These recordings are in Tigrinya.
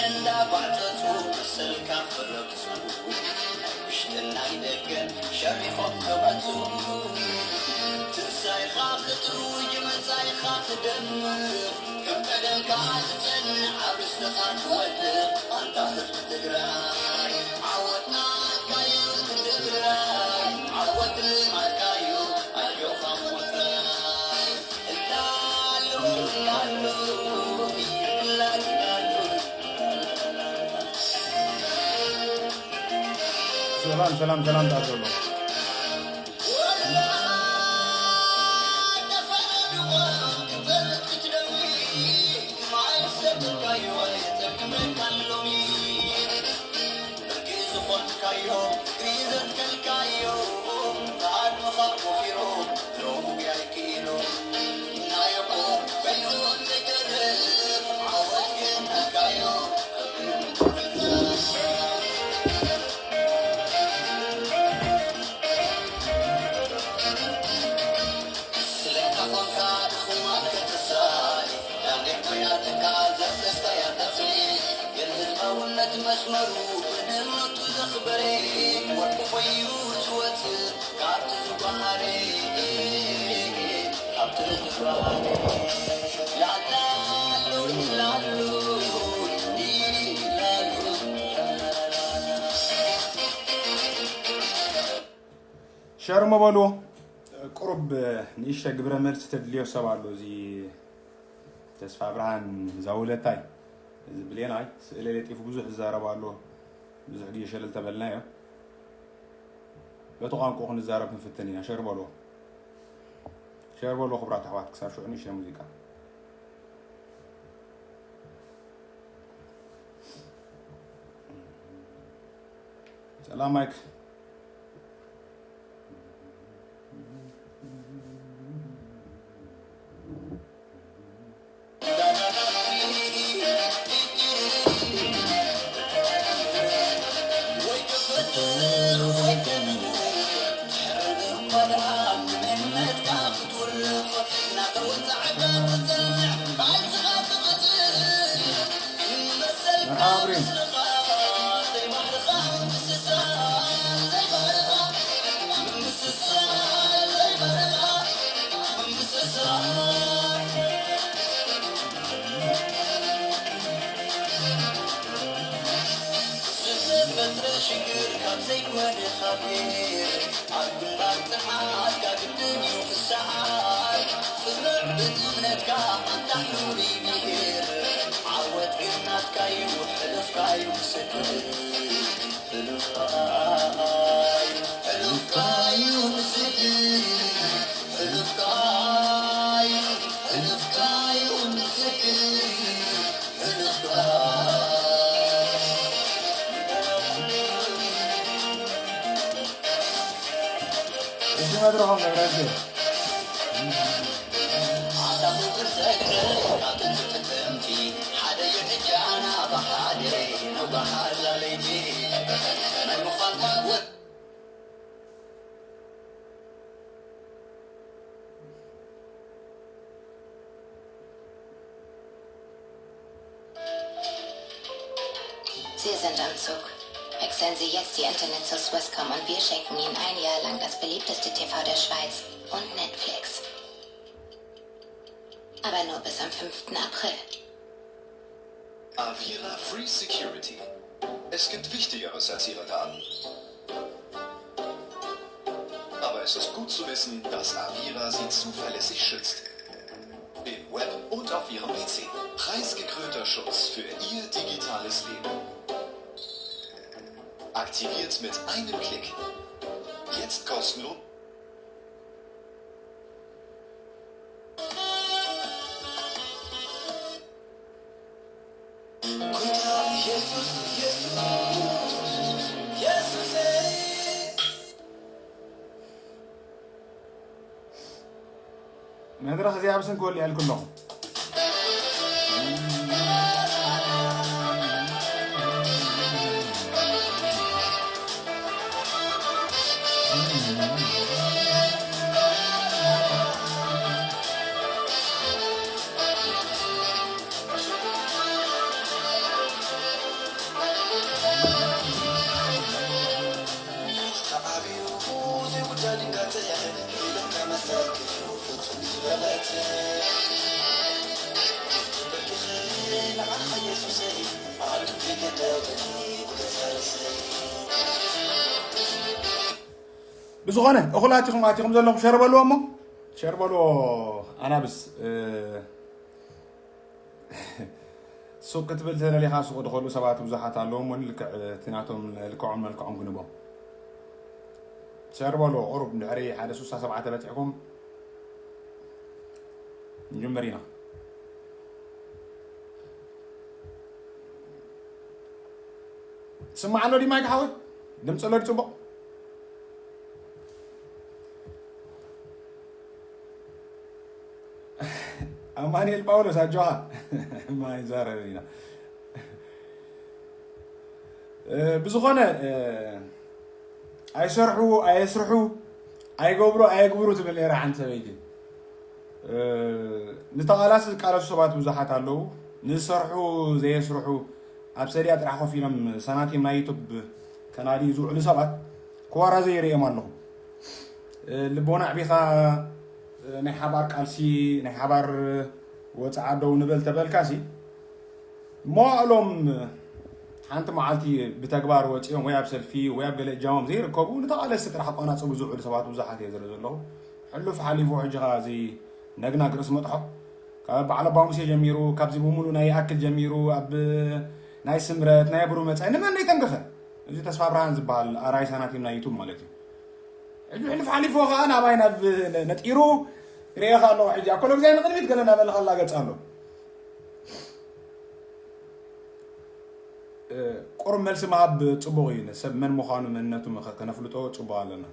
እንዳባዕጠጡ መሰልካ ክረግጹ ናይ ውሽጥን ናይ ደገን ሸሪኾም ክመጹ ትንሳኤኻ ክትውጅ መጻኢኻ ክደምቕ ከም ቀደምካ ትጸንዕ ኣብ ርስትኻ ትወድቕ ኣንታ ህዝቢ ትግራይ ዓወትና ኣትካዩ ትግራይ ዓወት ልማድካዩ ኣጆኻ ሞትራይ ሰላም ሰላም ሰላም ዳኣ ዘሎ ብርቂ ዝኾንካዮ እግሪ ዘትከልካዮ ተኣድምኻ ወፊሩ ድሮ ውግኣይ ክኢሉ ናይ ኣቦ በይኑ ዘይተርፍ ዓወት ክህነካዮ ስለካ ኾንካ ድኹማት ከተሳሊ ዳንዴር ኮይናትካ ዘፍለስካያ ተኽሊ የልህዝባውነት መስመሩ መንነቱ ዘኽበረ ወርቂ ኮይኑ ዝወፅእ ካብቲ ዝበሃለ ካብቲ ዝበሃለ ላላሉ ላሉ ላሉ ሸር ምበሉ። ቁሩብ ንእሽተ ግብረ መልሲ ተድልዮ ሰብ ኣሎ። እዚ ተስፋ ብርሃን ዛውለታይ እዚ ብሌናይ ስእለ ለጢፉ ብዙሕ ዝዛረብ ኣሎ። ብዙሕ ግዜ ሸለል ተበልናዮ። በቲ ቋንቋ ክንዛረብ ክንፍትን ኢና። ሸር በሉ። ሸር በሉ ክቡራት ኣሕዋት ክሳብ ሽዑ ንእሽተ ሙዚቃ። ሰላም ማይክ። ዝተፈጥረ ሽግር ካብ ዘይኮነ ካብ ብሄር ኣብ ግንባር ጥምዓትካ ግድን እዩ ክሰዓር ፍርዕ ብእምነትካ ኣንታ ሕሩይ ብሄር ዓወት ግን ናትካ እዩ ሕልፍካ እዩ ምስክር ሕልፍካ እዩ ምስክር ሕልፍካ እዩ ሕልፍካ እዩ ምስክር እቲ መድረኾም ነብረዜ Sie sind am Zug. Wechseln Sie jetzt Ihr Internet zu Swisscom und wir schenken Ihnen ein Jahr lang das beliebteste T V der Schweiz und Netflix. Aber nur bis am fünften April. Avira Free Security. Es gibt Wichtigeres als Ihre Daten. Aber es ist gut zu wissen, dass Avira Sie zuverlässig schützt. Im Web und auf Ihrem P C. Preisgekrönter Schutz für Ihr digitales Leben. Aktiviert mit einem Klick. Jetzt kostenlos. መድረኽ እዚኣ ብስንኪ ወሊዐልኩ ኣለኹ። ብዝኾነ እኹላት ኢኹም ኣቲኹም ዘለኹም ሸር በልዎ እሞ ሸር በልዎ። ኣናብስ እ፣ ሱቅ ክትብል ተደሊኻ ሱቅ ድኸሉ ሰባት ብዙሓት ኣለዉ እሞ ልክዕ እቲ ናቶም ልክዖም መልክዖም ግንቦም ሸር በልዎ። ቁሩብ ድሕሪ ሓደ ስሳ ሰብዓ ተበፂሕኩም ንጅምር ኢና። ስማዕ ኣሎ ዲማይ ክሓወይ ድምፂ ኣሎ ድፅቡቕ ኣማኑኤል ጳውሎስ ኣጆኻ። ማይ ዛረብ ኢና ብዝኾነ ኣይሰርሑ ኣየስርሑ ኣይገብሩ ኣየግብሩ ትብል ነራ ሓንቲ ሰበይቲ። ንተቓላሲ ዝቃለሱ ሰባት ብዙሓት ኣለዉ። ንዝሰርሑ ዘየስርሑ ኣብ ሰድያ ጥራሕ ኮፍ ኢሎም ሰናቲም ናይ ዩቱብ ከናድዩ ዝውዕሉ ሰባት ክዋራ ዘይርእዮም ኣለኹ። ልቦና ኣዕቢኻ ናይ ሓባር ቃልሲ ናይ ሓባር ወፅዓ ደው ንበል ተበልካሲ መዋእሎም ሓንቲ መዓልቲ ብተግባር ወፂኦም ወይ ኣብ ሰልፊ ወይ ኣብ ገለ እጃሞም ዘይርከቡ ንተቓለስቲ ጥራሕ ኣቋናፅቡ ዝውዕሉ ሰባት ብዙሓት እየ ዝርኢ ዘለኹ። ሕሉፍ ሓሊፉ ሕጂ ኸዓ እዚ ነግናግ ርእሲ መጥሖ ካብ በዓል ኣባ ሙሴ ጀሚሩ ካብዚ ብምሉእ ናይ ይኣክል ጀሚሩ ኣብ ናይ ስምረት ናይ ብሩህ መፃኢ ንመን ዘይተንከፈ እዚ ተስፋ ብርሃን ዝበሃል ኣራይ ሳናቲም ናይ ዩቱብ ማለት እዩ። ሕጂ ሕልፍ ሓሊፎ ከዓ ናባይ ናብ ነጢሩ ርእኻ ኣለኹ። ሕጂ ኣኮሎ ግዜ ንቕድሚት ገለ እናበለ ከላገፅ ኣሎ። ቁሩብ መልሲ ምሃብ ፅቡቕ እዩ። ሰብ መን ምዃኑ መንነቱ ከነፍልጦ ፅቡቕ ኣለና።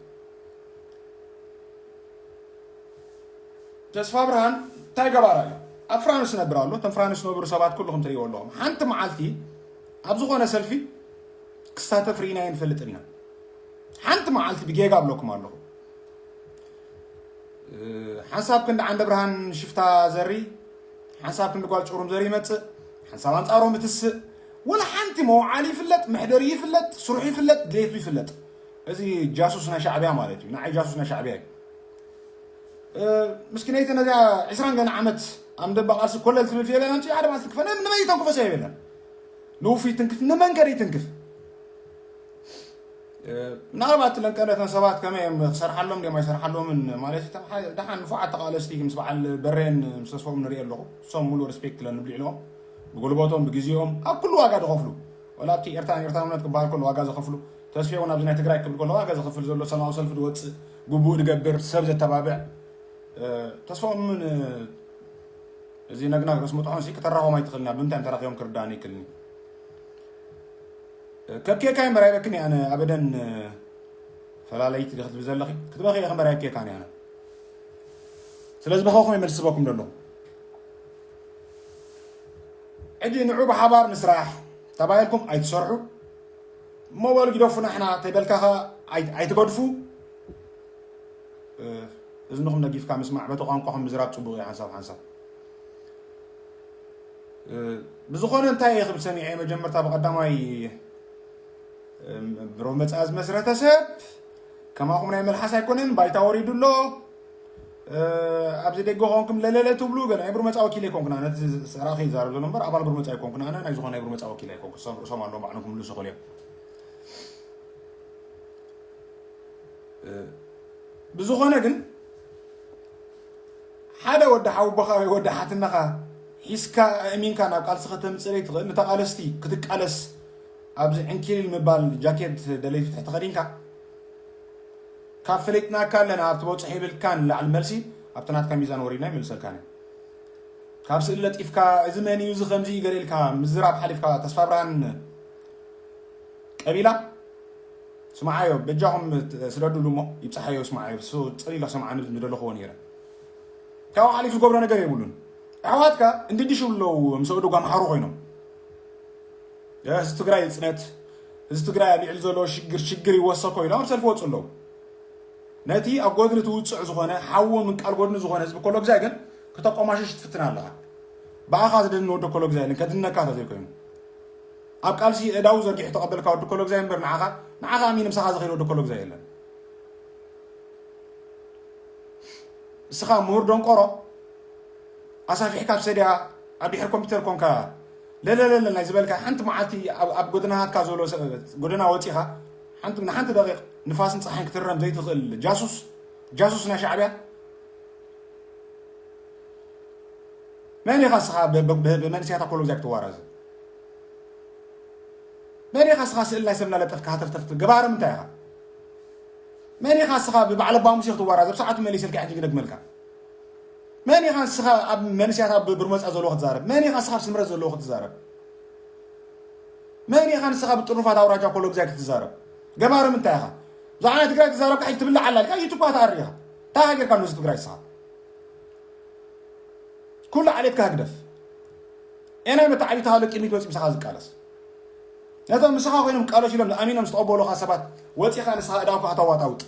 ተስፋ ብርሃን እንታይ ገባራ እዩ? ኣብ ፍራንስ ነብር ኣሎ። እቶም ፍራንስ ነብሩ ሰባት ኩልኹም ትርእይዎ ኣለኹም። ሓንቲ መዓልቲ ኣብ ዝኾነ ሰልፊ ክሳተፍ ርኢና ኣይንፈልጥን ኢና። ሓንቲ መዓልቲ ብጌጋ ኣብለኩም ኣለኹ። ሓንሳብ ክንዲ ዓንደ ብርሃን ሽፍታ ዘሪ፣ ሓንሳብ ክንዲ ጓል ጭሩም ዘሪ ይመጽእ፣ ሓንሳብ ኣንጻሮም ብትስእ፣ ወላ ሓንቲ መውዓሊ ይፍለጥ፣ መሕደሪ ይፍለጥ፣ ስርሑ ይፍለጥ፣ ድሌቱ ይፍለጥ። እዚ ጃሱስ ናይ ሻዕብያ ማለት እዩ። ንዓይ ጃሱስ ናይ ሻዕብያ እዩ። ምስኪነይቲ ነዚኣ ዕስራን ገና ዓመት ኣብ ደባ ቃልሲ ኮለል ትብል ፊልም ኣምፂኡ ሓደ ማለት ትክፈ ንመን ይተንክፎ ሰብ የለን። ንውፉይ ትንክፍ ንመንገድ ይትንክፍ። ምናልባት ለንቀለተን ሰባት ከመይ እዮም ክሰርሓሎም ድዮም ኣይሰርሓሎምን ማለት እዩ። ደሓን ንፉዓት ተቃለስቲ ምስ በዓል በሬን ምስ ተስፎም ንርኢ ኣለኹ። እሶም ሙሉ ሪስፔክት ለንብሉ ኢሎም ብጉልበቶም ብግዜኦም ኣብ ኩሉ ዋጋ ዝኸፍሉ ወላ ኣብቲ ኤርትራን ኤርትራውነት ክበሃል ከሎ ዋጋ ዘኸፍሉ ተስፌ እውን ኣብዚ ናይ ትግራይ ክብል ከሎ ዋጋ ዘኸፍል ዘሎ ሰላማዊ ሰልፊ ዝወፅእ ግቡእ ዝገብር ሰብ ዘተባብዕ ተስፋኦም ምን እዚ ነግናግ ርእስ ምጥሖን ሲ ከተራኸቦም ኣይትኽእልና ብምንታይ ተራኺቦም ክርዳእኒ ይክልኒ ከብኬካ እምበር ኣይበክን ኣነ ኣበደን ፈላለይቲ ክትብል ዘለኺ ክትበኺ ኢኺ እምበር ኣይብኬካን ኣነ ስለዚ በኸኹም ይመልስበኩም ዘለኹ ሕጂ ንዑ ብሓባር ንስራሕ ተባሂልኩም ኣይትሰርሑ እሞ በሉ ግደፉ ናሕና ተይበልካኻ ኣይትገድፉ እዝንኹም ነጊፍካ ምስማዕ በቲ ቋንቋኹም ምዝራብ ፅቡቕ እዩ ሓንሳብ ሓንሳብ ብዝኾነ እንታይ እየ ክብል ሰሚዐ መጀመርታ ብቐዳማይ ብሮ መፅኣ ዝመስረተ ሰብ ከማኹም ናይ መልሓስ ኣይኮነን ባይታ ወሪዱ ኣሎ ኣብዚ ደገ ኾንኩም ለለለ ትብሉ ገለ ናይ ብሩመፃ ወኪል ኣይኮንኩን ኣነ እቲ ሰራኺ ይዛረብ ዘሎ እምበር ኣባል ብሩመፃ ኣይኮንኩን ኣነ ናይ ዝኾነ ናይ ብሩመፃ ወኪል ኣይኮንኩ እሶም ርእሶም ኣለዎም ባዕሎም ክምልሱ ይኽእሉ እዮም ብዝኾነ ግን ሓደ ወዲ ሓውቦኻ ወይ ወዲ ሓትነኻ ሒዝካ ኣእሚንካ ናብ ቃልሲ ከተምፅእ ዘይትኽእል ንተቓለስቲ ክትቃለስ ኣብዚ ዕንኪሊል ምባል ጃኬት ደለይ ፍትሒ ተኸዲንካ ካብ ፈሊጥናካ ኣለና ኣብ ትበፅሖ ይብልካን ንላዕሊ መልሲ ኣብቲ ናትካ ሚዛን ወሪድና ይምልሰልካን እዩ ካብ ስእሊ ለጢፍካ እዚ መን እዩ እዚ ከምዚ እዩ ገለ ኢልካ ምዝራብ ሓሊፍካ ተስፋ ብርሃን ቀቢላ ስምዓዮ በጃኹም ስደዱሉ እሞ ይብፅሓዮ ስምዓዮ እሱ ፅን ኢለ ክሰምዓኒ ዝደለኽዎ ነይረ ካብኡ ሓሊፉ ዝገብሮ ነገር የብሉን ኣሕዋትካ እንድድሽ ኣለዉ ምስ ወዱ ጓምሓሩ ኮይኖም ህዝቢ ትግራይ ይፅነት ህዝቢ ትግራይ ኣብ ልዕሊ ዘለዎ ሽግር ሽግር ይወሰኮ ኢሎም ኣብ ሰልፊ ወፁ ኣለዉ ነቲ ኣብ ጎድኒ ትውፅዕ ዝኾነ ሓዎ ምንቃል ጎድኒ ዝኾነ ህዝቢ ኮሎ ግዛይ ግን ክተቆማሽሽ ትፍትን ኣለኻ ብኣኻ ዝደኒ ወደ ኮሎ ግዛይ የለን ከድነካ ተዘይኮይኑ ኣብ ቃልሲ እዳው ዘርጊሑ ተቐበልካ ወዲ ኮሎ ግዛይ እምበር ንዓኻ ንዓኻ ኣሚን ምሳኻ ዝኸይድ ወዲ ኮሎ ግዛይ የለን እስኻ ምሁር ደንቆሮ ኣሳፊሕካ ኣብ ሰድያ ኣብ ድሕር ኮምፒተር ኮንካ ለለለለ ናይ ዝበልካ ሓንቲ መዓልቲ ኣብ ጎደናሃትካ ዘሎ ጎደና ወፂኻ ሓንቲ ንሓንቲ ደቂቕ ንፋስን ፀሓይን ክትረም ዘይትኽእል ጃሱስ፣ ጃሱስ ናይ ሻዕብያ። መን ኢኻ ንስኻ ብ- ብ- ብ- ብመንእሰያት ኣኮሎግዛይ ክትዋራዘ? መን ኢኻ ንስኻ ስእሊ ናይ ሰብ እናለጠፍካ ሃተፍተፍ ትብል? ገባሪ ምንታይ ኢኻ? መን ኢኻ ንስኻ ብበዓል ኣባ ሙሴ ክትዋራዘ? ብሰዓቱ መሊሰልካ ሕጂ ክደግመልካ። መን ኢኻ ንስኻ ኣብ መንእሰያት ኣብ ብርመፃ ዘለዎ ክትዛረብ? መን ኢኻ ንስኻ ኣብ ስምረት ዘለዎ ክትዛረብ? መን ኢኻ ንስኻ ብጥሩፋት ኣውራጃ ኮሎግዛይ ክትዛረብ? ገባሪ ምንታይ ኢኻ? ብዛዕባ ናይ ትግራይ ትዛረብካ ሕጂ ትብላዕ ኣላ ኢልካ ዩቱብ እኳ ትኣሪ ኢኻ። እንታይ ሃገርካ ንህዝቢ ትግራይ ንስኻ? ኩሉ ዓሌትካ ህግደፍ። ኤናይ መተዓቢትኻ ለቂሚት ወፂ ምሳኻ ዝቃለስ። ነቶም ምሳኻ ኮይኖም ቃለሽ ኢሎም ኣሚኖም ዝተቐበሉኻ ሰባት ወፂኻ ንስኻ እዳውካ ከተዋጣውጥ።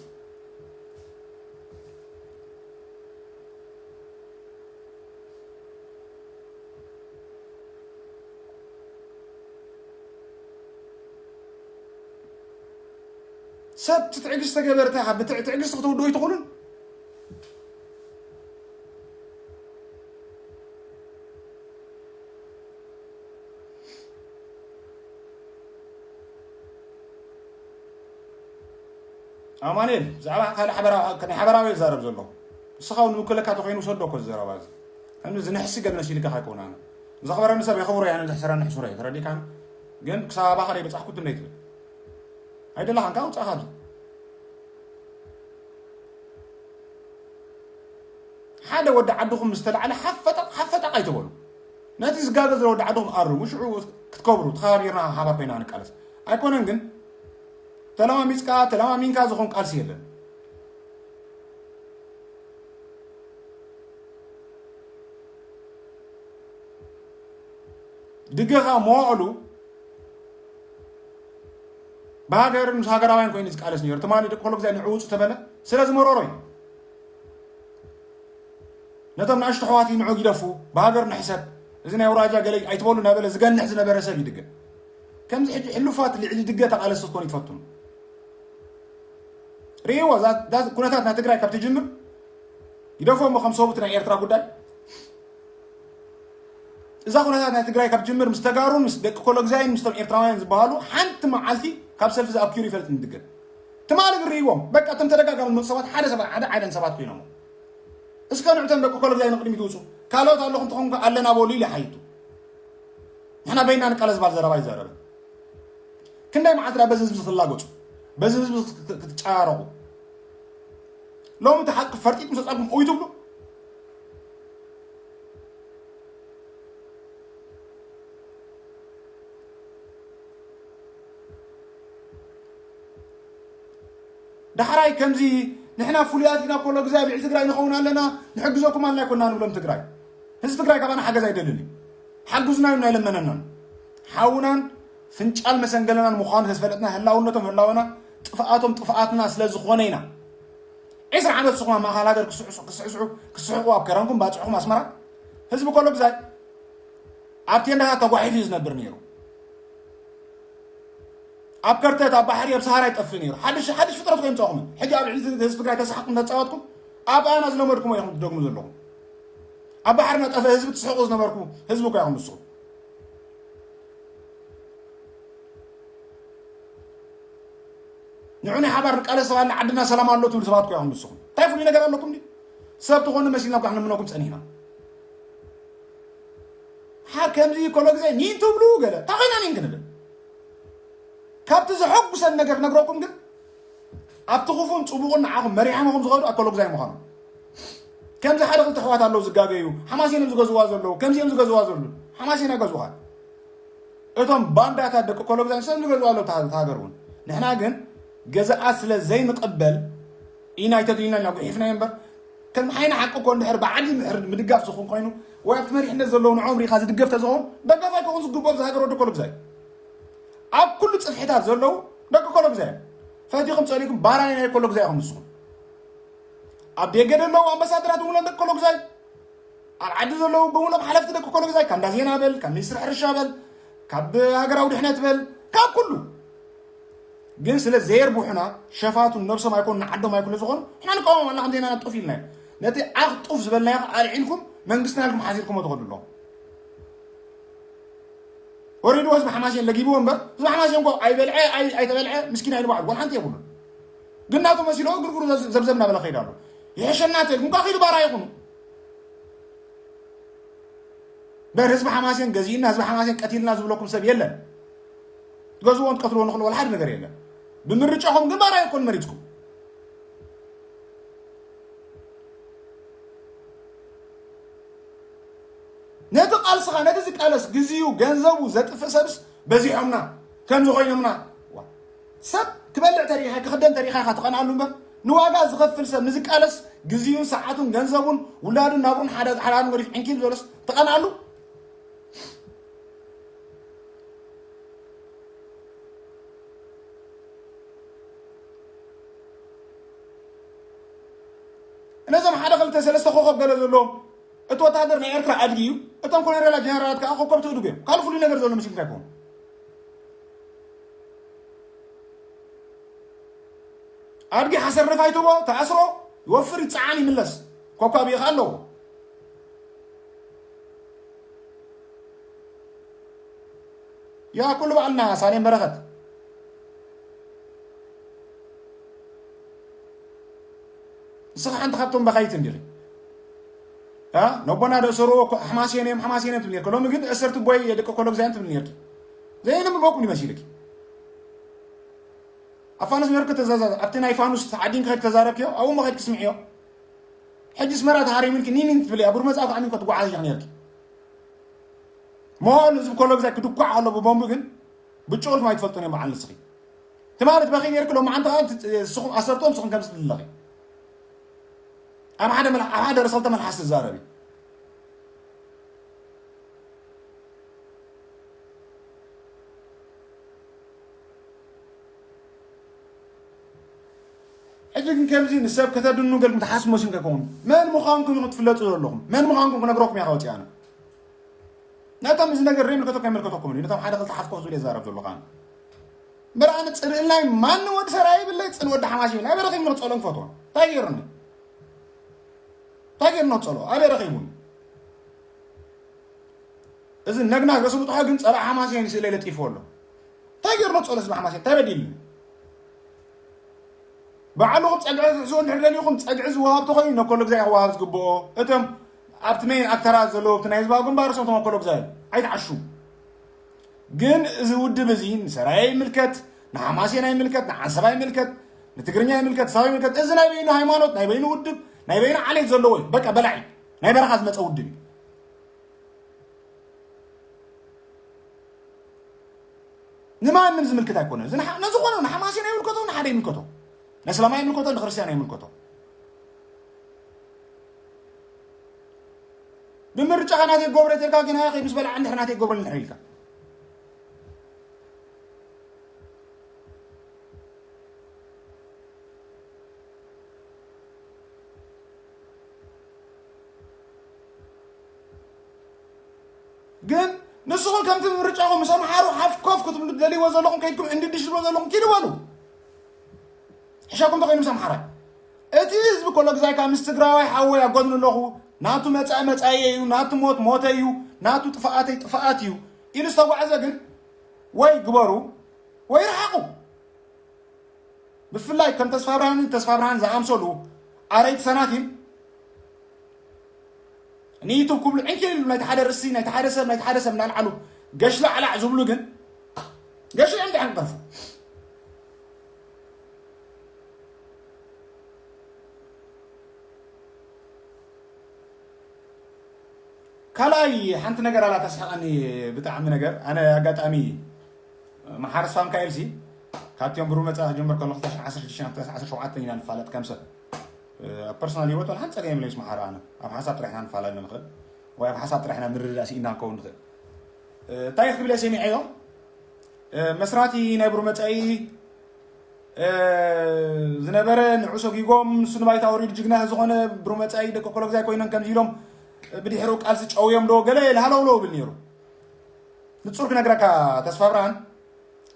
ሰብ ትዕግስቲ ተገበርታ ብትዕግስቲ ክትውድኡ ይትኽእሉን። ኣማኑኤል ብዛዕባ ካልእ ሓበራዊ ናይ ሓበራዊ ይዛረብ ዘሎ ንስኻ እውን ምክለካ ተኮይኑ ሰዶ እኮ ዝዘረባ እዚ ከም ዝንሕሲ ገለ መሲልካ ከይኮነ ኣነ ዘኽበረኒ ሰብ የኽብሮ እያ ነዚ ሕሰረኒ ሕሱረ እዩ ተረዲእካኒ ግን ክሳብ ኣባኻ ደይ በጻሕኩ ትንደይ ትብል ኣይደለኻን ካብ ውጻእ ካብዚ ሓደ ወዲ ዓድኹም ምስ ተላዕለ ሓፈጠቕ ሓፈጠቕ ኣይትበሉ ነቲ ዝጋገ ዘሎ ወዲ ዓድኹም ኣርሙ ሽዑ ክትከብሩ ተኸባቢርና ሓባር ኮይና ንቃለስ ኣይኮነን ግን ተለማሚፅካ ተለማሚንካ ዝኾን ቃልሲ የለን ድገኻ መዋእሉ ብሃገርን ምስ ሃገራውያን ኮይኑ ዝቃለስ ነይሩ ትማሊ ደቂ ኮሎ ግዜ ንዕውፁ ተበለ ስለ ዝመረሮ እዩ ነቶም ንኣሽቱ ኣሕዋት ንዑ ግደፉ ብሃገር ንሕሰብ እዚ ናይ ኣውራጃ ገለ ኣይትበሉ እናበለ ዝገንሕ ዝነበረ ሰብ ይድገ ከምዚ ሕጂ ሕሉፋት ልዕሊ ድገ ተቃለስቲ ክኾኑ ይፈትኑ ርእይዎ ኩነታት ናይ ትግራይ ካብ ትጅምር ይደፎ እሞ ከም ሰቡት ናይ ኤርትራ ጉዳይ እዛ ኩነታት ናይ ትግራይ ካብ ጅምር ምስ ተጋሩን ምስ ደቂ ኮሎግዛይን ምስቶም ኤርትራውያን ዝበሃሉ ሓንቲ መዓልቲ ካብ ሰልፊ ዝኣብኪሩ ይፈልጥ ንድገም ትማሊ ብርእይዎም በቃ እቶም ተደጋጋሚ ዝመፁ ሰባት ሓደ ሰባት ሓደ ዓይነት ሰባት ኮይኖም እስከ ንዕቶም ደቂ ኮሎግዛይ ንቅድሚት ውፁ ካልኦት ኣለኹም ተኾንኩ ኣለና በሉ ኢሉ ይሓይቱ ንሕና በይና ንቃለ ዝባል ዘረባ ይዛረበ ክንደይ መዓልቲ ዳ በዚ ህዝቢ ክትላገፁ በዚ ህዝቢ ክትጨራረቑ ሎሚ እቲ ሓቂ ፈርጢጥ ምስ ወፃልኩም ኡይ ትብሉ ዳሕራይ ከምዚ ንሕና ፍሉያት ኢና ኮሎ ግዜ ኣብ ልዕሊ ትግራይ ንኸውን ኣለና ንሕግዘኩም ኣለና ኣይኮና ንብሎም ትግራይ ህዝቢ ትግራይ ካባና ሓገዝ ኣይደልን እዩ ሓግዙና እዩ ኣይለመነናን ሓውናን ፍንጫል መሰንገለናን ምዃኑ ተዝፈለጥና ህላውነቶም ህላወና ጥፍኣቶም ጥፍኣትና ስለ ዝኾነ ኢና ዕስራ ዓመት ስኹም ኣብ ማእኻል ሃገር ክስዕስዑ ክስሕቁ ኣብ ከረንኩም ባፅዕኹም ኣስመራ ህዝቢ ኮሎ ግዛይ ኣብ ቴንዳታት ተጓሒፉ እዩ ዝነብር ነይሩ ኣብ ከርተት ኣብ ባሕሪ ኣብ ሰሃራ ይጠፍእ ነይሩ ሓድሽ ሓድሽ ፍጥረት ኮይምፃኹምን ሕጂ ኣብ ልዕሊ ህዝቢ ትግራይ ተሳሓቅኩም ተፃወትኩም ኣብ ኣና ዝለመድኩም ኢኹም ትደግሙ ዘለኹም ኣብ ባሕሪ ናጠፈ ህዝቢ ትስሕቁ ዝነበርኩ ህዝቢ እኮ ኢኹም ንስኹም ንዑ ናይ ሓባር ንቃለስ ተባልና ዓድና ሰላም ኣሎ ትብሉ ሰባት እኮ ኢኹም ንስኹም እንታይ ፍሉይ ነገር ኣለኩም ድዩ ሰብ ትኾኑ መሲልና እኳ ክንምነኩም ፀኒሕና ሓ ከምዚ ኮሎ ግዜ ኒን ትብሉ ገለ እንታይ ኮይና ኒን ክንብል ካብቲ ዘሐጉሰን ነገር ክነግረኩም ግን ኣብቲ ክፉን ፅቡቕን ንዓኹም መሪሖምኹም ዝኸዱ ኣኮሎ ግዛይ ምዃኑ ከምዚ ሓደ ክልተ ኣሕዋት ኣለዉ ዝጋገዩ ሓማሴን እዮም ዝገዝዋ ዘለዉ ከምዚ እዮም ዝገዝዋ ዘለዉ ሓማሴን ኣይገዝኡኻን እቶም ባንዳታት ደቂ ኮሎ ግዛይ ንሶም ዝገዝዋ ኣለዉ እታ ሃገር እውን ንሕና ግን ገዛኣ ስለ ዘይንቕበል ኢና ኣይተድልዩና ኢና ጉሒፍናዮ እምበር ከም ሓይና ሓቂ እኮ እንድሕር ብዓዲ ምድጋፍ ዝኹን ኮይኑ ወይ ኣብቲ መሪሕነት ዘለዉ ንዖም ሪኢኻ ዝድገፍ ተዝኸውን ደጋፍ ኣይከኹን ዝግብኦም ዝሃገር ወዲ ኮሎ ግዛይ ኣብ ኩሉ ፅፍሒታት ዘለዉ ደቂ ኮሎ ግዛይ እዮም ፈቲኹም ፀሊእኩም ባራይ ናይ ኮሎ ግዛይ ኢኹም ንስኹም ኣብ ደገ ዘለዉ ኣምባሳደራት እውን ደቂ ኮሎ ግዛይ ኣብ ዓዲ ዘለዉ ብምሎም ሓለፍቲ ደቂ ኮሎ ግዛይ ካብ እንዳ ዜና በል ካብ ሚኒስትሪ ሕርሻ በል ካብ ሃገራዊ ድሕነት በል ካብ ኩሉ ግን ስለ ዘየርብሑና ሸፋቱ ነብሶም ኣይኮኑ ንዓዶም ኣይኮኑ ዝኾኑ ሕና ንቃወም ኣላ ከም ዜና ነጡፍ ኢልና ነቲ ዓኽ ጡፍ ዝበልናዮ ኣልዒልኩም መንግስትና ኢልኩም ሓሲርኩሞ ትኸዱ ኣለኹም ፈሪድዎ ህዝቢ ሓማሴን ለጊብዎ እምበር፣ ህዝቢ ሓማሴን እኮ ኣይበልዐ ኣይ- ኣይተበልዐ ምስኪን ኣይንባዕሉ ዋላ ሓንቲ የብሉን። ግን ናቱ መሲልዎ ግርግሩ ዘዝ- ዘብዘብ እናበለ ከይድ ኣሎ። ይሕሸና ተልኩም ካ ኪዱ ባራ ይኹኑ። በር ህዝቢ ሓማሴን ገዚእና ህዝቢ ሓማሴን ቀቲልና ዝብለኩም ሰብ የለን። ትገዝዎ ትቀትልዎ ንኽእል ወላ ሓደ ነገር የለን። ብምርጫኹም ግን ባራ ይኮን መሪፅኩም። ነቲ ቃልስኻ ነቲ ዝቃለስ ግዜኡ ገንዘቡ ዘጥፍእ ሰብስ በዚሖምና ከምዚ ኮይኖምና። ዋ፣ ሰብ ክበልዕ ተሪኻ ክኽደን ተሪኻ ኢኻ ትቐንኣሉ እምበር ንዋጋ ዝኸፍል ሰብ ንዝቃለስ ግዜኡን ሰዓቱን ገንዘቡን ውላዱን ናብሩን ሓደ ሓዳሩን ገዲፍ ዕንኪል ዘሎስ ትቐንኣሉ። ነዞም ሓደ ክልተ ሰለስተ ኮኸብ ገለ ዘለዎም እቲ ወታደር ናይ ኤርትራ ኣድጊ እዩ። እቶም ኮሎኔላት ጀነራላት ከዓ ኮከብ ትእድጉ እዮም። ካልእ ፍሉይ ነገር ዘሎ መስልካ ኣይኮኑ። ኣድጊ ሓሰር ነፋይትዎ ተኣስሮ ይወፍር ይፀዓን ይምለስ። ኮኳብ ይኻ ኣለዎ። ያ ኩሉ በዓልና ሳሌም በረኸት ንስኻ ሓንቲ ካብቶም በኻይት እንዲኺ ነቦና ደእሰርዎ ሓማስየን እዮም ሓማስየን እዮም ትብል ነርክ ሎሚ ግን እሰርት ቦይ የደቂ ኮሎግዛያን ትብል ነርክ ዘይንም በኩም ይመሲልክ ኣብ ፋኑስ ኔርክ ተዛዛዝ ኣብቲ ናይ ፋኑስ ተዓዲንክ ከይድ ተዛረብክዮ ኣብኡ መኸድክ ስምዕዮ ሕጂ ስመራ ተሃሪምልክ ኒኒን ትብል እያ ብሩ መጻእኩ ኣሚንኮ ትጓዓዝ ኢኻ ኔርክ ሞል ህዝቢ ኮሎግዛይ ክድኳዕ ከሎ ብቦምብ ግን ብጭቕልኩም ኣይትፈልጡን እዮም በዓል ንስኺ ትማሊ ትበኺ ኔርክ ሎማዓንቲ ከዓ ንስኹም ኣሰርቶም ንስኹም ከምዚ ትብል ኣለኺ ኣብ ሓደ መላ- ኣብ ሓደ ርእሰ ክልተ መልሓስ ትዛረቢ ሕጂ ግን ከምዚ ንሰብ ከተድኑ ገልኩም ትሓስቡ መሲልኩም ከይከውን መን ምዃንኩም ኢኹም ትፍለጡ ዘለኹም መን ምዃንኩም ክነግረኩም እያ ከወፂኣና ነቶም እዚ ነገር ዘይምልከተኩም ኣይምልከተኩም እዩ ነቶም ሓደ ክልተ ሓፍኮፍ ዝብል የዛረብ ዘሎ ከዓ እምበር ኣነ ፅልእናይ ማንም ወዲ ሰራይ ይብለይ ፅል ወዲ ሓማሽ ይብል ኣበይ ረኺብኒ ክፀሎ ንፈትዎ እንታይ ገይሩኒ እንታይ ገይሩኒ ክፀሎ ኣበይ ረኺቡኒ እዚ ነግና ገስምጥሖ ግን ፀላእ ሓማሴን ስእለ ለጢፍዎ ኣሎ እንታይ ገይሩ ነፀሎ ህዝቢ ሓማሴን እንታይ በዲልኒ ባዕልኹም ፀግዒ ትሕስዎ እንድሕር ደሊኹም ፀግዒ ዝወሃብ ተኾይኑ ነኮሎ ግዛይ ክወሃብ ዝግብኦ እቶም ኣብቲ መይን ኣክተራት ዘለዉ ኣብቲ ናይ ህዝባዊ ግንባር ሰብቶም ኣኮሎ ግዛይ ኣይትዓሹ ግን እዚ ውድብ እዚ ንሰራየ ይምልከት ንሓማሴን ኣይምልከት ንዓሰብ ኣይምልከት ንትግርኛ ይምልከት ሳብ ይምልከት እዚ ናይ በይኑ ሃይማኖት ናይ በይኑ ውድብ ናይ በይኑ ዓሌት ዘለዎ እዩ በቃ በላዒ ናይ በረኻ ዝመፀ ውድብ እዩ ንማንም ዝምልከት ኣይኮነ ነዝኾነ ንሓማሴን ኣይምልከቶ ንሓደ ይምልከቶ ነስላማ ይምልከቶ ንክርስትያን ኣይምልከቶ ብምርጫኻ ናተይ ገብረ ተልካ ግን ከይድ ምስ በላዕ እንድሕር ናተይ ገብረ እንድሕር ኢልካ ግን ንስኹም ከምቲ ምርጫኹም ምስ ኣምሓሩ ሓፍ ኮፍ ክትብሉ ትደልይዎ ዘለኹም ከይድኩም እንድድሽ ትብሎ ዘለኹም ኪዱ በሉ ሕሻኩም ተኮይኑ ምስ ኣምሓራይ እቲ ህዝቢ ኮሎ ግዛይ ካብ ምስ ትግራዋይ ሓወይ ኣጎድኒ ኣለኹ ናቱ መፃኢ መፃኢ እዩ ናቱ ሞት ሞተ እዩ ናቱ ጥፍኣተይ ጥፍኣት እዩ ኢሉ ዝተጓዕዘ ግን ወይ ግበሩ ወይ ረሓቁ ብፍላይ ከም ተስፋ ብርሃንን ተስፋ ብርሃን ዝኣምሰሉ ኣረይቲ ሰናቲም ንዩቱብ ክብሉ ዕንኪል ኢሉ ናይቲ ሓደ ርእሲ ናይቲ ሓደ ሰብ ናይቲ ሓደ ሰብ እናልዓሉ ገሽላ ዓላዕ ዝብሉ ግን ገሽላ እዮም ደሓን ክጠርፉ ካልኣይ ሓንቲ ነገር ኣላ ተስሕቐኒ ብጣዕሚ ነገር ኣነ ኣጋጣሚ መሓርስ ፋንካኤል ሲ ካብቲኦም ብሩ መፃ ክጀምር ከሎ ክልተ ሽሕን ዓሰርተ ሽዱሽተ ክልተ ሽሕን ዓሰርተ ሸውዓተን ኢና ንፋለጥ ከም ሰብ ኣብ ፐርሶናል ህይወት ወላ ሓንቲ ፀገም የብለይስ መሓራ ኣነ ኣብ ሓሳብ ጥራሕ ኢና ንፋለጥ ንኽእል ወይ ኣብ ሓሳብ ጥራሕ ኢና ንርዳእ ስኢና ንከውን ንኽእል እንታይ ክብል እየ ሰሚዐዮ መስራቲ ናይ ብሩ መፃኢ ዝነበረ ንዑ ሰጊጎም ንሱ ንባይታ ወሪዱ ጅግና ዝኾነ ብሩ መፃኢ ደቂ ኮሎግዛይ ኮይኖም ከምዚ ኢሎም ብድሕሩ ቃልሲ ጨውዮም ዶ ገለ ለሃለውለው ብል ነይሩ ንጹር ክነግረካ ተስፋ ብርሃን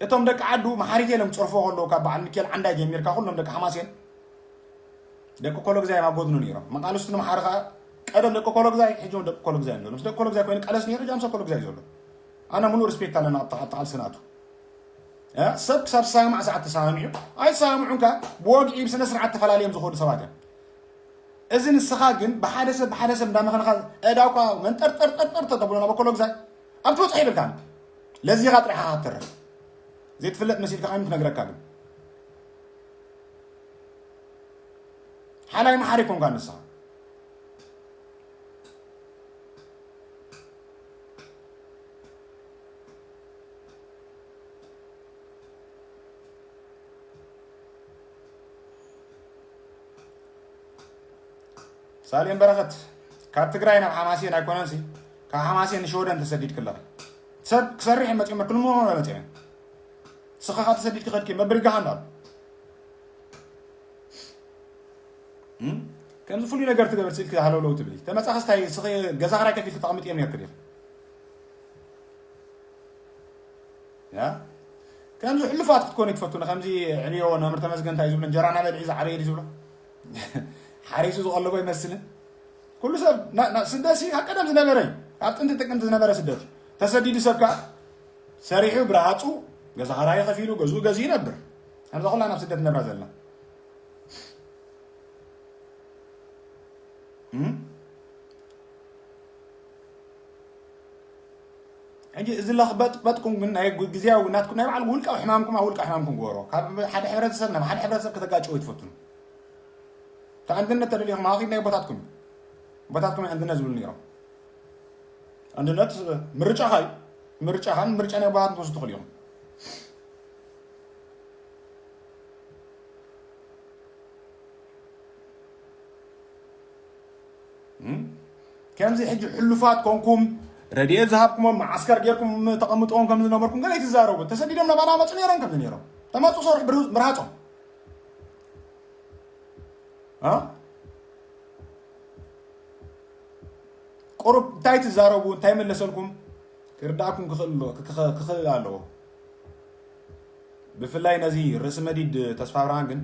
እቶም ደቂ ዓዱ መሓሪት የለም ጸርፎ ከለዉ ካብ በዓል ሚካኤል ዓንዳይ ጀሚርካ ኩሎም ደቂ ሓማሴን ደቂ ኮሎግዛይ ኣብ ጎድኑ ነይሮም መቃልስቱ ንምሓረ ከዓ ቀደም ደቂ ኮሎግዛይ ሕጂ ደቂ ኮሎግዛይ ኣሎ ምስ ደቂ ኮሎግዛይ ኮይኑ ቀለስ ነይሩ ጃምሰ ኮሎግዛይ ዘሎ ኣነ ሙሉእ ሪስፔክት ኣለና ኣብታ ኣብታ ቃልሲ ናቱ። እ፣ ሰብ ክሳብ ዝሰማማዕ ሰዓት ተሰማሚዑ፣ ኣይሰማምዑን ከኣ ብወግዒ ብስነ ስርዓት ተፈላለዮም ዝኸዱ ሰባት እዮም። እዚ ንስኻ ግን ብሓደ ሰብ ብሓደ ሰብ እንዳመኸንኻ ኣእዳውካ መንጠርጠርጠርጠር ተተብሎ ናብ ኣኮሎ ግዛይ ኣብ ትበጽሖ ይብልካ። ለዚኻ ጥራሕ ኢኻ ትተርፍ። ዘይትፍለጥ መሲልካ ከኣ ክነግረካ ግን ሓላይ መሓሪ ኮንካ ንስኻ። ሳሌም በረኸት፣ ካብ ትግራይ ናብ ሓማሴን ኣይኮነንሲ፣ ካብ ሓማሴን ንሽወደን ተሰዲድኪ ኣለኺ። ሰብ ክሰርሕ እዩ መፂኡ እምበር ክልምኖ ኣይመፅኦን። ንስኻ ኸዓ ተሰዲድኪ ከድኪ መብሪጋኻ እንዳሉ። እም? ከምዚ ፍሉይ ነገር ትገብር ስኢልኪ ሃለውለው ትብሊ። ተመፃኺ ስታይ ንስኺ ገዛ ኽራይ ከፊልኪ ተቐምጢ እዮም ነርኪ ዲኺ? ያ? ከምዚ ሕሉፋት ክትኮኑ ትፈቱና። ከምዚ ዕብዮ ነምር ተመስገን እንታይ ዝብሎ እንጀራ እናበልዒ ዝዓበየ ድዩ ዝብሎ? ሓሪሱ ዝቐለቦ ይመስልን። ኩሉ ሰብ ና-፣ ና-፣ ስደት ሲ ካብ ቀደም ዝነበረ እዩ። ካብ ጥንቲ ጥቅምቲ ዝነበረ ስደት እዩ። ተሰዲዱ ሰብ ከኣ ሰሪሑ ብርሃፁ ገዛ ኽራይ ከፊሉ ገዝኡ ገዝኡ ይነብር። ከምዛ ኩላ ናብ ስደት ነብራ ዘለና። እም? ሕጂ እዚ ለኽበጥበጥኩም ግን ናይ ግ-፣ ግዜያዊ ናትኩም ናይ ባዕሉ ውልቃዊ ሕማምኩም ኣብ ውልቃዊ ሕማምኩም ግበሮ። ካብ ሓደ ሕብረተሰብ ናብ ሓደ ሕብረተሰብ ከተጋጭዎ ኣይትፈትኑ። እቲ ኣንድነት ተደሊኹም ማኺድ ናይ ኣቦታትኩም እዩ። ኣቦታትኩም ኣንድነት ዝብሉ ነይሮም። ኣንድነት ምርጫኻ እዩ። ምርጫኻን ምርጫ ናይ ኣቦታትኩም ትወስዱ ትኽእሉ ኢኹም። እም? ከምዚ ሕጂ ሕሉፋት ኮንኩም ረድኤት ዝሃብኩሞም መዓስከር ጌርኩም ተቐምጥዎም ከም ዝነበርኩም ግን ኣይትዛረቡ። ተሰዲዶም ናባና መፁ ነይሮም ከምዚ ነይሮም። ተመፁ ሰርሑ ብር-፣ ብርሃፆም። እ? ቁሩብ እንታይ ትዛረቡ፣ እንታይ መለሰልኩም ክርዳእኩም ክኽእል ኣሎ-፣ ክኽ-፣ ክኽእል ኣለዎ። ብፍላይ ነዚ ርእሲ መዲድ ተስፋ ብርሃን ግን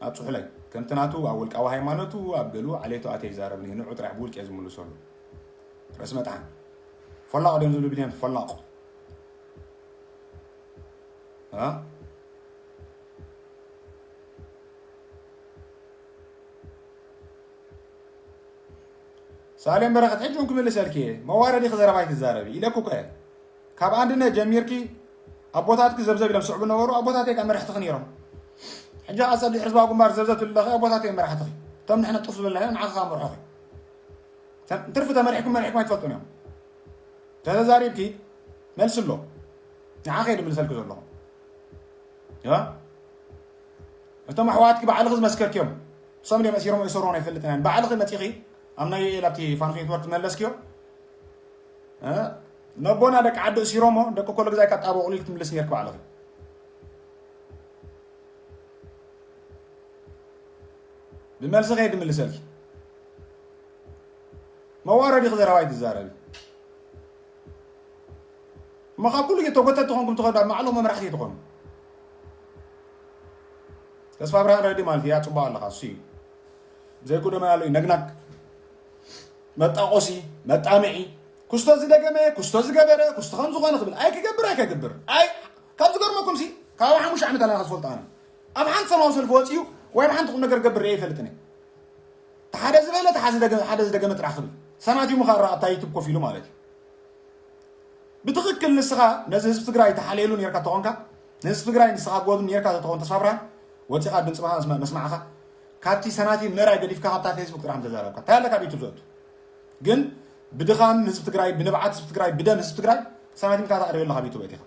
ኣብጽሑለይ። ከምቲ ናቱ ኣብ ውልቃዊ ሃይማኖቱ፣ ኣብ ገሉ ዓሌቱ ኣትየ ይዛረብ እኒሀ። ንዑ ጥራሕ ብውልቂ እየ ዝምልሰሉ። ርእሲ መጥሓን። ፈላቕ ድዮም ዝብሉ ቢንያም ፈላቕ። እ? ሳሌም በረኸት፣ ሕጂ እውን ክምልሰልኪ እየ። መዋረዲኺ ዘረባ ኣይትዛረቢ ኢለኪ እኮ እየ። ካብ ኣንድነት ጀሚርኪ ኣቦታትኪ ዘብዘብ ኢሎም ዝስዕቡ ነበሩ፣ ኣቦታተይ ከኣ መራሕትኺ ነይሮም። ሕጂ ከኣ ጸሊእ ህዝባዊ ግንባር ዘብዘብ ትብሊ ኣለኺ፣ ኣቦታተይ እዮም መራሕትኺ። እቶም ንሕና ጡፍ ዝበልና ኢና፣ ንዓኺ ከኣ መርሑኺ። ተ-፣ ትርፊ ተመሪሕኩም መሪሕኩም ኣይትፈልጡን እዮም። ተተዛሪብኪ መልሲ ኣሎ። ንዓኺ እየ ድምልሰልኪ ዘለኹ። ያ? እቶም ኣሕዋትኪ ባዕልኺ ዝመስከርክዮም፣ እሶም ድዮም ኣሲሮም ኣይሰርዎን ኣይፈልጥን እየ። ባዕልኺ መጺኺ ኣብ ናይ ዩኤል ኣብቲ ፋንክ ኔትወርክ ዝመለስክዮ፣ እ፣ ነቦና ደቂ ዓዲ እሲሮሞ፣ ደቂ ኮሎ ግዛይ ካብ ጣቦ ኣቑሊል ክትምልስ ነይርኪ ባዕልኺ። ብመልስኺ እየ ድምልሰልኪ። መዋረዲኺ ዘረባ ኣይትዛረቢ። እሞ ካብ ኩሉ ተጎተቲ ትኾንኩም ትኸዱ፣ ኣብ ማዕለኹም መራሕቲ ትኾኑ። ተስፋ ብርሃን ረዲ ማለት እያ፣ ጽቡቕ ኣለኻ፣ እሱ እዩ። ዘይኩዶ መን ኣሎ እዩ፣ ነግናግ። መጣቆሲ፣ መጣምዒ፣ ክስቶ ዝደገመ፣ ክስቶ ዝገበረ፣ ክስቶ ከም ዝኾነ ክብል፣ ኣይ ክገብር፣ ኣይ ከይገብር። ኣይ፣ ካብ ዝገርመኩም ሲ፣ ካብ ሓሙሽተ ዓመት ኣለና ዝፈልጦ ኣነ። ኣብ ሓንቲ ሰላማዊ ሰልፊ ወፂኡ፣ ወይ ኣብ ሓንቲ ቁም ነገር ገብር ርኤ ይፈልጥን እየ። እቲ ሓደ ዝበለ፣ እቲ ሓደ ዝደገመ፣ ሓደ ዝደገመ ጥራሕ ክብል። ሰማት እዩ ምኻራ ኣብታ ዩቱብ ኮፍ ኢሉ ማለት እዩ። ብትኽክል ንስኻ ነዚ ህዝቢ ትግራይ ተሓልየሉ ነርካ ተኾንካ፣ ንህዝቢ ትግራይ ንስኻ ጎድኑ ነርካ ተኾን ተስፋ ብርሃን፣ ወፂኻ ድምፂ መስማ-፣ መስማዕኻ፣ ካብቲ ሰናቲም ምእራይ ገዲፍካ ካብታ ፌስቡክ ጥራሕ ምተዛረብካ። እንታይ ኣለካ ኣብ ዩቱብ ዘእቱ? ግን ብድኻም ህዝቢ ትግራይ፣ ብንብዓት ህዝቢ ትግራይ፣ ብደም ህዝቢ ትግራይ፣ ሰናቲምካ ተቕርብ ኣለኻ ኣብ ዩቱብ ኣእቲኻ።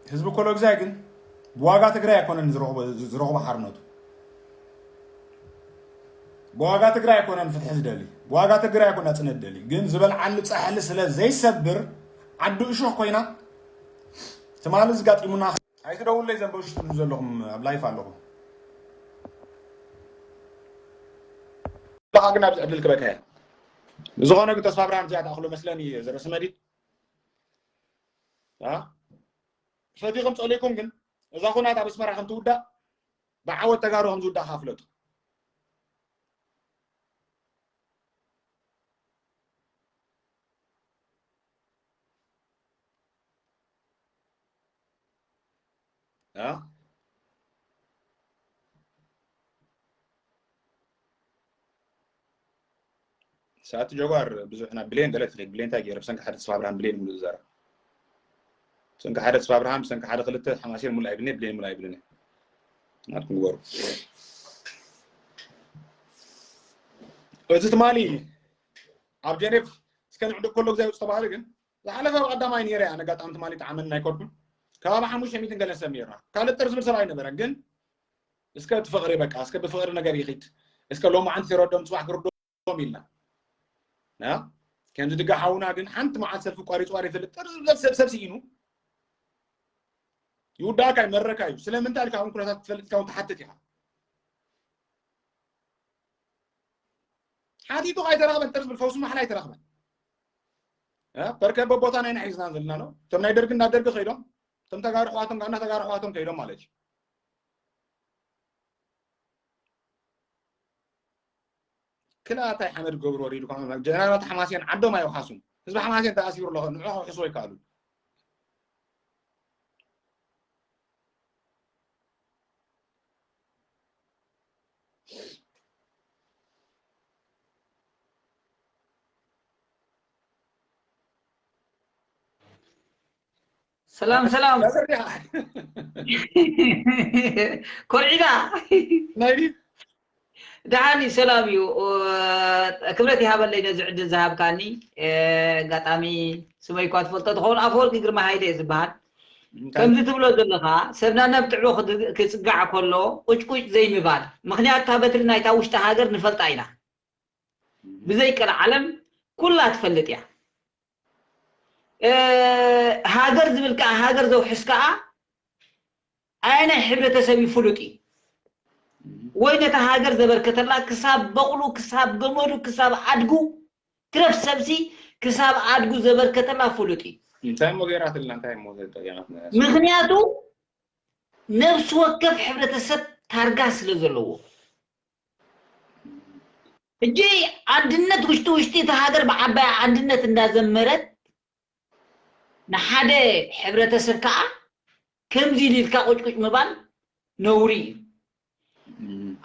ህዝቢ ኮሎ ግዛይ ግን ብዋጋ ትግራይ ኣይኮነን ዝረኽቦ፣ ዝረኽቦ ሓርነቱ። ብዋጋ ትግራይ ኣይኮነን ፍትሒ ዝደሊ፣ ብዋጋ ትግራይ ኣይኮነ ናፅነት ዝደሊ። ግን ዝበልዓሉ ፃሕሊ ስለ ዘይሰብር ዓዱ እሾኽ ኮይና ትማሊ ዝጋጢሙና። ኣይትደውለይ ዘንበ ውሽጢ ዘለኹም ኣብ ላይፍ ኣለኹም። ለኻ ግን ኣብዚ ዕድል ክበካ እያ። ብዝኾነ ግን ተስፋ ብርሃን እዚኣ ትኣኽሎ መስለኒ ዘርእሲ መዲድ። አ? ፈቲኹም ጸሊእኩም ግን እዛ ኩናት ኣብ ኣስመራ ከም ትውዳእ ብዓወት ተጋሩ ከም ዝውዳእ ከፍለጡ። ሰዓት ጀጓር ብዙሕ ናብ ብሌን ገለ ትኸይድ። ብሌን እንታይ ገይረ? ብሰንኪ ሓደ ተስፋ ብርሃን ብሌን ሙሉእ ዝዛረብ። ብሰንኪ ሓደ ተስፋ ብርሃን፣ ብሰንኪ ሓደ ክልተ ሓማሴን ሙሉእ ኣይብልን፣ ብሌን ሙሉእ ኣይብልን። ናትኩም ግበሩ። እዚ ትማሊ ኣብ ጀኔቭ እስከ ንዕድቅ ከሎ ግዜ ዝተባህለ ግን ዝሓለፈ ኣብ ቀዳማይ ነይረ እያ። ነጋጣሚ ትማሊ ጣዕመን ናይ ከድኩን ከባቢ ሓሙሽተ ሚእትን ገለን ሰብ ነይርና። ካልእ ጥር ዝብል ሰብ ኣይነበረን። ግን እስከ እቲ ፍቕሪ በቃ፣ እስከ ብፍቕሪ ነገር ይኺድ። እስከ ሎማዓንቲ ይረዶም፣ ጽባሕ ክርዶም ኢልና። ያ? ከምዚ ድጋ ሓውና ግን ሓንቲ መዓልቲ ሰልፊ ቋሪጹ ዋሪ ይፈልጥ። ጥር ዝብል ሰብ፣ ሰብ ስኢኑ። ይውዳእካ እዩ፣ መረካ እዩ። ስለምንታይ ኢልካ እውን ኩነታት ትፈልጥ ኢልካ እውን ትሓትት ኢኻ። ሓቲቱ ኣይተረኽበን፣ ጥር ዝብል ፈውሲ ማሕላ ኣይተረኽበን። እ፣ በርከ በቦታ ናይ ንሕና ሒዝና ዘለና ነው። እቶም ናይ ደርጊ እንዳ ደርጊ ከይዶም፣ እቶም ተጋሩ ኣሕዋቶም ጋር እና ተጋሩ ኣሕዋቶም ከይዶም ማለት እዩ። ክልኣታይ ሓመድ ገብሩ ወሪዱ፣ ከም ጀነራላት ሓማሴን ዓዶም ኣይውሓሱን። ህዝቢ ሓማሴን ተኣሲሩ ኣሎ፣ ንዑ ክውሕስዎ ይከኣሉ። ሰላም ሰላም። ነበር ዲኻ? ኮርዒዳ። ናይ ድዩ? ደሓን እዩ፣ ሰላም እዩ። ክብረት ይሃበለይ ነዚ ዕድል ዝሃብካኒ። ኣጋጣሚ ስመይ እኳ ትፈልጦ ትኸውን፣ ኣፈወርቂ ግርማ ሃይለ እየ ዝበሃል። ከምዚ ትብሎ ዘለኻ፣ ሰብ ናነብ ጥዕቦ ክድ- ክጽጋዕ ከሎ ቁጭቁጭ ዘይምባል። ምኽንያት እታ በትሪ ናይታ ውሽጢ ሃገር ንፈልጣ ኢና። ብዘይቀልዓለም ኩላ ትፈልጥ እያ። እ፣ ሃገር ዝብል ከኣ፣ ሃገር ዘውሕስ ከኣ ኣየናይ ሕብረተሰብ እዩ ፍሉጥ እዩ። ወይ ነታ ሃገር ዘበርከተላ ክሳብ በቕሉ፣ ክሳብ ገመዱ፣ ክሳብ ኣድጉ፣ ትረፍ ሰብሲ ክሳብ ኣድጉ ዘበርከተላ ፍሉጥ እዩ። እንታይ እሞ ገይራትልና? እንታይ እሞ ተጠቂማትና? ምኽንያቱ ነብሲ ወከፍ ሕብረተሰብ ታርጋ ስለ ዘለዎ። ሕጂ ኣንድነት ውሽጢ ውሽጢ እቲ ሃገር ብዓባይ ኣንድነት እንዳዘመረት ንሓደ ሕብረተሰብ ከዓ ከምዚ ኢሉ ኢልካ ቁጭቁጭ ምባል ነውሪ እዩ።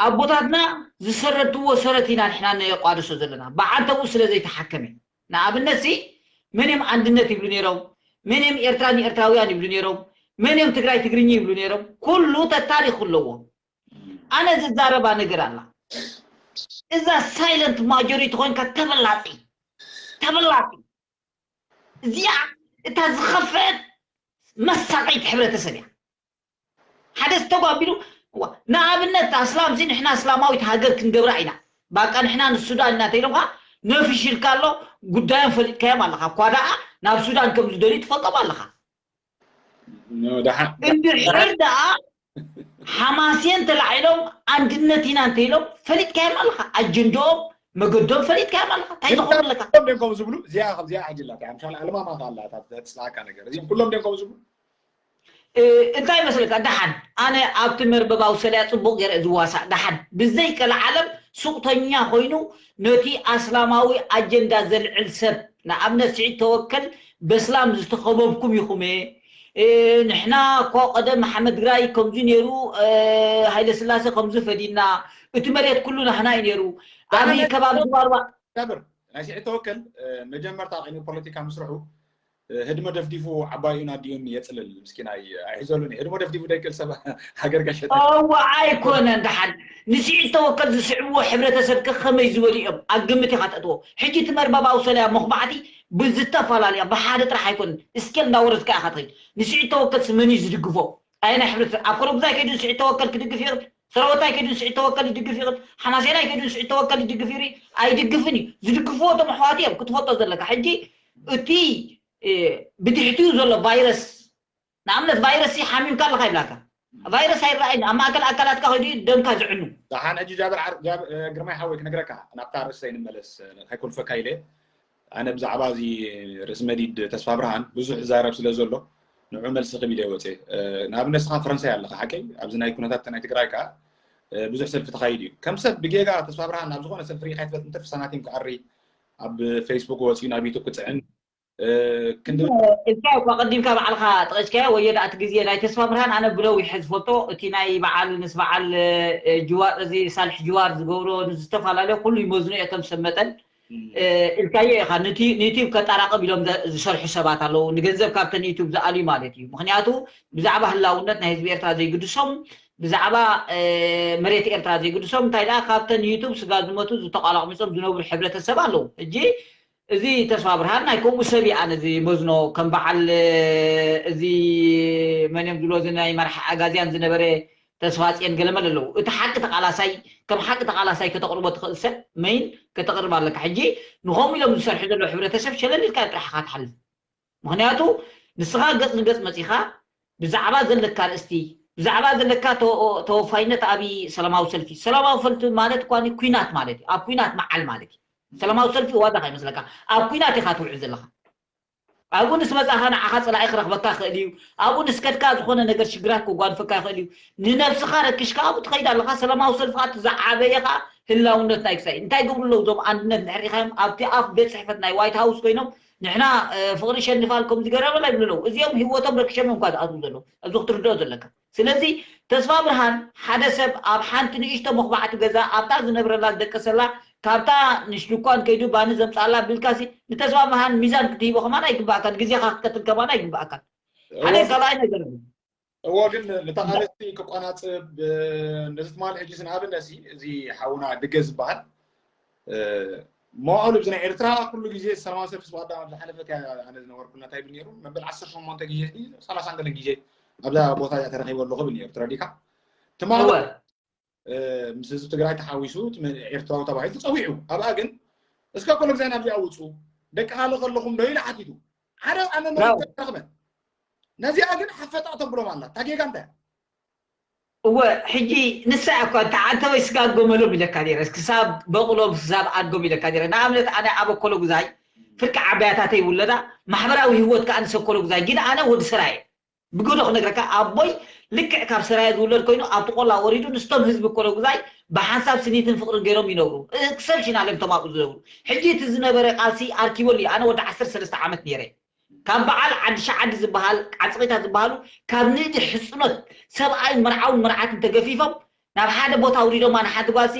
ኣቦታትና ዝሰረትዎ ሰረት ኢና ንሕና ነየቋድሶ ዘለና ብዓንተብኡ ስለ ዘይተሓከመ። ንኣብነት ሲ መን እዮም ኣንድነት ይብሉ ነይሮም? መን እዮም ኤርትራ ንኤርትራውያን ይብሉ ነይሮም? መን እዮም ትግራይ ትግርኛ ይብሉ ነይሮም? ኩሉ ተታሪኹ ኣለዎ። ኣነ ዝዛረባ ነገር ኣላ። እዛ ሳይለንት ማጆሪቲ ኮይንካ ተበላፂ ተበላፂ እዚኣ እታ ዝኸፍአት መሳቀይት ሕብረተሰብ እያ። ሓደ ዝተጓቢሉ ንኣብነት ኣስላም ሲ ንሕና እስላማዊት ሃገር ክንገብራ ኢና። ባቃ ንሕና ንሱዳን ኢና ተይሎም ከዓ ነፍሽልካ ኣሎ። ጉዳዮም ፈሊጥካዮም ኣለካ እኳ ደኣ ናብ ሱዳን ከም ዝደልዩ ትፈልጦም ኣለካ። እንድሕር ደኣ ሓማሴን ተላዒሎም ኣንድነት ኢና እንተኢሎም ፈሊጥካዮም ኣለካ። ኣጀንድኦም መገዶም ፈሊጥካዮም ኣለካ። እንታይ ዝኾኑ ኣለካ? ኩሎም ደም ከም ዝብሉ እዚኣ ከምዚኣ ሕጅላት ኣምሻል ኣለማማ ካላ ተፅላካ ነገር እዚኦም ኩሎም ደም ከም ዝብሉ እንታይ መስለካ? ደሓን ኣነ ኣብቲ መርበባዊ ሰለያ ፅቡቕ ገይረ ዝዋሳእ ደሓን ብዘይ ቀልዓለም ሱቕተኛ ኮይኑ ነቲ ኣስላማዊ ኣጀንዳ ዘልዕል ሰብ ንኣብነት ስዒድ ተወከል በስላም ዝተኸበብኩም ኢኹም። ንሕና እኮ ቀደም ሓመድ ግራይ ከምዚ ነይሩ፣ ሃይለ ስላሴ ከምዚ ፈዲና፣ እቲ መሬት ኩሉ ናህና እዩ ነይሩ። ኣበይ ከባቢ ዝባርባ ጃብር ናይ ስዒድ ተወከል መጀመርታ ቅድሚ ፖለቲካ ምስርሑ ህድሞ ደፍዲፉ ዓባይኡን ኣዲኡን የፅልል ምስኪናይ ኣይሕዘሉን ህድሞ ደፍዲፉ ደይክእል ሰብ ሃገር ጋሸጠ እዋ ኣይኮነን። ደሓን ንስዒድ ተወከል ዝስዕብዎ ሕብረተሰብ ከ ከመይ ዝበሉ እዮም ኣብ ግምት ኢኻ ተእትዎ። ሕጂ እቲ መርበባዊ ሰለያ መኹባዕቲ ብዝተፈላለያ ብሓደ ጥራሕ ኣይኮነን እስኬል እንዳወረድካ ኢኻ ትኸይድ። ንስዒድ ተወከል ስመን እዩ ዝድግፎ? ኣየናይ ሕብረተሰብ ኣብ ኮረጉዛይ ከይዱ ንስዒድ ተወከል ክድግፍ ይኽእል? ሰረወታይ ከይዱ ንስዒድ ተወከል ይድግፍ ይኽእል? ሓማሴናይ ከይዱ ንስዒድ ተወከል ይድግፍ ይኽእል? ኣይድግፍን እዩ። ዝድግፍዎ እቶም ኣሕዋት እዮም ክትፈልጦ ዘለካ። ሕጂ እቲ ብትሕቲኡ ዘሎ ቫይረስ ንኣብነት ቫይረስ ሓሚምካ ኣለካ ይብላካ። ቫይረስ ኣይረኣይን ኣብ ማእከል ኣካላትካ ከይዱ እዩ ደምካ ዝዕኑ። ደሓን ሕጂ ጃብር ዓር- ጃብ- ግርማይ ሓወይ ክነግረካ ናብታ ርእሰይ ንመለስ ከይኮልፈካ ኢለ ኣነ ብዛዕባ እዚ ርእሲ መዲድ ተስፋ ብርሃን ብዙሕ ዛረብ ስለ ዘሎ ንዑ መልሲ ክብ ኢለ ወፅእ። ንኣብነት ንስኻ ፈረንሳይ ኣለኻ ሓቀይ? ኣብዚ ናይ ኩነታት ናይ ትግራይ ከዓ ብዙሕ ሰልፊ ተኻይዱ እዩ። ከም ሰብ ብጌጋ ተስፋ ብርሃን ናብ ዝኾነ ሰልፊ ርኢኻ ይትፈልጥ? እንተ ፍሳናቲም ክኣሪ ኣብ ፌስቡክ ወፂኡ ናብ ዩቱብ ክፅዕን ክንዲ እልካ እኳ ቀዲምካ ባዕልካ ጠቂስካዮ ወዮ ደኣ እቲ ግዜ ናይ ተስፋ ብርሃን ኣነ ብነዊሕ ዝፈልጦ እቲ ናይ በዓል ምስ በዓል ጅዋር እዚ ሳልሕ ጅዋር ዝገብሮ ንዝተፈላለዩ ኩሉ ይመዝኑ እየ ከም ሰብ መጠን ኢልካዮ ኢኻ ንዩቲብ ከጣራቅብ ኢሎም ዝሰርሑ ሰባት ኣለዉ ንገንዘብ ካብተን ዩቲብ ዝኣልዩ ማለት እዩ ምክንያቱ ብዛዕባ ህላውነት ናይ ህዝቢ ኤርትራ ዘይግድሶም ብዛዕባ መሬት ኤርትራ ዘይግድሶም እንታይ ደኣ ካብተን ዩቱብ ስጋ ዝመቱ ዝተቋላቕሚጾም ዝነብሩ ሕብረተሰብ ኣለዉ ሕጂ እዚ ተስፋ ብርሃን ናይ ከምኡ ሰብ እዩ ኣነ ዝመዝኖ ከም በዓል እዚ መን እዮም ዝብሎ እዚ ናይ መራሒ ኣጋዝያን ዝነበረ ተስፋ ፅየን ገለመል ኣለዉ እቲ ሓቂ ተቃላሳይ ከም ሓቂ ተቃላሳይ ከተቅርቦ ትኽእል ሰብ መይን ከተቅርብ ኣለካ ሕጂ ንኸምኡ ኢሎም ዝሰርሑ ዘለዉ ሕብረተሰብ ሸለል ኢልካ ጥራሕካ ትሓልፍ ምክንያቱ ንስኻ ገፅ ንገፅ መፂኻ ብዛዕባ ዘለካ ኣርእስቲ ብዛዕባ ዘለካ ተወፋይነት ኣብ ሰላማዊ ሰልፊ ሰላማዊ ሰልፊ ማለት እኳ ኩናት ማለት እዩ ኣብ ኩናት መዓል ማለት እዩ ሰላማዊ ሰልፊ ዋዛ ከይመስለካ ኣብ ኩናት ኢኻ ትውዕል ዘለኻ ኣብኡ ንስ መፃኻ ንዓኻ ፀላኢ ክረኽበካ ይኽእል እዩ ኣብኡ ንስከድካ ዝኾነ ነገር ሽግራት ክጓንፈካ ይኽእል እዩ ንነብስኻ ረክሽካ ኣብኡ ትኸይድ ኣለኻ ሰላማዊ ሰልፊ ከዓ ዝዓበየ ከዓ ህላውነት ናይ ክሳይ እንታይ ገብሩ ኣለዉ እዞም ኣንድነት ንሕሪኻዮም ኣብቲ ኣፍ ቤት ፅሕፈት ናይ ዋይት ሃውስ ኮይኖም ንሕና ፍቕሪ ሸንፋል ከም ዝገረበላ ይብሉ ኣለዉ እዚኦም ህይወቶም ረክሸም እዮም ዝኣትዉ ዘለዉ እዚ ክትርድኦ ዘለካ ስለዚ ተስፋ ብርሃን ሓደ ሰብ ኣብ ሓንቲ ንእሽቶ መኹባዕቲ ገዛ ኣብታ ዝነብረላ ዝደቀሰላ ካብታ ንሽ ድኳን ከይዱ ባኒ ዘምፃላ ብልካሲ ንተስፋ ብርሃን ሚዛን ክትሂቦ ከማን ኣይግባእካን ግዜካ ክትቀትል ከማን ኣይግባእካን ሓደ ካልኣይ ነገር እዎ ግን ንተቃለስቲ ክቆናፅብ ነዚ ትማሊ ሕጂ ንኣብነት እዚ ሓውና ድገ ዝበሃል መዋእሉ ኣብዚ ናይ ኤርትራ ኩሉ ግዜ ሰላማዊ ሰልፊ ስዋዳ ኣብ ዝሓለፈት ኣነ ዝነበርኩ እናታይ ብል ነይሩ መበል ዓሰርተ ሸሞንተ ግዜ ሰላሳ ገለን ግዜ ኣብዛ ቦታ እዚኣ ተረኺበ ኣለኹ ብል ነይሩ ትረዲካ ትማሊ ምስ ህዝቢ ትግራይ ተሓዊሱ ኤርትራዊ ተባሂሉ ተፀዊዑ ኣብኣ ግን እስከ ኮሎ ግዜ ናብዚኣ ውፁ ደቂ ሃለ ከለኹም ዶ ኢሉ ሓቲቱ ሓደ ኣነ ተረኽበ ነዚኣ ግን ሓፈጣ ተብሎም ኣላ ታጌጋ እንታይ እወ ሕጂ ንሳ እኳ ተዓንተወይ ስጋ ጎመሎም ኢለካ ነረ ክሳብ በቕሎም ክሳብ ኣድጎም ኢለካ ነረ ንኣብነት ኣነ ኣብ ኣኮሎ ጉዛይ ፍርቂ ዓባያታተይ ውለዳ ማሕበራዊ ህይወት ከዓ ንሰኮሎ ጉዛይ ግን ኣነ ወዲ ሰራየ ብግዶ ክነግረካ ኣቦይ ልክዕ ካብ ሰራየ ዝውለድ ኮይኑ ኣብቲ ቆላ ወሪዱ ንስቶም ህዝቢ ኮሎ ጉዛይ ብሓንሳብ ስኒትን ፍቅርን ገይሮም ይነብሩ ክሰብ ሽናለም ተማቁ ዝነብሩ ሕጂ እቲ ዝነበረ ቃልሲ ኣርኪበሉ ኣነ ወዲ ዓሰርተ ሰለስተ ዓመት ነረ ካብ በዓል ዓዲ ሸዓዲ ዝበሃል ዓፅቂታት ዝበሃሉ ካብ ንእዲ ሕፅኖት ሰብኣይ መርዓውን መርዓትን ተገፊፎም ናብ ሓደ ቦታ ኣውሪዶማ ንሓንቲ ጓልሲ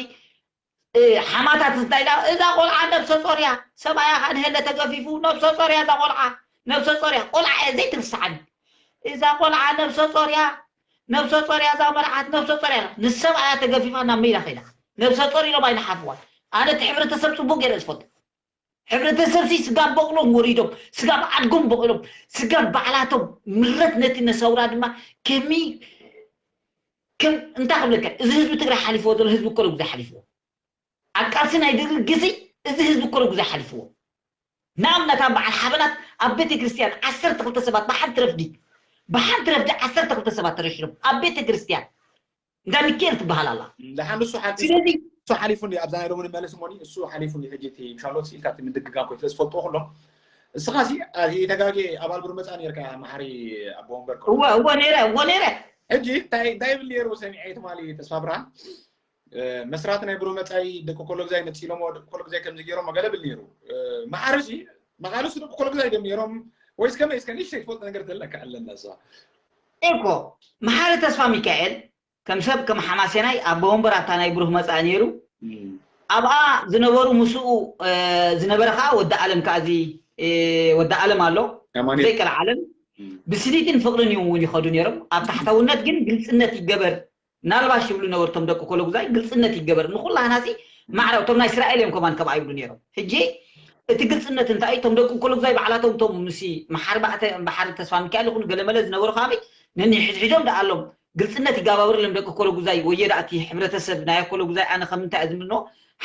ሓማታት እንታይ ኢላ እዛ ቆልዓ ነብሰ ጾር እያ ሰብኣያ ከዓ ንሄለ ተገፊፉ ነብሰ ጾር እያ እዛ ቆልዓ ነብሰ ጾር እያ ቆልዓ እያ ዘይትርስዓኒ እዛ ቆልዓ ነብሰ ጾር እያ ነብሰ ጾር እያ እዛ መርዓት ነብሰ ጾር እያ ንሰብኣያ ተገፊፋ ናብ መይዳ ከይዳ ነብሰ ጾር ኢሎም ኣይንሓፍዋን ኣነ እቲ ሕብረተሰብ ፅቡቅ ገይረ ዝፈልጥ ሕብረተሰብ ሲ ስጋብ በቕሎም ወሪዶም ስጋብ ኣድጎም በቕሎም ስጋብ ባዕላቶም ምረት ነቲ ነሰውራ ድማ ከሚ ከም እንታይ ክብለካ እዚ ህዝቢ ትግራይ ሓሊፍዎ ዘሎ ህዝቢ ኮሎ ግዜ ሓሊፍዎ ኣብ ቃልሲ ናይ ደርጊ ግዜ እዚ ህዝቢ ኮሎ ግዜ ሓሊፍዎ ንኣብነት ኣብ በዓል ሓበናት ኣብ ቤተ ክርስቲያን ዓሰርተ ክልተ ሰባት ብሓንቲ ረፍዲ ብሓንቲ ረፍዲ ዓሰርተ ክልተ ሰባት ተረሽኖም ኣብ ቤተ ክርስቲያን እንዳ ሚካኤል ትበሃል ኣላ ደሓን ንሱ ሓንቲ ስለዚ እሱ ሓሊፉ እንዲ ኣብዛ ናይ ሎሚ ንመለስ እሞኒ እሱ ሓሊፉ እንዲ ሕጂ እቲ ምሻሎት ኢልካ እቲ ምድግጋም ኮይ ስለ ዝፈልጥዎ ኩሎም እስኻ ሲ ተጋጌ ኣባል ብር መፃ ነርካ መሓሪ ኣቦ ወንበር እወ እወ ነይረ እወ ነይረ ሕጂ እንታይ እንታይ ይብል ነይሩ ሰሚዐ ትማሊ ተስፋ ብርሃን መስራት ናይ ብሩህ መፃኢ ደቂ ኮሎ ግዛይ ነፂሎሞ ደቂ ኮሎ ግዛይ ከምዚ ገይሮሞ ገለ ብል ነይሩ መሓሪ ሲ መቃልሱ ደቂ ኮሎ ግዛይ ደም ነይሮም ወይስ ከመይ እስከ ንእሽተይ ትፈልጦ ነገር ዘለካ ኣለና እሷ እኮ መሓሪ ተስፋ ሚካኤል ከም ሰብ ከም ሓማሴናይ ኣቦ ወንበር ኣብታ ናይ ብሩህ መፃኢ ነይሩ ኣብኣ ዝነበሩ ምስኡ ዝነበረ ከዓ ወዲ ኣለም ከዓ እዚ ወዲ ኣለም ኣሎ ዘይቀል ዓለም ብስኒትን ፍቅርን እዮም እውን ይኸዱ ነይሮም ኣብ ታሕታውነት ግን ግልፅነት ይገበር ናልባሽ ይብሉ ነበርቶም ደቂ ኮሎጉዛይ ግልፅነት ይገበር ንኩላህና ሲ ማዕረ እቶም ናይ እስራኤል እዮም ከማን ከምኣ ይብሉ ነይሮም ሕጂ እቲ ግልፅነት እንታይ እቶም ደቂ ኮሎጉዛይ ባዕላቶም እቶም ምስ መሓሪ ባዕተ ባሓሪ ተስፋ ሚካኤል ይኹን ገለመለ ዝነበሩ ከባቢ ነኒ ሕድሕዶም ደኣሎም ግልፅነት ይጋባብርሎም ደቂ ኮሎጉዛይ ወየዳ እቲ ሕብረተሰብ ናይ ኮሎጉዛይ ኣነ ከምንታይ ዝምኖ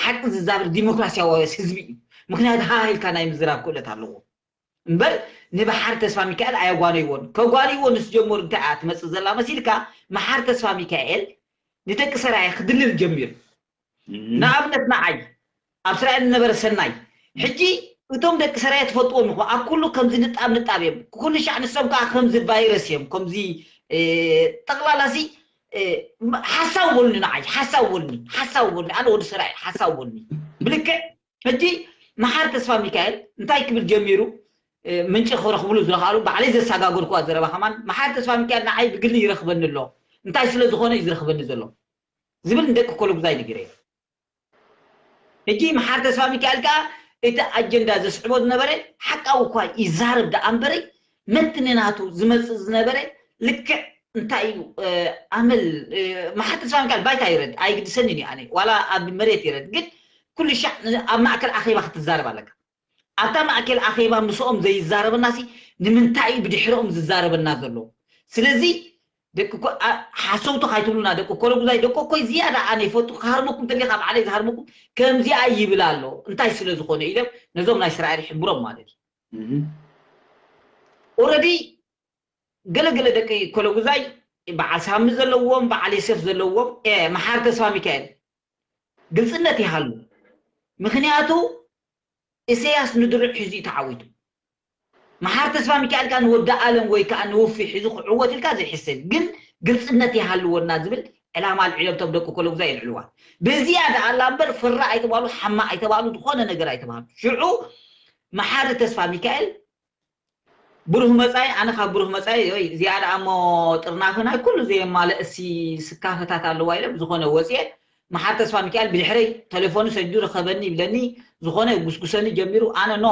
ሓቂ ዝዛብር ዲሞክራሲያዊ ህዝቢ እዩ ምክንያቱ ሃ ኢልካ ናይ ምዝራብ ክእለት ኣለዎ እምበር ንበሓር ተስፋ ሚካኤል ኣየጓነይዎን ከጓንይዎ ንስ ጀመሩ እንታይ እያ ትመፅእ ዘላ መሲልካ መሓር ተስፋ ሚካኤል ንደቂ ሰራየ ክድልል ጀሚሩ ንኣብነት ንዓይ ኣብ እስራኤል ዝነበረ ሰናይ ሕጂ እቶም ደቂ ሰራየ ትፈልጥዎም ኢኹም። ኣብ ኩሉ ከምዚ ንጣብ ንጣብ እዮም። ኩሉ ሻዕ ንሶም ከዓ ከምዚ ቫይረስ እዮም። ከምዚ፣ እ፣ ጠቕላላ ሲ፣ እ፣ ሓሳው በሉኒ ንዓይ፣ ሓሳው በሉኒ፣ ሓሳው በሉኒ። ኣነ ወዲ ሰራየ ሓሳው በሉኒ። ብልክዕ ሕጂ መሓር ተስፋ ሚካኤል እንታይ ክብል ጀሚሩ፣ እ፣ ምንጪ ክረኽብሉ ዝረኽኣሉ ባዕለይ ዘሳጋገርኩዋ ዘረባ ከማን መሓር ተስፋ ሚካኤል ንዓይ ብግሊ ይረኽበኒ ኣሎ። እንታይ ስለ ዝኾነ እዩ ዝረኽበኒ ዘሎ ዝብል ንደቂ ኮለጉዛይ ነጊረዮ። ሕጂ መሓር ተስፋ ሚካኤል ከኣ እቲ ኣጀንዳ ዘስዕቦ ዝነበረ ሓቃዊ እኳ ይዛረብ ደኣ እምበረይ መትኒ ናቱ ዝመጽእ ዝነበረ ልክዕ እንታይ እዩ፣ እ፣ ኣመል፣ እ፣ መሓር ተስፋ ሚካኤል ባይታ ይረድ ኣይግድሰንን እዩ ኣነ ዋላ ኣብ መሬት ይረድ ግን ኩሉ ሻዕ ን-፣ ኣብ ማእከል ኣኼባ ክትዛረብ ኣለካ። ኣብታ ማእከል ኣኼባ ምስኦም ዘይዛረበናሲ ንምንታይ እዩ ብድሕሪኦም ዝዛረበና ዘሎ? ስለዚ ደቂ ኮ-፣ ኣ-፣ ሓሰውቲ ካይትብሉና ደቂ ኮለጉዛይ፣ ደቂ ኮይ ዝያዳ ኣነ ይፈቱ ክሃርመኩም ተሊካ ባዕለይ ዝሃርመኩም ከምዚኣ ይብል ኣሎ እንታይ ስለ ዝኾነ ኢሎም ነዞም ናይ እስራኤል ይሕብሮም ማለት እዩ። እህ። ኦረዲ ገለገለ ደቂ ኮለጉዛይ በዓል ሳሚ ዘለዎም በዓል የሰፍ ዘለዎም፣ እ፣ መሓር ተስፋ ሚካኤል ግልፅነት ይሃሉ። ምክንያቱ ኢሳያስ ንድሩዕ ሒዙ እዩ ተዓዊቱ። መሓር ተስፋ ሚካኤል ከኣ ንወዲ ኣለም ወይ ከኣ ንውፊ ሒዙ ክዕወት ኢልካ ዘይሕሰብ እዩ። ግን ግልፅነት ይሃልወና ዝብል ዕላማ ኣልዒሎም እቶም ደቂ ኮለጉዛይ የልዕልዋ። በዚኣ ደኣ ኣላ እምበር ፍራ ኣይተባሉ ሓማ ኣይተባሉ ዝኾነ ነገር ኣይተባሉ። ሽዑ መሓሪ ተስፋ ሚካኤል ብሩህ መጻኢ ኣነ ካብ ብሩህ መጻኢ ወይ እዚኣ ደኣ እሞ ጥርናፈ ናይ ኩሉ ዘየማልእ እሲ ስካፈታት ኣለዋ ኢለ ብዝኾነ ወፅየ መሓር ተስፋ ሚካኤል ብድሕረይ ተሌፎኑ ሰዲዱ ረኸበኒ ይብለኒ ዝኾነ ጉስጉሰኒ ጀሚሩ ኣነ ኖ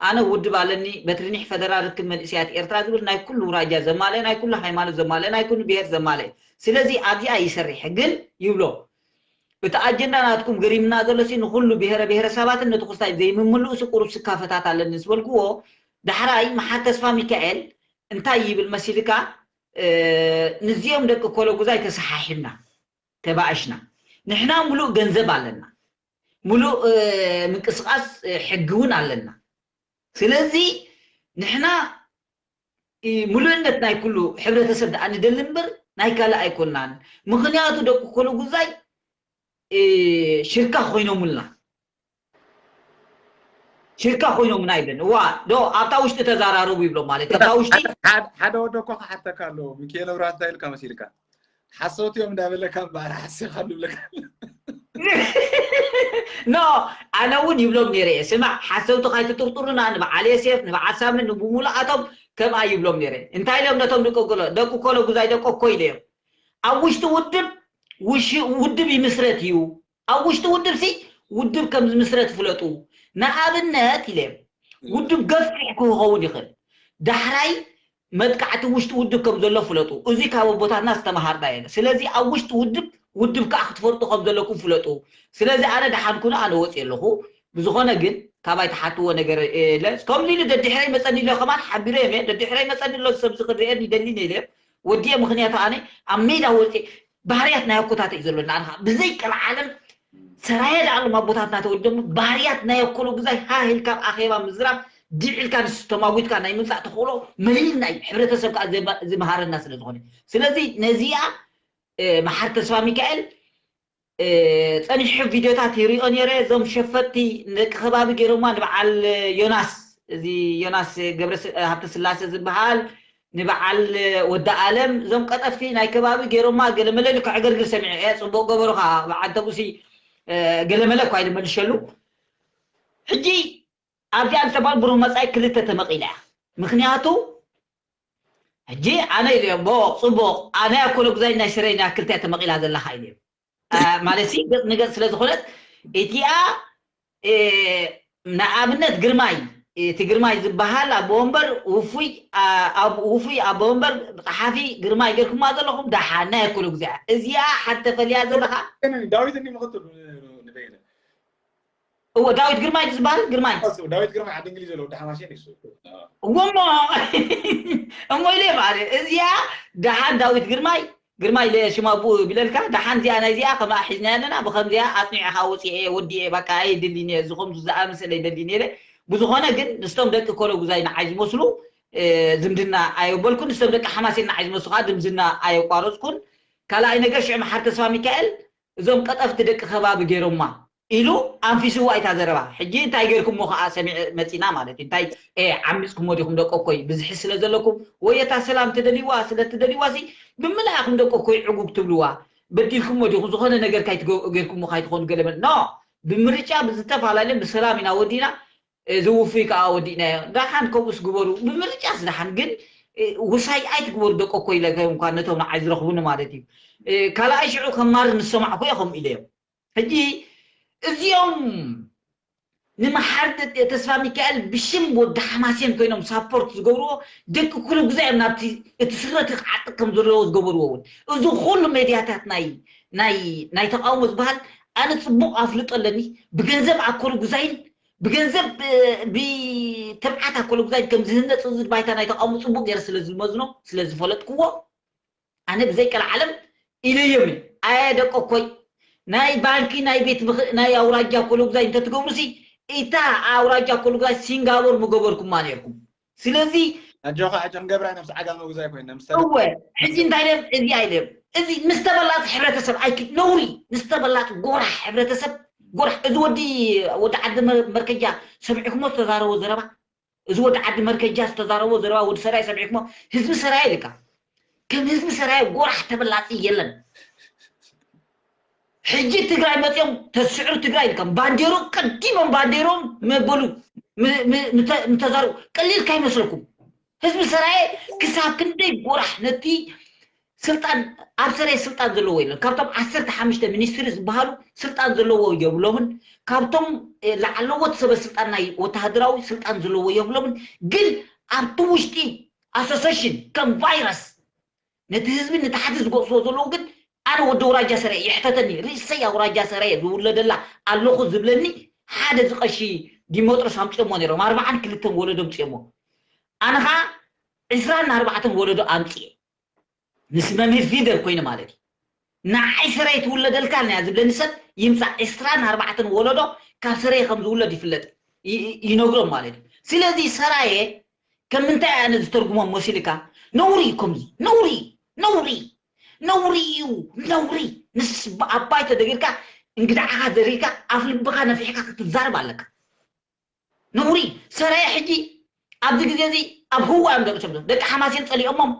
ኣነ ውድብ ኣለኒ በትሪ ኒሕ ፈደራል ርክብ መንእሰያት ኤርትራ ዝብል ናይ ኩሉ ውራጃ ዘማልእ ናይ ኩሉ ሃይማኖት ዘማልእ ናይ ኩሉ ብሄር ዘማልእ ስለዚ ኣብዚኣ ይሰርሕ ግን ይብሎ እቲ ኣጀንዳ ናትኩም ገሪምና ዘሎ ሲ ንኩሉ ብሄረ ብሄረሰባትን ነቲ ክስታይ ዘይምምልኡ ሲ ቁሩብ ስካፈታት ኣለኒ ዝበልክዎ ዳሕራይ መሓር ተስፋ ሚካኤል እንታይ ይብል መሲልካ ንዚኦም ደቂ ኮለጉዛይ ተሰሓሒብና ተባእሽና ንሕና ሙሉእ ገንዘብ ኣለና ሙሉእ ምንቅስቃስ ሕጊ እውን ኣለና ስለዚ ንሕና ምሉእነት ናይ ኩሉ ሕብረተሰብ ደኣ ንደሊ እምበር ናይ ካልእ ኣይኮናን ምክንያቱ ደቂ ኮለጉዛይ ሽርካ ኮይኖምልና ሽርካ ኮይኖምና ይብለን እዋ ዶ ኣብታ ውሽጢ ተዛራረቡ ይብሎም ማለት ኣብታ ውሽጢ ሓደ ወዶ እኮ ክሓተካ ኣለዎ ሚካኤል ኣብርሃ እንታይ ኢልካ መሲልካ ሓሰውቲ እዮም እንዳበለካ እምበኣር ሓሲኻ ንብለካ ኖ ኣነ እውን ይብሎም ነይረ እየ ስማዕ ሓሰውቲ ካይትጥርጥሩና ንበዓል የሴፍ ንበዓል ሳምን ንብሙሉኣቶም ከምኣ ይብሎም ነይረ እንታይ ኢሎም ነቶም ደቂ ኮሎ ደቂ ኮሎ ጉዛይ ደቂ እኮ ኢለ እዮም ኣብ ውሽጢ ውድብ ውድብ ይምስረት እዩ ኣብ ውሽጢ ውድብ ሲ ውድብ ከም ዝምስረት ፍለጡ ንኣብነት ኢለ ውድብ ገፊሕ ክኸውን ይኽእል ዳሕራይ መጥቃዕቲ ውሽጢ ውድብ ከም ዘሎ ፍለጡ እዚ ካብ ኣቦታትና ዝተምሃርና የለ ስለዚ ኣብ ውሽጢ ውድብ ውድብ ከዓ ክትፈልጡ ከም ዘለኩም ፍለጡ ስለዚ ኣነ ደሓን ኩነ ኣነ ወፂ ኣለኹ ብዝኾነ ግን ካባይ ተሓትዎ ነገር የለ ከምዚ ኢሉ ደድሕረይ መፀኒ ኣሎ ከማን ሓቢረ እየ ደድሕረይ መፀኒ ኣሎ ሰብ ዝክርእየኒ ይደሊኒ ኢለ ወዲየ ምክንያቱ ኣነ ኣብ ሜዳ ወፂ ባህርያት ናይ ኣኮታት እዩ ዘሎ ንኣንኻ ብዘይ ቀልዓለም ሰራየ ደኣሎም ኣቦታትና ተወልዶም ባህርያት ናይ ኣኮሎ ግዛይ ሃህል ካብ ኣኼባ ምዝራብ ድዕልካ ንሱ ተማጉትካ ናይ ምምፃእ ተኽእሎ መሊልና እዩ ሕብረተሰብ ከዓ ዝመሃረና ስለ ዝኾነ ስለዚ ነዚኣ መሓር ተስፋ ሚካኤል ፀኒሑ ቪድዮታት ይሪኦ ነይረ እዞም ሸፈጥቲ ደቂ ከባቢ ገይሮማ ንበዓል ዮናስ እዚ ዮናስ ገብረ ሃብተ ስላሴ ዝበሃል ንበዓል ወዲ ኣለም እዞም ቀጠፍቲ ናይ ከባቢ ገይሮማ ገለመለ ኢሉ ከዕገርግር ሰሚዐ እየ ፅቡቅ ገበሩካ በዓል ተጉሲ ገለመለ እኳ ኢሉ መልሸሉ ሕጂ ኣብዚኣ ዝተባል ብሩህ መፃኢ ክልተ ተመቂላ እያ ምክንያቱ ሕጂ ኣነ ኢለዮ ቦ ፅቡቅ ኣነ ኣኮነ ጉዛይ ናይ ስረይ ናይ ክልተ ተመቂላ ዘለካ ኢለዮ ማለት ሲ ገፅ ንገፅ ስለ ዝኾነት እቲኣ ንኣብነት ግርማይ እቲ ግርማይ ዝበሃል ኣቦ ወንበር ውፉይ ውፉይ ኣቦ ወንበር ፀሓፊ ግርማይ ገርኩማ ዘለኹም ደሓን ናይ ኣኮነ ጉዛይ እዚኣ ሓንቲ ተፈልያ ዘለካ ዳዊት እኒ ምክትሉ ንበይነ እዎ ዳዊት ግርማይ ዝበሃል ግርማይ ዳዊት ግርማይ ዓዲ እንግሊዝ ዘሎ ወዲ ሓማሴን እዩ እዎ እሞ እሞ ኢለ ማለት እዚኣ ደሓን ዳዊት ግርማይ ግርማይ ሽማ ብኡ ይብለልካ ደሓን እዚኣ ናይ እዚኣ ከምኣ ሒዝናያ ኣለና ብከምዚኣ ኣፅኒዕኻ ወፂአ ወዲአ በቃ ኣይድልን እየ ዝኸምዙ ዝኣመሰለ ይደልን እየ ብዝኾነ ግን ንስቶም ደቂ ኮለጉዛይ ንዓይ ዝመስሉ ዝምድና ኣየበልኩን ንስቶም ደቂ ሓማሴን ንዓይ ዝመስሉ ከዓ ዝምድና ኣየቋረፅኩን ካልኣይ ነገር ሽዑ መሓር ተስፋ ሚካኤል እዞም ቀጠፍቲ ደቂ ከባቢ ገይሮማ ኢሉ ኣንፊስዋ እታ ዘረባ። ሕጂ እንታይ ጌርኩሞ ከዓ ሰሚዐ መፂና ማለት እዩ። እንታይ ዓሚፅኩሞ ዲኹም ደቂ እኮይ? ብዝሒ ስለ ዘለኩም ወይ እታ ሰላም ትደልይዋ ስለ ትደልይዋ ሲ ብምልኣኹም ደቂ እኮይ ዕጉግ ትብልዋ። በዲልኩሞ ዲኹም? ዝኾነ ነገር ካይትገ- ጌርኩሞ ካይትኾኑ ገለመል ኖ። ብምርጫ ብዝተፈላለየ ብሰላም ኢና ወዲና። እዚ ውፉይ ከዓ ወዲእናዮ። ደሓን ከምኡስ ግበሩ። ብምርጫስ ደሓን ግን ውሳይ ኣይትግበሩ ደቂ እኮይ ኢለ እንኳን ነቶም ንዓይ ዝረኽቡኒ ማለት እዩ። ካልኣይ ሽዑ ከማር ንሰማዕኩ እየ ከምኡ ኢለዮም። ሕጂ እዚኦም ንምሓር ተስፋ ሚካኤል ብሽም ወዲ ሓማሴን ኮይኖም ሳፖርት ዝገብርዎ ደቂ ኩሉ ግዜ እዮም ናብቲ እቲ ስረቲ ክዓጥቅ ከም ዘለዎ ዝገበርዎ እውን እዚ ኩሉ ሜድያታት ናይ ናይ ናይ ተቃውሞ ዝበሃል ኣነ ጽቡቅ ኣፍልጦ ኣለኒ። ብገንዘብ ኣኮሉ ግዛይን ብገንዘብ ብትብዓት ኣኮሉ ግዛይን ከም ዝህነጽ እዚ ባይታ ናይ ተቃውሞ ጽቡቅ ገይረ ስለ ዝመዝኖ ስለ ዝፈለጥክዎ ኣነ ብዘይ ቀልዓለም ኢለዮም እየ። ኣየ ደቂ እኮይ ናይ ባንኪ ናይ ቤት ምኽ- ናይ ኣውራጃ ኮሎግዛይ እንተትገብሩሲ እታ ኣውራጃ ኮሎግዛይ ሲንጋቦር ምገበርኩማ ነርኩም። ስለዚ ኣጆኻ ኣጆን ገብራ ነብስ ዓጋመ ጉዛይ ኮይነ ምስተለ እወ ሕጂ እንታይ ደም እዚ ኣይደም እዚ ምስ ተበላፅ ሕብረተሰብ ኣይክ ነውሪ ምስ ተበላፅ ጎራሕ ሕብረተሰብ ጎራሕ እዚ ወዲ ወዲ ዓዲ መር- መርከጃ ሰሚዕኩሞ ዝተዛረቦ ዘረባ እዚ ወዲ ዓዲ መርከጃ ዝተዛረቦ ዘረባ ወዲ ሰራይ ሰሚዕኩሞ ህዝቢ ሰራይ ኢልካ ከም ህዝቢ ሰራይ ጎራሕ ተበላፂ የለን። ሕጂ ትግራይ መፅኦም ተስዕሩ ትግራይ ኢልካ ባንዴሩ ቀዲሞም ባንዴሮም መበሉ ምተዛረቡ ቀሊል ካይመስለኩም ህዝቢ ሰራየ ክሳብ ክንደይ ጎራሕ ነቲ ስልጣን ኣብ ሰራየ ስልጣን ዘለዎ የለን። ካብቶም ዓሰርተ ሓሙሽተ ሚኒስትሪ ዝበሃሉ ስልጣን ዘለዎ የብሎምን። ካብቶም ላዕለዎት ሰበ ስልጣን ናይ ወተሃደራዊ ስልጣን ዘለዎ የብሎምን። ግን ኣብቲ ውሽጢ ኣሶሴሽን ከም ቫይረስ ነቲ ህዝቢ ንታሕቲ ዝገፅዎ ዘለዉ ግን ኣነ ወዲ ኣውራጃ ሰረ ይሕተተኒ ርእሰይ ኣውራጃ ሰረ ዝውለደላ ኣለኹ ዝብለኒ ሓደ ዝቀሺ ዲሞጥሮስ ኣምፅኦሞ ነይሮም ኣርባዓን ክልተን ወለዶ ኣምፅኦሞ ኣነ ከዓ ዕስራን ኣርባዕተን ወለዶ ኣምፅኤ ምስ መምህር ፊደል ኮይኑ ማለት እዩ ንዓይ ሰረ ትውለደልካ ያ ዝብለኒ ሰብ ይምፃእ ዕስራን ኣርባዕተን ወለዶ ካብ ሰረ ከም ዝውለድ ይፍለጥ ይነግሮም ማለት እዩ ስለዚ ሰራየ ከም ምንታይ ኣነ ዝተርጉሞም መሲልካ ነውሪ እዩ ከምዚ ነውሪ ነውሪ ነውሪ እዩ ነውሪ ምስ ኣባይ ተደጊርካ እንግዳዕኻ ዘሪርካ ኣፍ ልብኻ ነፊሕካ ክትዛረብ ኣለካ ነውሪ ሰራየ ሕጂ ኣብዚ ግዜ እዚ ኣብ ህዋ እዮም ደቂ ሰብ ደቂ ሓማሴን ፀሊኦሞም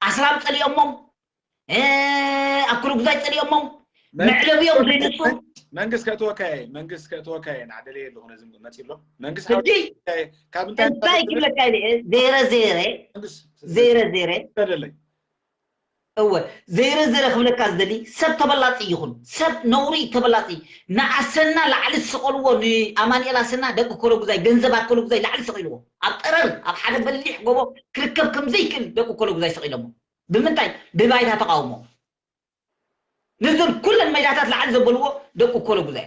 ኣስላም ፀሊኦሞም ኣኩሉ ግዛይ ፀሊኦሞም መዕለቢኦም ዘይነሱ መንግስት ከእትወካየ መንግስት ከእትወካየ ንዓደለየ ኣለኹ ነዚ መፂ ኣሎ መንግስት ሕጂ ካብ እንታይ እንታይ ክብለካ ኢለ ዘይረ ዘይረ ዘይረ ዘይረ ተደለይ እወ ዘይረ ዘይረ ክብለካ ዝደሊ ሰብ ተበላፂ ይኹን ሰብ ነውሪ ተበላፂ ንኣሰና ላዕሊ ዝሰቐልዎ ንኣማንኤል ኣሰና ደቂ ኮሎ ግዛይ ገንዘብ ኣኮሎ ግዛይ ላዕሊ ሰቒልዎ ኣብ ጠረር ኣብ ሓደ በሊሕ ጎቦ ክርከብ ከም ዘይክእል ደቂ ኮሎ ግዛይ ሰቒሎሞ ብምንታይ ብባይታ ተቃውሞ ነዞን ኩለን ሜዳታት ላዕሊ ዘበልዎ ደቂ ኮሎ ግዛይ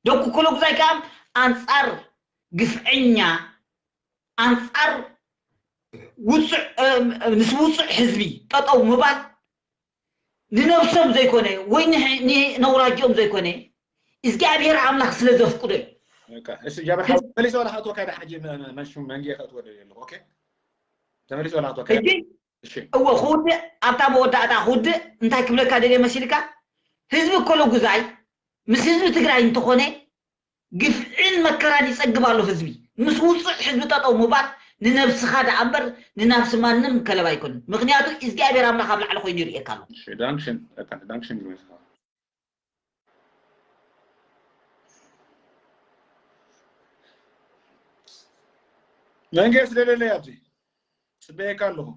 ደቂ ኮሎ ግዛይ ከዓ ኣንፃር ግፍዐኛ ኣንፃር ውፅዕ ምስ ውፅዕ ህዝቢ ጠጠው ምባል ንነብሶም ዘይኮነ ወይ ንነውራጅኦም ዘይኮነ እግዚኣብሔር ኣምላኽ ስለ ዘፍቅዶ እዩ ተመሊሶ ወላ ከእትወካ ዳ ሕጂ መንሹ መንጌ ከእትወደ ኣለኹ ተመሊሶ ወላ ከእትወካ እወ ክውድእ ኣብታ መወዳእታ ክውድእ እንታይ ክብለካ ደልየ መሲልካ ህዝቢ ኮሎ ጉዛይ ምስ ህዝቢ ትግራይ እንተኾነ ግፍዕን መከራን ይፀግብ ኣሎ ህዝቢ ምስ ውፁዕ ህዝቢ ጠጠው ምባል ንነብስኻ ደኣ እምበር ንናብሲ ማንም ከለብ ኣይኮንን ምክንያቱ እግዚኣብሔር ኣምላኽ ኣብ ላዕሊ ኮይኑ ይርእየካ ኣሎ መንጌ ስለ ደለይ ኣብዚ ፅበየካ ኣለኹ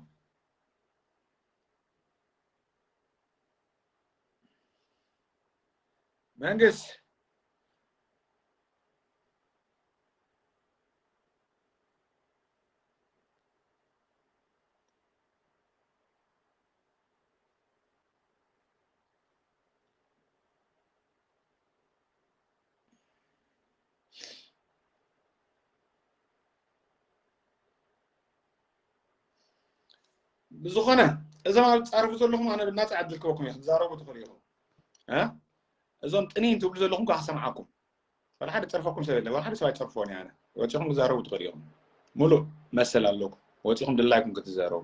መንግስት ብዝኾነ እዞም ኣብ ትፃረፉ ዘለኹም ኣነ ብናፃ ዕድል ክበኩም እየ ክትዛረቡ ትኽእሉ ኢኹም እዞም ጥኒን ትብሉ ዘለኹም ከዓ ክሰምዓኩም ወላ ሓደ ፀርፈኩም ሰብ የለ ወላ ሓደ ሰብ ኣይፀርፍዎን እየ ኣነ ወፂኹም ክዛረቡ ትኽእሉ ኢኹም ሙሉእ መሰል ኣለኩም ወፂኹም ድላይኩም ክትዛረቡ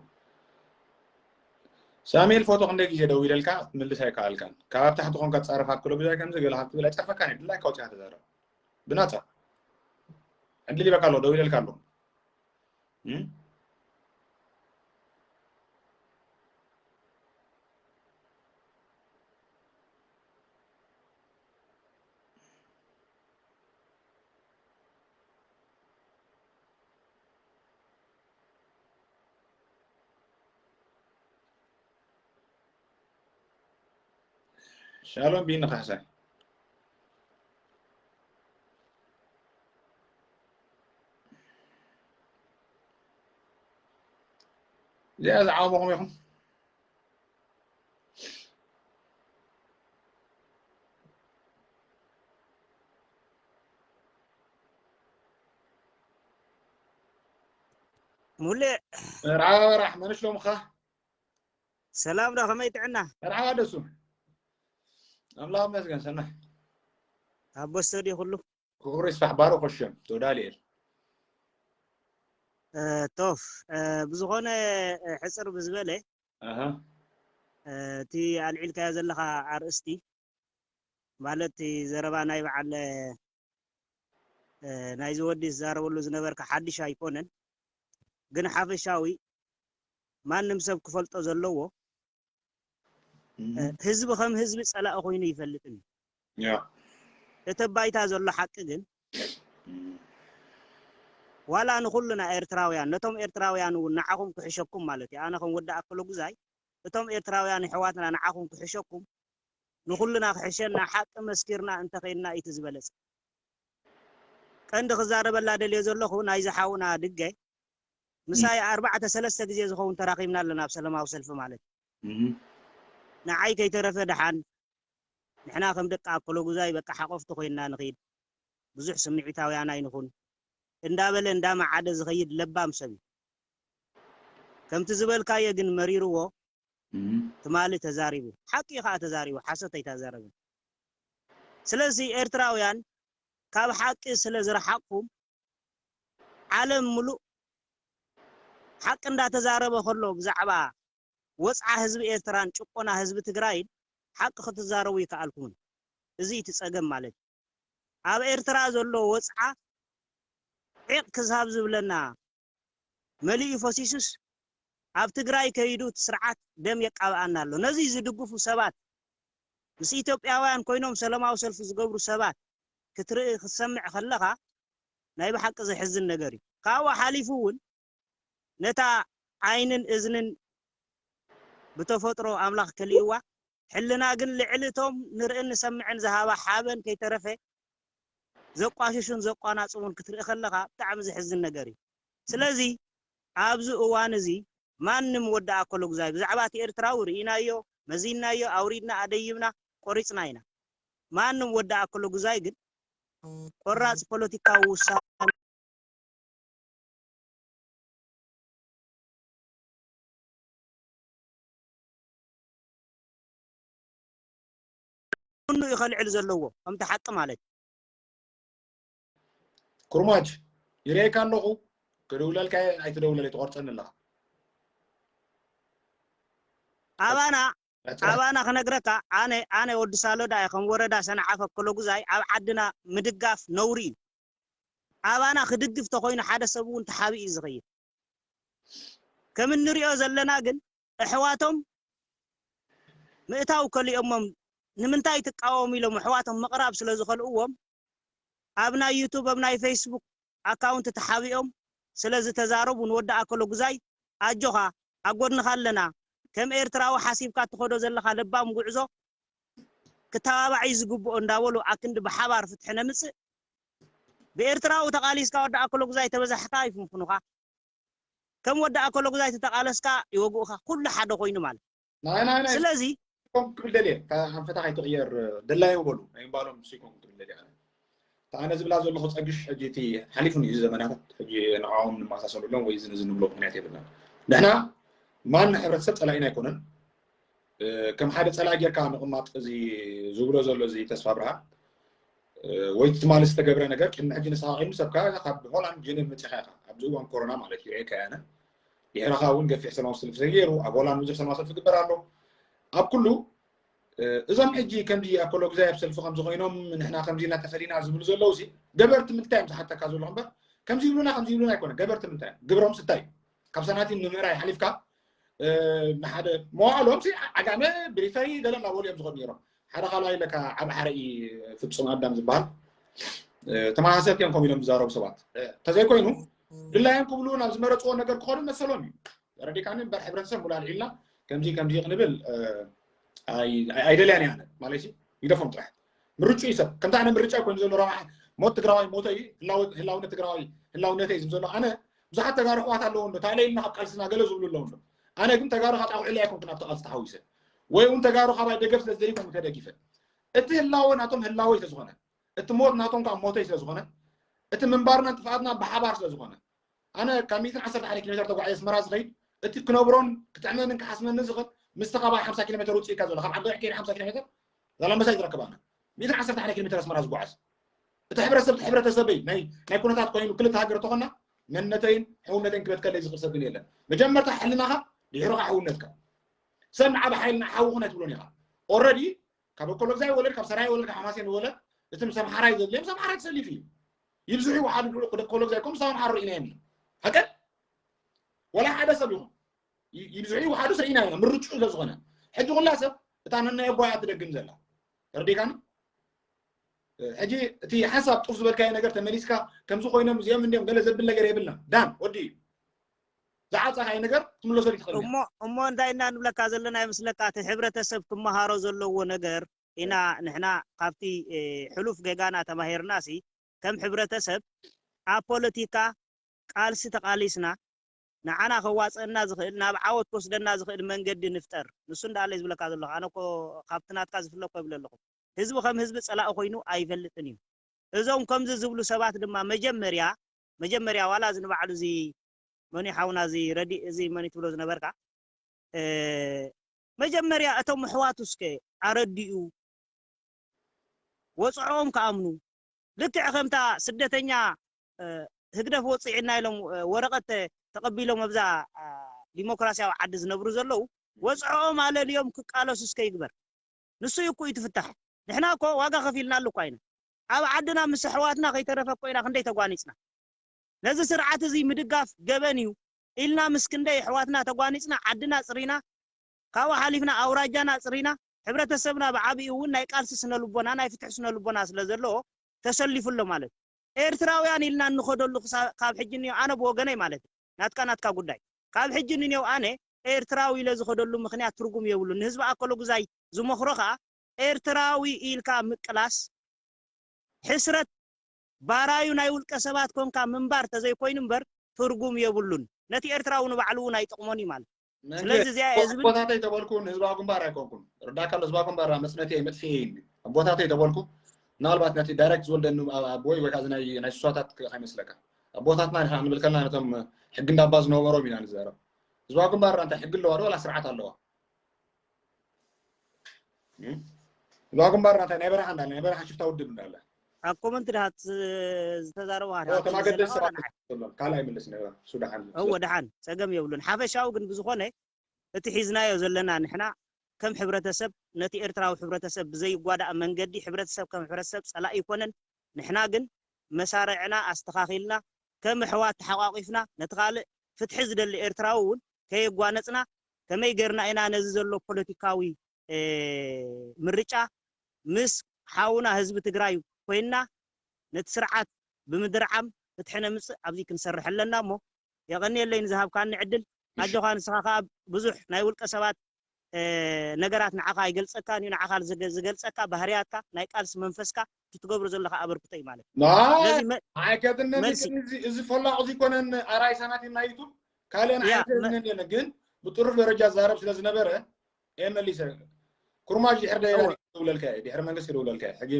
ሳሙኤል፣ ፎቶ ክንደይ ግዜ ደዊለልካ ክትምልስ ኣይከኣልካን። ካብ ኣብ ታሕቲ ኮንካ ትጻረፍ ኣክሎ ግዜ ከምዚ ገለ ካብ ትብል ኣይጸርፈካን እዩ። ድላይካ ወጺኻ ተዛረብ። ብናጻ ዕድል ይበካ ኣሎ፣ ደዊለልካ ኣሎ። እም? ሻሎም ቢኒ ካሕሳይ። እዚኣ ዝዓመኹም ኢኹም። ሙሌ። ራራሕ፣ መን ሽሎምኻ? ሰላም ዶ፣ ከመይ ጥዕና? መርሓባ ደሱ። ኣምላኽ ይመስገን፣ ሰናይ። ኣቦ ስቱድዮ ኩሉ? ክብሩ ይስፋሕ፣ ባሮ ኮሸም፣ ቶ ዳንኤል። እ፣ ቶፍ፣ እ፣ ብዝኾነ፣ እ፣ ሕጽር ብዝበለ፣ ኣሃ። እ፣ እቲ ኣልዒልካዮ ዘለኻ ኣርእስቲ፣ ማለት እቲ ዘረባ ናይ በዓል፣ እ፣ ናይዚ ወዲ ዝዛረበሉ ዝነበርካ ሓድሽ ኣይኮነን። ግን ሓፈሻዊ ማንም ሰብ ክፈልጦ ዘለዎ፣ እም። እ፣ ህዝቢ ከም ህዝቢ ጸላኢ ኮይኑ ይፈልጥን እዩ። ያ። እቲ ባይታ ዘሎ ሓቂ ግን፣ እም። ዋላ ንኹልና ኤርትራውያን፣ ነቶም ኤርትራውያን እውን ንዓኹም ክሕሸኩም ማለት እዩ። ኣነ ከም ወዲ ኣክሎ ጉዛይ፣ እቶም ኤርትራውያን ኣሕዋትና ንዓኹም ክሕሸኩም፣ ንኹልና ክሕሸና፣ ሓቂ መስኪርና እንተኸይድና እዩ እቲ ዝበለጸ። ቀንዲ ክዛረበላ ደልየ ዘለኹ ናይዚ ሓውና ድገ፣ ምሳይ ኣርባዕተ ሰለስተ ግዜ ዝኸውን ተራኺብና ኣለና ኣብ ሰላማዊ ሰልፊ ማለት እዩ። እም። ንዓይ ከይተረፈ ደሓን ንሕና ከም ደቂ ኣኮሎጉዛይ በቃ ሓቆፍቲ ኮይንና ንኺድ፣ ብዙሕ ስምዒታውያን ኣይንኹን እንዳበለ እንዳመዓደ ዝኸይድ ለባም ሰብ እዩ። ከምቲ ዝበልካዮ ግን መሪርዎ እም። ትማሊ ተዛሪቡ። ሓቂ እዩ ከዓ ተዛሪቡ፣ ሓሶት ኣይተዛረበን። ስለዚ ኤርትራውያን ካብ ሓቂ ስለ ዝረሓቕኩም ዓለም ምሉእ ሓቂ እንዳተዛረበ ከሎ ብዛዕባ ወጽዓ ህዝቢ ኤርትራን ጭቆና ህዝቢ ትግራይን ሓቂ ክትዛረቡ ይከኣልኩምን። እዚ እቲ ጸገም ማለት እዩ። ኣብ ኤርትራ ዘሎ ወጽዓ ዒቕ ክሳብ ዝብለና መሊኡ ፈሲሱስ ኣብ ትግራይ ከይዱ እቲ ስርዓት ደም የቃብኣና ኣሎ። ነዚ ዝድግፉ ሰባት ምስ ኢትዮጵያውያን ኮይኖም ሰላማዊ ሰልፊ ዝገብሩ ሰባት ክትርኢ ክትሰምዕ ከለኻ ናይ ብሓቂ ዘሕዝን ነገር እዩ። ካብኡ ሓሊፉ እውን ነታ ዓይንን እዝንን ብተፈጥሮ ኣምላኽ ከሊእዋ፣ ሕልና ግን ልዕሊ እቶም ንርእን ንሰምዕን ዝሃባ ሓበን ከይተረፈ ዘቋሽሹን ዘቋናጽቡን ክትርኢ ከለኻ ብጣዕሚ ዘሕዝን ነገር እዩ። ስለዚ ኣብዚ እዋን እዚ ማንም ወዲ ኣኮሎጉዛይ ብዛዕባ እቲ ኤርትራዊ ርኢናዮ፣ መዚንናዮ፣ ኣውሪድና፣ ኣደይብና፣ ቆሪጽና ኢና። ማንም ወዲ ኣኮሎጉዛይ ግን ቆራጽ ፖለቲካዊ ውሳነ ኩሉ እዩ ከልዕል ዘለዎ፣ ከምቲ ሓቂ ማለት እዩ። ኩርማጅ፣ ይርእየካ ኣለኹ፣ ክድውለልካ እየ፣ ኣይትደውለለይ፣ ትቖርጸኒ ኣለኻ። ኣባና፣ ቀጽላ። ኣባና ክነግረካ፣ ኣነ፣ ኣነ ወዲ ሳሎዳ እየ፣ ከም ወረዳ ሰንዓፈ ኮሎጉዛይ ኣብ ዓድና ምድጋፍ ነውሪ እዩ። ኣባና ክድግፍ ተኾይኑ ሓደ ሰብ እውን ተሓቢኡ እዩ ዝኸይድ። ከም እንሪኦ ዘለና ግን ኣሕዋቶም ምእታው ከሊኦሞም፣ ንምንታይ ትቃወሙ ኢሎም ኣሕዋቶም ምቕራብ ስለ ዝኸልእዎም ኣብ ናይ ዩቱብ፣ ኣብ ናይ ፌስቡክ ኣካውንት ተሓቢኦም ስለ ዝተዛረቡ ንወዲ ኣኮሎጉዛይ ኣጆኻ ኣብ ጎድንኻ ኣለና፣ ከም ኤርትራዊ ሓሲብካ ትኸዶ ዘለኻ ለባም ጉዕዞ ክተባባዕ እዩ ዝግብኦ እንዳበሉ ኣክንዲ ብሓባር ፍትሒ ነምጽእ። ብኤርትራዊ ተቓሊስካ ወዲ ኣኮሎጉዛይ ተበዛሕካ ይፍንፍኑኻ። ከም ወዲ ኣኮሎጉዛይ ተተቓለስካ ይወግኡኻ። ኩሉ ሓደ ኮይኑ ማለት። ናይ፣ ናይ፣ ናይ፣ ስለዚ ኮም ክብል ደልየ፣ እታ ኣንፈታ ከይትቕየር ደላዮም በሉ። ናይ እምባሎም ንሱ ይኮን ክብል ደልየ ኣነ። እታ ኣነ ዝብላ ዘለኹ ጸግሽ ሕጂ እቲ ሓሊፉኒ እዚ ዘመናት፣ ሕጂ ንዕኦም ንመሳሰሉሎም ወይ እዚ ነዚ ንብሎ ምኽንያት የብልናን። ንሕና ማን ሕብረተሰብ ጸላኢና ኣይኮነን። እ፣ ከም ሓደ ጸላኢ ጌርካ ምቕማጥ እዚ ዝብሎ ዘሎ እዚ ተስፋ ብርሃን፣ እ፣ ወይ ትማሊ ዝተገብረ ነገር ቅድሚ ሕጂ ንስኻ ቂድሚ ሰብካ ካብ ሆላንድ ጀኔቭ መጺኻ ኢኻ። ኣብዚ እዋን ኮሮና ማለት እዩ፣ ኤከ ኣነ። ድሕርኻ እውን ገፊሕ ሰላማዊ ሰልፊ ተገይሩ፣ ኣብ ሆላንድ ብዙሕ ሰላማዊ ሰልፊ ይግበር ኣሎ። ኣብ ኩሉ እዞም ሕጂ ከምዚ ኣኮሎግዛይ ኣብ ሰልፊ ከምዚ ኮይኖም ንሕና ከምዚ እናተፈሊና ዝብሉ ዘለዉ ሲ ገበርቲ ምንታይ እዮም ዝሓተካ ዘሎ እምበር ከምዚ ይብሉና ከምዚ ይብሉና ኣይኮነ ገበርቲ ምንታይ እዮም ግብሮም ስታይ ካብ ሰናቲም ንምእራይ ሓሊፍካ ንሓደ መዋዕሎም ሲ ዓጋመ ብሪፈሪ ገለ እናበሉ እዮም ዝኸዱ ነይሮም ሓደ ካልኣይ ለካ ዓብ ሓርኢ ፍጹም ኣዳም ዝበሃል ተመሳሰልቲ እዮም ከምኡ ኢሎም ዝዛረቡ ሰባት ተዘይኮይኑ ድላዮም ክብሉ ናብ ዝመረፅዎ ነገር ክኸዱ መሰሎም እዩ ረዲካኒ እምበር ሕብረተሰብ ሙሉ ኣልዒልና ከምዚ ከምዚ ክንብል ኣይደልያን እያ ማለት እዩ ይደፎም ጥራሕ ምርጩ እዩ ሰብ ከምታ ኣነ ምርጫ ኮይኑ ዘሎ ረብሓ ሞት ትግራዋይ ሞተ እዩ ህላውነት ትግራዋይ ህላውነተ እዩ ዝም ዘሎ ኣነ ብዙሓት ተጋሩ ኣሕዋት ኣለዎ እንዶ ታለ ኢልና ካብ ቃልስና ገለ ዝብሉ ኣለዉ እንዶ ኣነ ግን ተጋሩ ካብ ጣውዒለ ኣይኮንኩ ናብቲ ቃልሲ ተሓዊሰ ወይ እውን ተጋሩ ካባይ ደገፍ ስለ ዘይኮንኩ ተደጊፈ እቲ ህላወ ናቶም ህላወይ ስለ ዝኾነ እቲ ሞት ናቶም ከዓ ሞተይ ስለ ዝኾነ እቲ ምንባርና ጥፍኣትና ብሓባር ስለ ዝኾነ ኣነ ካብ ሚእትን ዓሰርተ ሓደ ኪሎ ሜትር ተጓዒ ኣስመራ ዝኸይድ እቲ ክነብሮን ክጥዕመንን ክሓስመንን ዝኽእል ምስቲ ካባይ ሓምሳ ኪሎ ሜትር ውፅእ ኢልካ ዘሎ ካብ ዓዲ ከይድ ሓምሳ ኪሎ ሜትር ዛላምበሳ እዩ ዝረክብ ኣነ ሚእትን ዓሰርተ ሓደ ኪሎ ሜትር ኣስመራ ዝጓዓዝ እቲ ሕብረተሰብ እቲ ሕብረተሰበይ ናይ ናይ ኩነታት ኮይኑ ክልተ ሃገር ተኾና መንነተይን ሕውነተይን ክበትከለይ ዝኽእል ሰብ ግን የለን መጀመርታ ሕልናኻ ድሕርኻ ሕውነትካ ሰብ ንዓብ ሓይልና ሓውኹን ኣይትብሎን ኢኻ ኦረዲ ካብ ኮሎግዛይ ወለድ ካብ ሰራይ ወለድ ካብ ሓማሴን ወለድ እቲ ምስ ኣምሓራይ ዘድልዮም ምስ ኣምሓራይ ተሰሊፉ እዩ ይብዝሑ ይውሓዱ ድዑ ክደ ኮሎግዛይ ከም ሳውን ሓሩ ኢና የምኒ ሓቀን ወላ ሓደ ሰብ ይኹን ይብዝሑ ይውሓዱ ስርኢና ኢና ምርጭኡ ስለ ዝኾነ ሕጂ ኩላ ሰብ እታ ነናይ ኣቦያ ትደግም ዘላ ተረዲካኒ ሕጂ እቲ ሓንሳብ ጡፍ ዝበልካዮ ነገር ተመሊስካ ከምዚ ኮይኖም እዚኦም እንዲኦም ገለ ዘብል ነገር የብልና ዳን ወዲ እዩ ዝዓፀኻይ ነገር ትምለሰሉ ትኽእል እሞ እሞ እንታይ እና ንብለካ ዘለና ይመስለካ እቲ ሕብረተሰብ ክመሃሮ ዘለዎ ነገር ኢና ንሕና ካብቲ ሕሉፍ ገጋና ተማሂርና ሲ ከም ሕብረተሰብ ኣብ ፖለቲካ ቃልሲ ተቃሊስና ንዓና ከዋፀአና ዝኽእል ናብ ዓወት ክወስደና ዝኽእል መንገዲ ንፍጠር ንሱ እንዳለ ዝብለካ ዘለኹ ኣነ እኮ ካብቲ ናትካ ዝፍለ እኮ ይብል ኣለኹ ህዝቢ ከም ህዝቢ ፀላኢ ኮይኑ ኣይፈልጥን እዩ እዞም ከምዚ ዝብሉ ሰባት ድማ መጀመርያ መጀመርያ ዋላ እዚ ንባዕሉ እዚ መን ሓውና እዚ ረዲ እዚ መን ትብሎ ዝነበርካ መጀመርያ እቶም ኣሕዋቱ እስከ ኣረዲኡ ወፅዖኦም ክኣምኑ ልክዕ ከምታ ስደተኛ ህግደፍ ወፅዒና ኢሎም ወረቐት ተቐቢሎም ኣብዛ ዲሞክራሲያዊ ዓዲ ዝነብሩ ዘለዉ ወፅዖኦም ኣለልዮም ክቃለሱ እስከ ይግበር ንሱ እዩ እኮ እዩ ትፍታሕ ንሕና እኮ ዋጋ ከፊልናሉ እኳ ኢና ኣብ ዓድና ምስ ኣሕዋትና ከይተረፈ እኮ ኢና ክንደይ ተጓኒፅና ነዚ ስርዓት እዚ ምድጋፍ ገበን እዩ ኢልና ምስ ክንደይ ኣሕዋትና ተጓኒፅና ዓድና ፅሪና ካብኡ ሓሊፍና ኣውራጃና ፅሪና ሕብረተሰብና ብዓብኡ እውን ናይ ቃልሲ ስነ ልቦና ናይ ፍትሒ ስነ ልቦና ስለ ዘለዎ ተሰሊፉ ኣሎ ማለት እዩ ኤርትራውያን ኢልና እንኸደሉ ካብ ሕጂ እኒኦ ኣነ ብወገነይ ማለት እዩ ናትካ ናትካ ጉዳይ ካብ ሕጂ ንኔው ኣነ ኤርትራዊ ኢለ ዝኸደሉ ምኽንያት ትርጉም የብሉን ንህዝቢ ኣከለጉዛይ ዝመኽሮ ከዓ ኤርትራዊ ኢልካ ምቅላስ ሕስረት ባራዩ ናይ ውልቀ ሰባት ኮንካ ምንባር ተዘይኮይኑ እምበር ትርጉም የብሉን ነቲ ኤርትራዊ ንባዕሉ እውን ኣይጠቕሞን እዩ ማለት ስለዚ እዚኣ እየ ዝብል ኣቦታተይ ተበልኩ ንህዝባዊ ግንባር ኣይኮንኩን ርዳካ ኣሎ ህዝባዊ ግንባር መፅነተይ መጥፍኤ እዩ ኣቦታተይ ተበልኩ ምናልባት ነቲ ዳይሬክት ዝወልደኒ ኣቦይ ወይ ከዓ ናይ ስሳታት ከይመስለካ ኣቦታትና ንካ ክንብል ከለና ነቶም ሕጊ እንዳባ ዝነበሮም ኢና ንዛረብ ህዝባዊ ግንባር እንታይ ሕጊ ኣለዋ ዶ ዋላ ስርዓት ኣለዋ ህዝባዊ ግንባር እንታይ ናይ በረኻ እንዳለ ናይ በረኻ ሽፍታ ውድብ እንዳለ ኣብ ኮመንት ድሃት ዝተዛረቡ ተማገደስ ሰባት ካልኣይ ምልስ ነራ ሱዳሓን እወ ድሓን ፀገም የብሉን ሓፈሻዊ ግን ብዝኾነ እቲ ሒዝናዮ ዘለና ንሕና ከም ሕብረተሰብ ነቲ ኤርትራዊ ሕብረተሰብ ብዘይጓዳእ መንገዲ ሕብረተሰብ ከም ሕብረተሰብ ፀላኢ ይኮነን ንሕና ግን መሳርዕና ኣስተኻኺልና ከም ኣሕዋት ተሓቋቒፍና ነቲ ካልእ ፍትሒ ዝደሊ ኤርትራዊ እውን ከየጓነፅና ከመይ ገርና ኢና ነዚ ዘሎ ፖለቲካዊ ምርጫ ምስ ሓውና ህዝቢ ትግራይ ኮይንና ነቲ ስርዓት ብምድርዓም ፍትሒ ነምፅእ ኣብዚ ክንሰርሕ ኣለና እሞ የቐንየለይ ንዝሃብካኒ ዕድል ኣጆኻ ንስኻ ከዓ ብዙሕ ናይ ውልቀ ሰባት ነገራት ንዓኻ ኣይገልፀካን እዩ ንዓኻ ዝገልፀካ ባህርያትካ ናይ ቃልሲ መንፈስካ እቲ ትገብሮ ዘለካ ኣበርክቶ እዩ ማለት እዩ ኣይከትነኒ እዚ ፈላቑ ዝኮነን ኣራይ ሰናት እዩ ናይ ዩቱብ ካልኦን ኣይከትነኒ የለን ግን ብጥሩፍ ደረጃ ዛረብ ስለ ዝነበረ እየ መሊሰ ኩርማጅ ድሕር ደውለልካ ድሕር መንግስት ክደውለልካ ሕጂ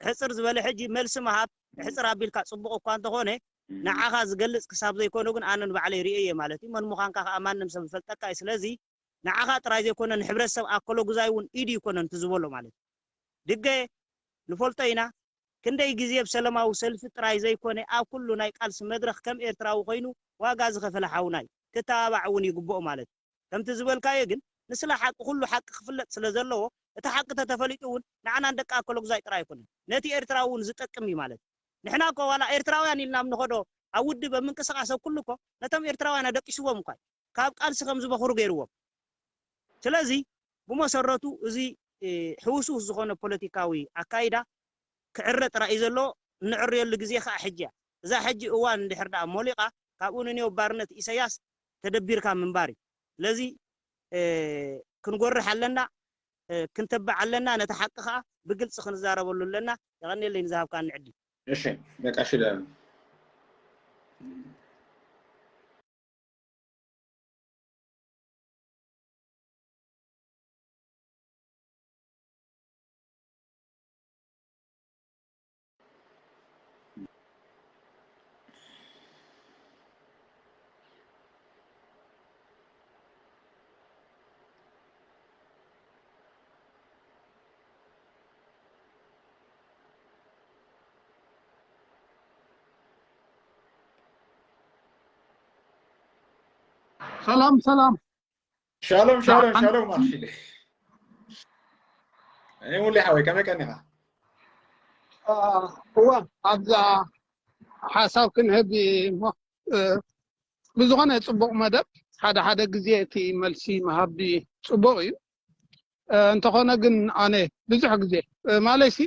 ሕፅር ዝበለ ሕጂ መልሲ ምሃብ ሕፅር ኣቢልካ ፅቡቅ እኳ እንተኾነ ንዓኻ ዝገልፅ ክሳብ ዘይኮነ ግን ኣነ ንባዕለይ ርእየ ማለት እዩ መን ምዃንካ ከዓ ማንም ሰብ ዝፈልጠካ እዩ ስለዚ ንዓኻ ጥራይ ዘይኮነ ንሕብረተሰብ ኣኮሎጉዛይ እውን ኢዱ ይኮነን ትዝበሎ ማለት እዩ ድገ ንፈልጦ ኢና ክንደይ ግዜ ብሰለማዊ ሰልፊ ጥራይ ዘይኮነ ኣብ ኩሉ ናይ ቃልሲ መድረኽ ከም ኤርትራዊ ኮይኑ ዋጋ ዝኸፈለ ሓውና እዩ ክተባባዕ እውን ይግብኦ ማለት እዩ። ከምቲ ዝበልካዮ ግን ንስለ ሓቂ ኩሉ ሓቂ ክፍለጥ ስለ ዘለዎ እቲ ሓቂ ተተፈሊጡ እውን ንዓና ንደቂ ኣኮለጉዛይ ጥራይ ኣይኮነን፣ ነቲ ኤርትራ እውን ዝጠቅም እዩ ማለት እዩ። ንሕና እኮ ዋላ ኤርትራውያን ኢልና ኣብ ንኸዶ ኣብ ውድብ ኣብ ምንቅስቃስ ኣብ ኩሉ እኮ ነቶም ኤርትራውያን ኣደቂስዎም እኳ እዩ። ካብ ቃልሲ ከም ዝበኽሩ ገይርዎም። ስለዚ ብመሰረቱ እዚ ሕውስውስ ዝኾነ ፖለቲካዊ ኣካይዳ ክዕረ ጥራይ እዩ ዘለዎ። እንዕርየሉ ግዜ ከዓ ሕጂ እያ። እዛ ሕጂ እዋን እንድሕር ደኣ ሞሊቓ ካብኡ ንንዮ ባርነት ኢሳያስ ተደቢርካ ምንባር እዩ። ስለዚ ክንጎርሕ ኣለና፣ ክንተብዕ ኣለና፣ ነቲ ሓቂ ከዓ ብግልፂ ክንዛረበሉ ኣለና። የቐንየለይ ንዝሃብካኒ ዕድል። እሺ፣ በቃ እሺ። ሰላም ሰላም። ሻሎም ሻሎም ሻሎም። ኣኽሽሊ እኔ ሙሌ ሓወይ ከመይ ቀኒኻ? እዋ ኣብዛ ሓሳብ ክንህብ እሞ ብዝኾነ ጽቡቕ መደብ። ሓደ ሓደ ግዜ እቲ መልሲ ምሃብ ጽቡቕ እዩ። እንተኾነ ግን ኣነ ብዙሕ ግዜ ማለትሲ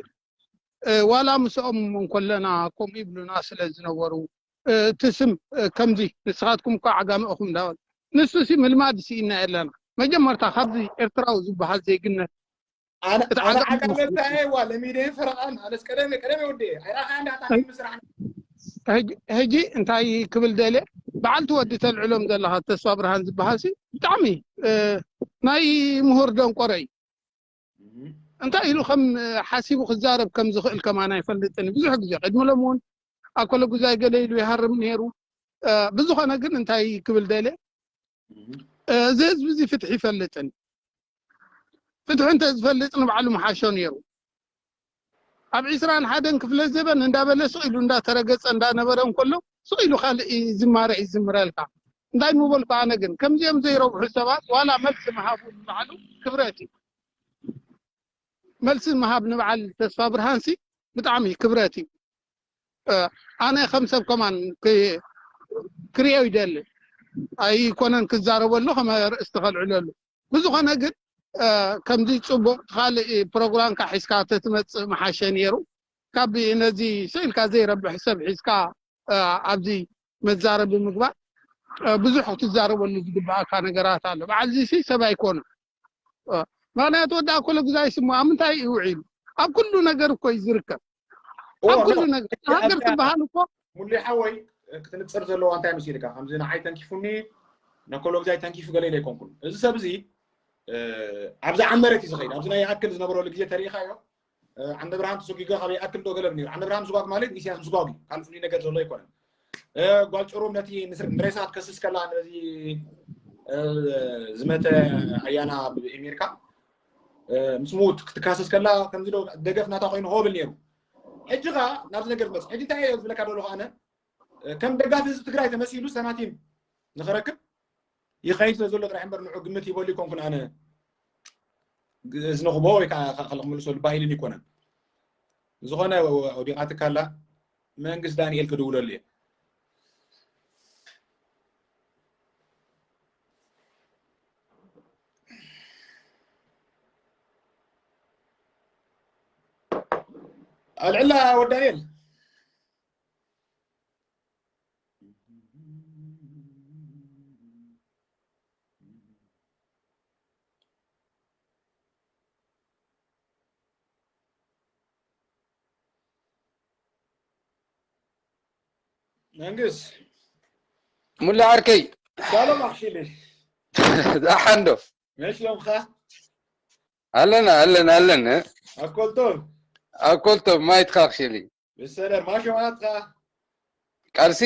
ዋላ ምስኦም እንከለና ከምኡ ይብሉና ስለ ዝነበሩ እቲ ስም ከምዚ ንስኻትኩም እኳ ዓጋመ ኢኹም እንዳበሉ ንሱ ሲ ምልማድ ስኢና የለና። መጀመርታ ካብዚ ኤርትራዊ ዝበሃል ዜግነት ኣነ እቲ ኣነ ዓጋመ ዓጋመ እንታይ እየ ዋ ለሚደ ፈረቓን ኣነስ ቀደም ቀደም ወዲ ኣይራኻ እንዳ ታኪ ምስራሕ ሕጂ እንታይ ክብል ደልየ በዓልቲ ወዲ ተልዕሎም ዘለኻ ተስፋ ብርሃን ዝበሃል ሲ ብጣዕሚ ናይ ምሁር ደንቆረ እዩ። እንታይ ኢሉ ከም ሓሲቡ ክዛረብ ከም ዝኽእል ከማን ኣይፈልጥን። ብዙሕ ግዜ ቅድሚ ሎም እውን ኣኮለጉዛይ ገለ ኢሉ ይሃርም ነይሩ። ብዝኾነ ግን እንታይ ክብል ደልየ እዚ ህዝቢ እዚ ፍትሒ ይፈልጥን ፍትሒ እንተ ዝፈልጥ ንባዕሉ ምሓሾ ነይሩ። ኣብ ዕስራን ሓደን ክፍለ ዘበን እንዳበለ ስቕ ኢሉ እንዳተረገጸ እንዳነበረ እንከሎ ስቕ ኢሉ ካልእ ዝማረ ይዝምረልካ። እንታይ ምበልኩ ኣነ ግን ከምዚኦም ዘይረብሑ ሰባት ዋላ መልሲ ምሃቡ ንባዕሉ ክብረት እዩ። መልሲ ምሃብ ንበዓል ተስፋ ብርሃንሲ ብጣዕሚ ክብረት እዩ። ኣነ ከም ሰብ ከማን ክርእዮ ይደሊ ኣይኮነን ክዛረበሉ ከም ርእስቲ ከልዕለሉ ብዝኾነ ግን ከምዚ ፅቡቅ ካልእ ፕሮግራምካ ሒዝካ ተትመፅእ ምሓሸ ነይሩ። ካብ ነዚ ስኢልካ ዘይረብሕ ሰብ ሒዝካ ኣብዚ መዛረቢ ምግባር ብዙሕ ክትዛረበሉ ዝግባኣካ ነገራት ኣሎ። በዓል ዚሲ ሰብ ኣይኮነ። ምክንያቱ ወዲ ኣኮለ ጉዛይ ስሙ ኣብ ምንታይ እዩ ውዒሉ? ኣብ ኩሉ ነገር እኮ እዩ ዝርከብ። ኣብ ኩሉ ነገር ሃገር ትበሃል እኮ ሙሉይ ሓወይ ክትንፅር ዘለዋ እንታይ መሲልካ ከምዚ ንዓይ ተንኪፉኒ ነኮሎግዛይ ተንኪፉ ገለ ኢለ ኣይኮንኩን እዚ ሰብ እዚ ኣብዛ ዓመረት እዩ ዝኸይድ ኣብዚ ናይ ይኣክል ዝነበረሉ ግዜ ተሪኢኻዮ ዓንደ ብርሃን ተሰጒገ ካብ ይኣክል ዶ ገለብ ነይሩ ዓንደ ብርሃን ምስጓግ ማለት ኢሳያስ ምስጓግ እዩ ካልእ ፍሉይ ነገር ዘሎ ኣይኮነን ጓል ጭሩም ነቲ ንሬሳ ክትከስስ ከላ ነዚ ዝመተ ኣያና ኣብ ኣሜሪካ ምስ ምዉት ክትካሰስ ከላ ከምዚ ዶ ደገፍ ናታ ኮይኑ ሆብል ነይሩ ሕጂ ኸዓ ናብዚ ነገር ዝመፅእ ሕጂ እንታይ እየ ዝብለካ ደለኹ ኣነ ከም ደጋፊ ህዝቢ ትግራይ ተመሲሉ ሰናቲም ንኸረክብ ይኸይድ ስለ ዘሎ ጥራሕ እምበር ንዑ ግምት ይበሉ ይኮንኩን ኣነ እዝንኽቦ ወይ ከዓ ክምልሰሉ ባህልን ይኮነን ዝኾነ ወዲቓትካ ኣላ መንግስት ዳንኤል ክድውለሉ እየ ኣልዕላ ወዳንኤል መንግስ ሙላ ዓርከይ ሻሎም ኣክሽሊ ዛሓንዶ መሽ ሎምኻ ኣለና ኣለና ኣለና ኣኮልቶም ኣኮልቶም ማይትካ ኣክሽሊ ብሰለር ማሾ ማትካ ቃልሲ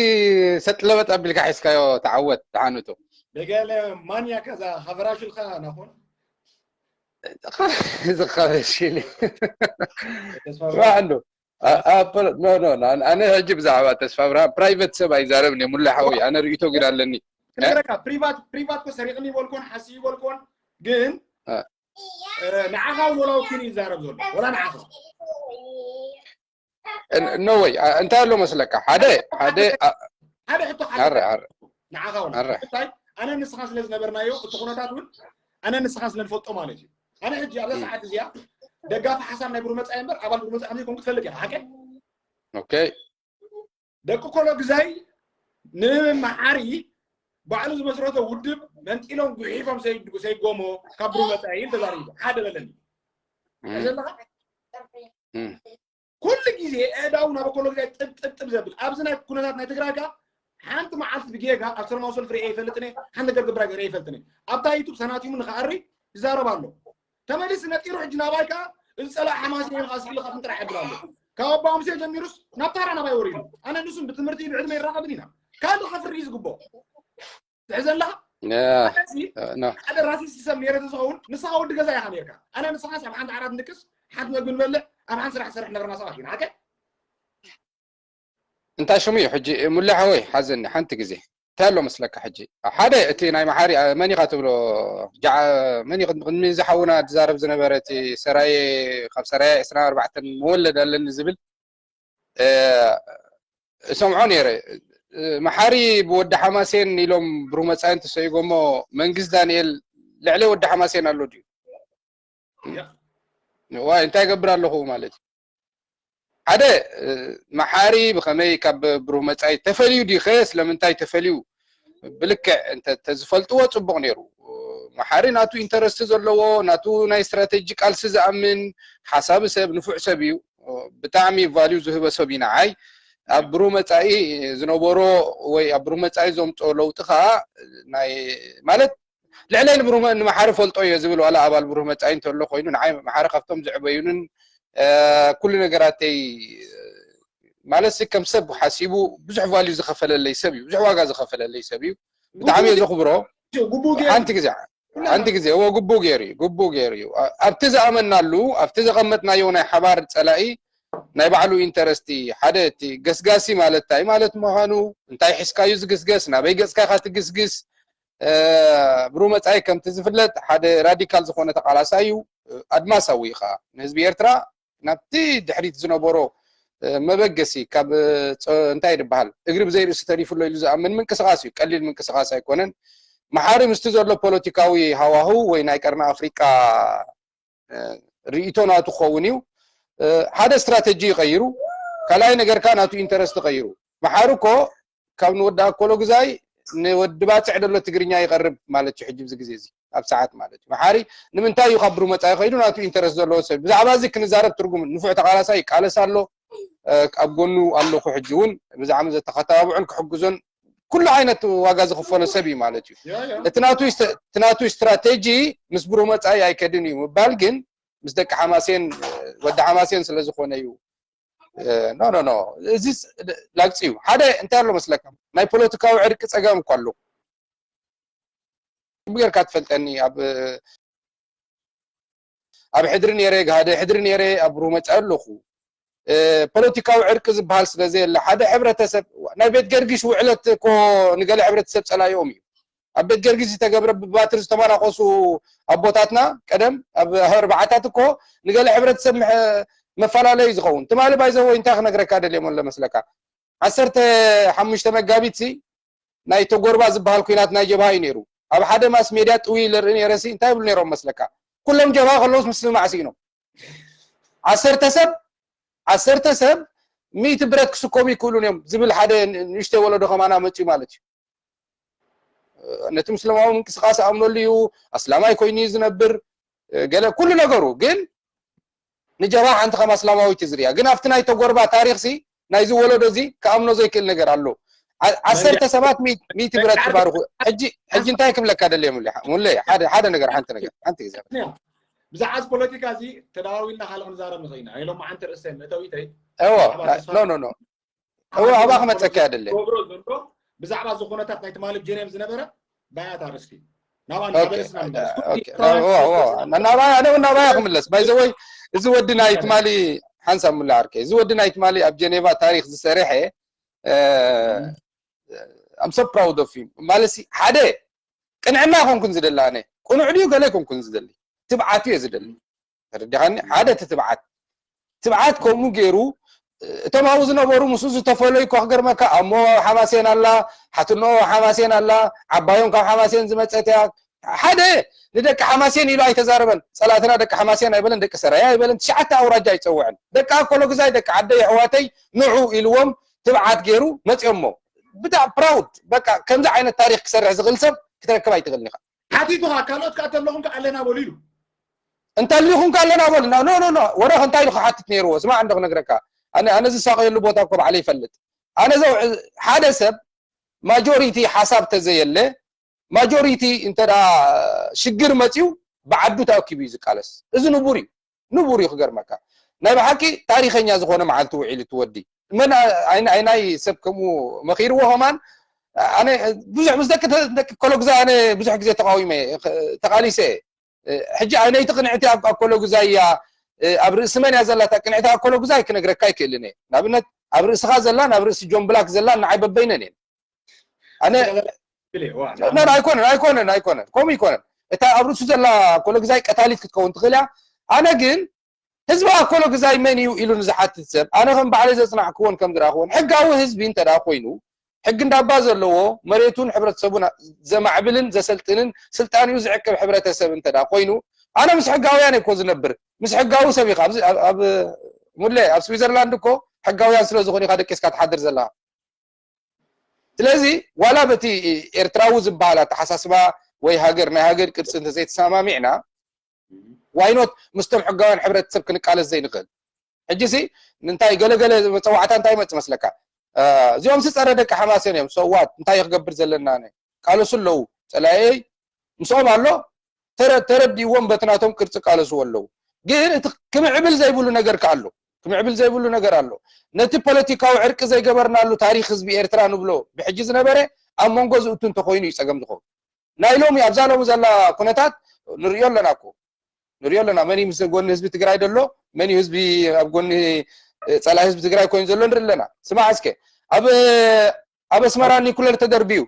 ሰጥ ለበጥ ኣቢልካ ሒዝካዮ ተዓወት ተዓንቱ። ደገለ ማንያ ከዛ ሀበራሽልካ ናኾን ዝኸበሽል ተስፋ ብርሃን ዶ ኖ ኖ ኣነ ሕጂ ብዛዕባ ተስፋ ብርሃን ፕራይቨት ሰብ ኣይዛረብን እየ ሙላ ሓወይ ኣነ ርእይቶ ግን ኣለኒ ክነግረካ፣ ፕሪቫት ፕሪቫት ኮ ሰሪቕኒ ይበልኮን ሓሲ ይበልኮን ግን ንዓኻ እውን ወላ ወኪሉ ይዛረብ ዘሎ ወላ ንዓኻ ኖ ወይ እንታይ ኣሎ መስለካ ሓደ ሓደ ሓደ ሕቶ ሓደ ኣረ ኣረ ንዓኻ እውን ኣረ እንታይ ኣነ ንስኻ ስለ ዝነበርናዮ እቲ ኩነታት እውን ኣነ ንስኻ ስለ ንፈልጦ ማለት እዩ። ኣነ ሕጂ ኣብዛ ሰዓት እዚኣ ደጋፊ ሓሳብ ናይ ብሩመፃ እምበር ኣባል ብሩመፃ ከመይ ኮንኩ ትፈልጥ ኢኻ ሓቀ ኦኬ ደቂ ኮሎ ግዛይ ንመሓሪ ባዕሉ ዝመስረቶ ውድብ መንጢሎም ጉሒፎም ሰይጎሞ ካብ ብሩመፃ ኢል ተዛሪቡ ሓደ በለኒ ዘለኻ ኩሉ ግዜ ኣእዳው ናብ ኮሎ ግዜ ጥብጥብጥብ ዘብል ኣብዚ ናይ ኩነታት ናይ ትግራይ ከ ሓንቲ መዓልቲ ብጌጋ ኣብ ሰለማዊ ሰልፊ ርኤ ይፈልጥኒ ሓንቲ ነገር ግብራ ገር ይፈልጥኒ ኣብታ ዩቱብ ሰናቲሙ ንክኣሪ ይዛረብ ኣሎ ተመሊስ ነጢሩ ሕጂ ናባይ ከ እዚ ፀላእ ሓማስ ይኸ ስኢሉ ካብ ጥራሕ ይብል ኣሎ ካብ ኣባ ሙሴ ጀሚሩስ ናብ ታራ ናባይ ወሪዱ ኣነ ንሱን ብትምህርቲ ብዕድመ ይራኸብን ኢና ካልእ ከፍሪ ዝግቦ ትሕዘላ ሓደ ራሲስት ሰብ ነረ ተዝኸውን ንስኻ ወዲ ገዛ ኢኻ ነርካ ኣነ ንስኻስ ኣብ ሓንቲ ዓራት ንቅስ ሓንቲ መግቢ ንበልዕ ኣብ ሓንቲ ስራሕ ዝሰርሕ ነበርና ሰባት ኢና ሓቀ እንታይ ሽሙ እዩ ሕጂ ሙላ ሓወይ ሓዘኒ ሓንቲ ግዜ እንታይ ኣሎ መስለካ ሕጂ ሓደ እቲ ናይ መሓሪ መን ኢኻ ትብሎ ጃዓ መን ኢኻ ቅድሚ ዝሓውና ዝዛረብ ዝነበረ እቲ ሰራየ ካብ ሰራየ ዕስራን ኣርባዕተን መወለድ ኣለኒ ዝብል እሰምዖ ነይረ መሓሪ ብወዲ ሓማሴን ኢሎም ብሩህ መፃይን ተሰይጎሞ መንግስት ዳንኤል ልዕለ ወዲ ሓማሴን ኣሎ ድዩ ዋይ እንታይ ገብር ኣለኹ ማለት እዩ ሓደ መሓሪ ብኸመይ ካብ ብሩህ መፃኢ ተፈልዩ ድዩ ኸ ስለምንታይ ተፈልዩ ብልክዕ እንተዝፈልጥዎ ፅቡቕ ነይሩ መሓሪ ናቱ ኢንተረስት ዘለዎ ናቱ ናይ ስትራቴጂ ቃልሲ ዝኣምን ሓሳቢ ሰብ ንፉዕ ሰብ እዩ ብጣዕሚ ቫልዩ ዝህበ ሰብ እዩ ንዓይ ኣብ ብሩህ መፃኢ ዝነበሮ ወይ ኣብ ብሩህ መፃኢ ዘምፅኦ ለውጢ ከዓ ናይ ማለት ልዕለይ ንብሩህ ንመሓሪ ፈልጦ እየ ዝብል ዋላ ኣባል ብሩህ መፃኢ እንተሎ ኮይኑ ንዓይ መሓሪ ካብቶም ዝዕበዩንን ኩሉ ነገራተይ ማለት ሲ ከም ሰብ ሓሲቡ ብዙሕ ቫልዩ ዝኸፈለለይ ሰብ እዩ ብዙሕ ዋጋ ዝኸፈለለይ ሰብ እዩ ብጣዕሚ እየ ዘኽብሮ ሓንቲ ግዜ ሓንቲ ግዜ እዎ ግቡ ገይሩ እዩ ግቡ ገይሩ እዩ ኣብቲ ዝኣመናሉ ኣብቲ ዘቐመጥናዮ ናይ ሓባር ፀላኢ ናይ ባዕሉ ኢንተረስቲ ሓደ እቲ ገስጋሲ ማለት እንታይ ማለት ምዃኑ እንታይ ሒዝካዩ ዝግስገስ ናበይ ገፅካ ኢኻ ትግስግስ ብሩ መፃኢ ከምቲ ዝፍለጥ ሓደ ራዲካል ዝኾነ ተቃላሳይ እዩ ኣድማሳዊ እዩ ከዓ ንህዝቢ ኤርትራ ናብቲ ድሕሪት ዝነበሮ መበገሲ ካብ እንታይ ዝበሃል እግሪ ብዘይ ርእሲ ተሪፉ ኣሎ ኢሉ ዝኣምን ምንቅስቃስ እዩ ቀሊል ምንቅስቃስ ኣይኮነን መሓሪ ምስቲ ዘሎ ፖለቲካዊ ሃዋህው ወይ ናይ ቀርኒ ኣፍሪቃ ርእቶ ናቱ ክኸውን እዩ ሓደ ስትራተጂ ይቀይሩ ካልኣይ ነገር ከዓ ናቱ ኢንተረስት ቀይሩ መሓሪ እኮ ካብ ንወዲ ኣኮሎ ግዛይ ንወዲ ባፅዕ ደሎ ትግርኛ ይቀርብ ማለት እዩ ሕጂ ብዚ ግዜ እዚ ኣብ ሰዓት ማለት እዩ መሓሪ ንምንታይ እዩ ካብ ብሩ መፃኢ ከይዱ ናቱ ኢንተረስት ዘለዎ ሰብ ብዛዕባ እዚ ክንዛረብ ትርጉም ንፉዕ ተቃላሳይ ይቃለስ ኣሎ ኣብ ጎኑ ኣለኹ ሕጂ እውን ብዛዕባ ዘተከተባብዑን ክሕግዞን ኩሉ ዓይነት ዋጋ ዝኽፈሎ ሰብ እዩ ማለት እዩ እቲ ናቱ ስትራቴጂ ምስ ብሩህ መፃኢ ኣይከድን እዩ ምባል ግን ምስ ደቂ ሓማሴን ወዲ ሓማሴን ስለ ዝኾነ እዩ ኖ ኖ ኖ እዚ ላግፂ እዩ ሓደ እንታይ ኣሎ መስለካ ናይ ፖለቲካዊ ዕርቂ ፀገም እኳ ኣሎ ጌርካ ትፈልጠኒ ኣብ ኣብ ሕድሪ ነይረ ጋህደ ሕድሪ ነይረ ኣብ ብሩህ መፃኢ ኣለኹ ፖለቲካዊ ዕርቂ ዝበሃል ስለ ዘየለ ሓደ ሕብረተሰብ ናይ ቤት ገርጊሽ ውዕለት እኮ ንገለ ሕብረተሰብ ፀላኢኦም እዩ ኣብ ቤት ገርጊሽ ዝተገብረ ብባትር ዝተመራኮሱ ኣቦታትና ቀደም ኣብ ኣርባዓታት እኮ ንገለ ሕብረተሰብ መፈላለዩ ዝኸውን ትማሊ ባይዘወይ እንታይ ክነግረካ ደልየ ሞለ መስለካ ዓሰርተ ሓሙሽተ መጋቢት ሲ ናይ ተጎርባ ዝበሃል ኩናት ናይ ጀብሃ እዩ ነይሩ ኣብ ሓደ ማስ ሜድያ ጥዊ ለርኢ ነይረ ሲ እንታይ ይብሉ ነይሮም መስለካ ኩሎም ጀብሃ ከለውስ ምስምማዕ ስኢኖም ዓሰርተ ሰብ ዓሰርተ ሰብ ሚእቲ ብረት ክስከሙ ይክእሉን እዮም ዝብል ሓደ ንእሽተይ ወለዶ ከማና መፅዩ ማለት እዩ ነቲ ምስልማዊ ምንቅስቃስ ኣምነሉ እዩ ኣስላማይ ኮይኑ እዩ ዝነብር ገለ ኩሉ ነገሩ ግን ንጀብሃ ሓንቲ ከም ኣስላማዊት ዝርያ ግን ኣብቲ ናይ ተጎርባ ታሪክ ሲ ናይዚ ወለዶ እዚ ክኣምኖ ዘይክእል ነገር ኣሎ ዓሰርተ ሰባት ሚእቲ ብረት ትባርኩ ሕጂ ሕጂ እንታይ ክብለካ ደልየ ሙለ ሙለ ሓደ ሓደ ነገር ሓንቲ ነገር ሓንቲ ግዜ ብዛዕባ እዚ ፖለቲካ እዚ ተዳዋዊልና ካልእ ክንዛረብ ንኽእል ኢና ናይ ሎማዓንቲ ርእሰ መእተዊተይ እዎ ኖ ኖ ኖ እዎ ኣብኣ ክመፀካ እየ ደለ ገብሮ ዘሎ ብዛዕባ እዚ ኩነታት ናይ ትማሊ ጀኔቭ ዝነበረ ባያት ኣርእስቲ ናብኣ ናባይ ኣነ እውን ናባይ ክምለስ ባይዘወይ እዚ ወዲ ናይ ትማሊ ሓንሳብ ሙላ ዓርከይ እዚ ወዲ ናይ ትማሊ ኣብ ጀኔቫ ታሪክ ዝሰርሐ I'm so proud of him ማለት ሲ ሓደ ቅንዕና ኣይኮንኩን ዝደሊ ኣነ ቅኑዕ ድዩ ገለ ኣይኮንኩን ዝደሊ ትብዓት እየ ዝደሊ ተረዲኻኒ ሓደ እቲ ትብዓት ትብዓት ከምኡ ገይሩ እቶም ኣብኡ ዝነበሩ ምስኡ ዝተፈለዩ እኳ ክገርመካ ኣሞ ኣብ ሓማሴን ኣላ ሓትኖ ኣብ ሓማሴን ኣላ ዓባዮም ካብ ሓማሴን ዝመፀት እያ ሓደ ንደቂ ሓማሴን ኢሉ ኣይተዛረበን ፀላእትና ደቂ ሓማሴን ኣይበለን ደቂ ሰራያ ኣይበለን ትሽዓተ ኣውራጃ ኣይፀውዐን ደቂ ኣኮሎግዛይ ደቂ ዓደይ ኣሕዋተይ ንዑ ኢልዎም ትብዓት ገይሩ መፅኦሞ ብጣዕ proud በቃ ከምዚ ዓይነት ታሪክ ክሰርሕ ዝኽእል ሰብ ክትረክብ ኣይትኽእልን ኢኻ ሓቲቱኻ ካልኦት ከዓ ተለኹም ከዓ ኣለና በሉ ኢሉ እንተሊኹም ከለና በሉ no no no ወረ እንታይ ኢሉ ክሓትት ነይርዎ ስማዕ እንዶ ክነግረካ ኣነ ኣነ ዝሳቀየሉ ቦታ እኮ ባዕለ ይፈልጥ ኣነ ዘው ሓደ ሰብ ማጆሪቲ ሓሳብ ተዘየለ ማጆሪቲ እንተ ሽግር መፅዩ ብዓዱ ተኣኪቡ እዩ ዝቃለስ እዚ ንቡር እዩ ንቡር እዩ ክገርመካ ናይ ብሓቂ ታሪኸኛ ዝኾነ መዓልቲ ውዒሉ ትወዲ መን ኣይናይ ሰብ ከምኡ መኺርዎ ኸማን ኣነ ብዙሕ ምስ ደቂ ደቂ ኮሎግዛ ኣነ ብዙሕ ግዜ ተቃዊመ ተቃሊሰ ሕጂ ኣነይቲ ቅንዕቲ ኣብ ኣኮሎ ግዛይ እያ ኣብ ርእሲ መን እያ ዘላታ ቅንዕቲ ኣኮሎ ግዛይ ክነግረካ ኣይክእልን እየ ንኣብነት ኣብ ርእስኻ ዘላን ኣብ ርእሲ ጆን ብላክ ዘላን ንዓይ በበይነን እየን ኣነ ኣይኮነን ኣይኮነን ኣይኮነን ከምኡ ይኮነን እታ ኣብ ርእሱ ዘላ ኣኮሎ ግዛይ ቀታሊት ክትከውን ትኽእል እያ ኣነ ግን ህዝቢ ኣኮሎ ግዛይ መን እዩ ኢሉ ንዝሓትት ሰብ ኣነ ከም ባዕለይ ዘፅናዕክዎን ከም ዝረኣኽዎን ሕጋዊ ህዝቢ እንተ ኮይኑ ሕጊ እንዳባ ዘለዎ መሬቱን ሕብረተሰቡን ዘማዕብልን ዘሰልጥንን ስልጣኒኡ ዝዕቅብ ሕብረተሰብ እንተ ኮይኑ ኣነ ምስ ሕጋውያን እኮ ዝነብር ምስ ሕጋዊ ሰብ ኢኻ ኣብ ሙለ ኣብ ስዊዘርላንድ እኮ ሕጋውያን ስለ ዝኾኑ ኢኻ ደቂስካ ትሓድር ዘለኻ ስለዚ ዋላ በቲ ኤርትራዊ ዝበሃል ኣተሓሳስባ ወይ ሃገር ናይ ሃገር ቅርፂ እንተዘይተሰማሚዕና ዋይኖት ምስቶም ሕጋውያን ሕብረተሰብ ክንቃለስ ዘይንኽእል ሕጂሲ እንታይ ገለገለ መፀዋዕታ እንታይ ይመፅእ መስለካ እዚኦም ሲ ፀረ ደቂ ሓማሴን እዮም ሰዋት እንታይ ክገብር ዘለና ቃለሱ ኣለዉ ፀላኤይ ምስኦም ኣሎ ተረዲእዎም በቲ ናቶም ቅርፂ ቃለስዎ ኣለዉ ግን እቲ ክምዕብል ዘይብሉ ነገር ከ ኣሎ ክምዕብል ዘይብሉ ነገር ኣሎ ነቲ ፖለቲካዊ ዕርቂ ዘይገበርናሉ ታሪክ ህዝቢ ኤርትራ ንብሎ ብሕጂ ዝነበረ ኣብ መንጎ ዝእቱ እንተኮይኑ እዩ ፀገም ዝኸውን ናይ ሎሚ ኣብዛ ሎሚ ዘላ ኩነታት ንሪኦ ኣለና እኮ ንሪኦ ኣለና መን ምስ ጎኒ ህዝቢ ትግራይ ደሎ መን ህዝቢ ኣብ ጎኒ ፀላኢ ህዝቢ ትግራይ ኮይኑ ዘሎ ንርኢ ኣለና ስማዕ እስከ ኣብ ኣብ ኣስመራ ኒኩለር ተደርብዩ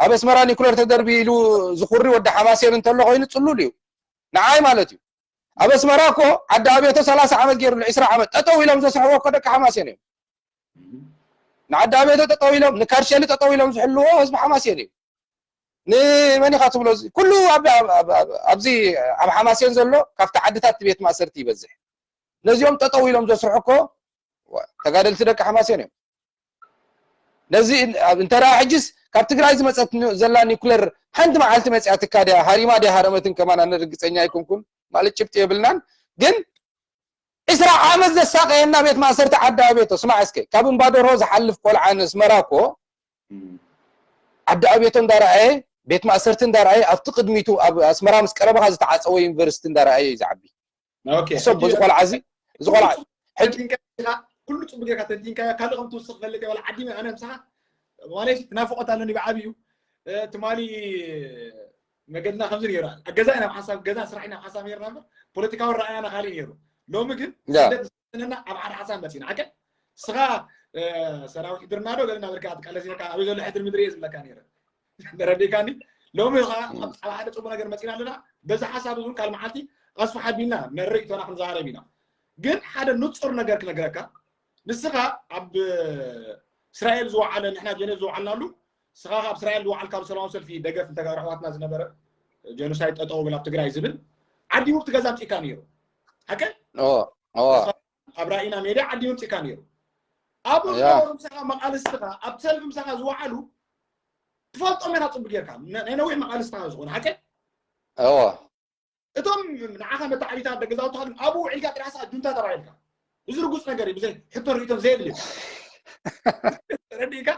ኣብ ኣስመራ ኒኩለር ተደርብዩ ኢሉ ዝኩሪ ወዲ ሓማሴን እንተሎ ኮይኑ ፅሉል እዩ ንዓይ ማለት እዩ ኣብ ኣስመራ እኮ ዓዲ ኣብዮቶ ሰላሳ ዓመት ገይሩሉ ዒስራ ዓመት ጠጠው ኢሎም ዘስርሕዎ እኮ ደቂ ሓማሴን እዮም ንዓዲ ኣብዮቶ ጠጠው ኢሎም ንካርሸሊ ጠጠው ኢሎም ዝሕልዎ ህዝቢ ሓማሴን እዩ ንመን ኢኻ ትብሎ ኩሉ ኣብዚ ኣብ ሓማሴን ዘሎ ካብቲ ዓድታት ቤት ማእሰርቲ ይበዝሕ ነዚኦም ጠጠው ኢሎም ዘስርሑ እኮ ተጋደልቲ ደቂ ሓማሴን እዮም ነዚ እንተ ሕጅስ ካብ ትግራይ ዝመፀት ዘላ ኒኩለር ሓንቲ መዓልቲ መፅያ ትካድያ ሃሪማ ድያ ሃረመትን ከማን ኣነ ርግፀኛ ኣይኮንኩን ማለት ጭብጢ የብልናን ግን ዕስራ ዓመት ዘሳቀየና ቤት ማእሰርቲ ዓዲ ኣቤቶ ስማዕ እስከ ካብ እምባደርሆ ዝሓልፍ ቆልዓ ንስመራ እኮ ዓዲ ኣቤቶ እንዳረኣየ ቤት ማእሰርቲ እንዳረኣየ ኣብቲ ቅድሚቱ ኣብ ኣስመራ ምስ ቀረበኻ ዝተዓፀወ ዩኒቨርሲቲ እንዳረኣየ እዩ ዝዓቢ ሰብ በዚ ቆልዓ እዚ እዚ ቆልዓ ሕጂ ኩሉ ፅቡቅ ጌርካ ተንቲንካዮ ካልእ ከም ትውስኽ ፈልጥ ወላ ዓዲ ኣነ ምሳኻ ማለት ናፍቆት ኣለኒ ብዓብዩ ትማሊ መገድና ከምዚ ነይሩ ገዛ ኢና ሓሳብ ገዛ ስራሕ ኢና ሓሳብ ነይርና እምበር ፖለቲካዊ ረኣያና ካሊእ ነይሩ ሎሚ ግን ስደት ዝሰነና ኣብ ሓደ ሓሳብ መፂና ሓቀ ስኻ ሰራዊት ሕድርና ዶ ገለና በልካ ትቃለስ ነርካ ኣበይ ዘሎ ሕድሪ ምድሪ እየ ዝብለካ ነይረ ተረዲእካኒ ሎሚ ከዓ ኣብ ሓደ ፅቡቅ ነገር መፂና ኣለና በዚ ሓሳብ እውን ካል መዓልቲ ኣስፋሓ ቢልና ነርእይቶና ክንዛረብ ኢና ግን ሓደ ንፁር ነገር ክነግረካ ንስኻ ኣብ እስራኤል ዝወዓለ ንሕና ጀኔቭ ዝወዓልናሉ ንስኻ ኣብ እስራኤል ዝወዓልካ ኣብ ሰላማዊ ሰልፊ ደገፍ እንተገብረ ኣሕዋትና ዝነበረ ጀኖሳይድ ጠጠው ብል ኣብ ትግራይ ዝብል ዓዲ ውብቲ ገዛ ኣምፂእካ ነይሩ ሓቀ ኣብ ራእይና ሜድያ ዓዲ ምምፂእካ ነይሩ ኣብኡ ዝነበሩ ምሳኻ መቃልስትኻ ኣብ ሰልፊ ምሳኻ ዝወዓሉ ትፈልጦም ኢና ፅቡቅ ጌርካ ናይ ነዊሕ መቃልስትኻ ዝኾኑ ሓቀ እቶም ንዓኻ መተዓቢታት ደገዛውትኻ ግን ኣብኡ ውዒልካ ጥራሕ ሰዓት ጁንታ ተባሂልካ እዚ ርጉፅ ነገር እዩ ብዘይ ሕቶ ርእይቶን ዘየድልዮ ረዲእካ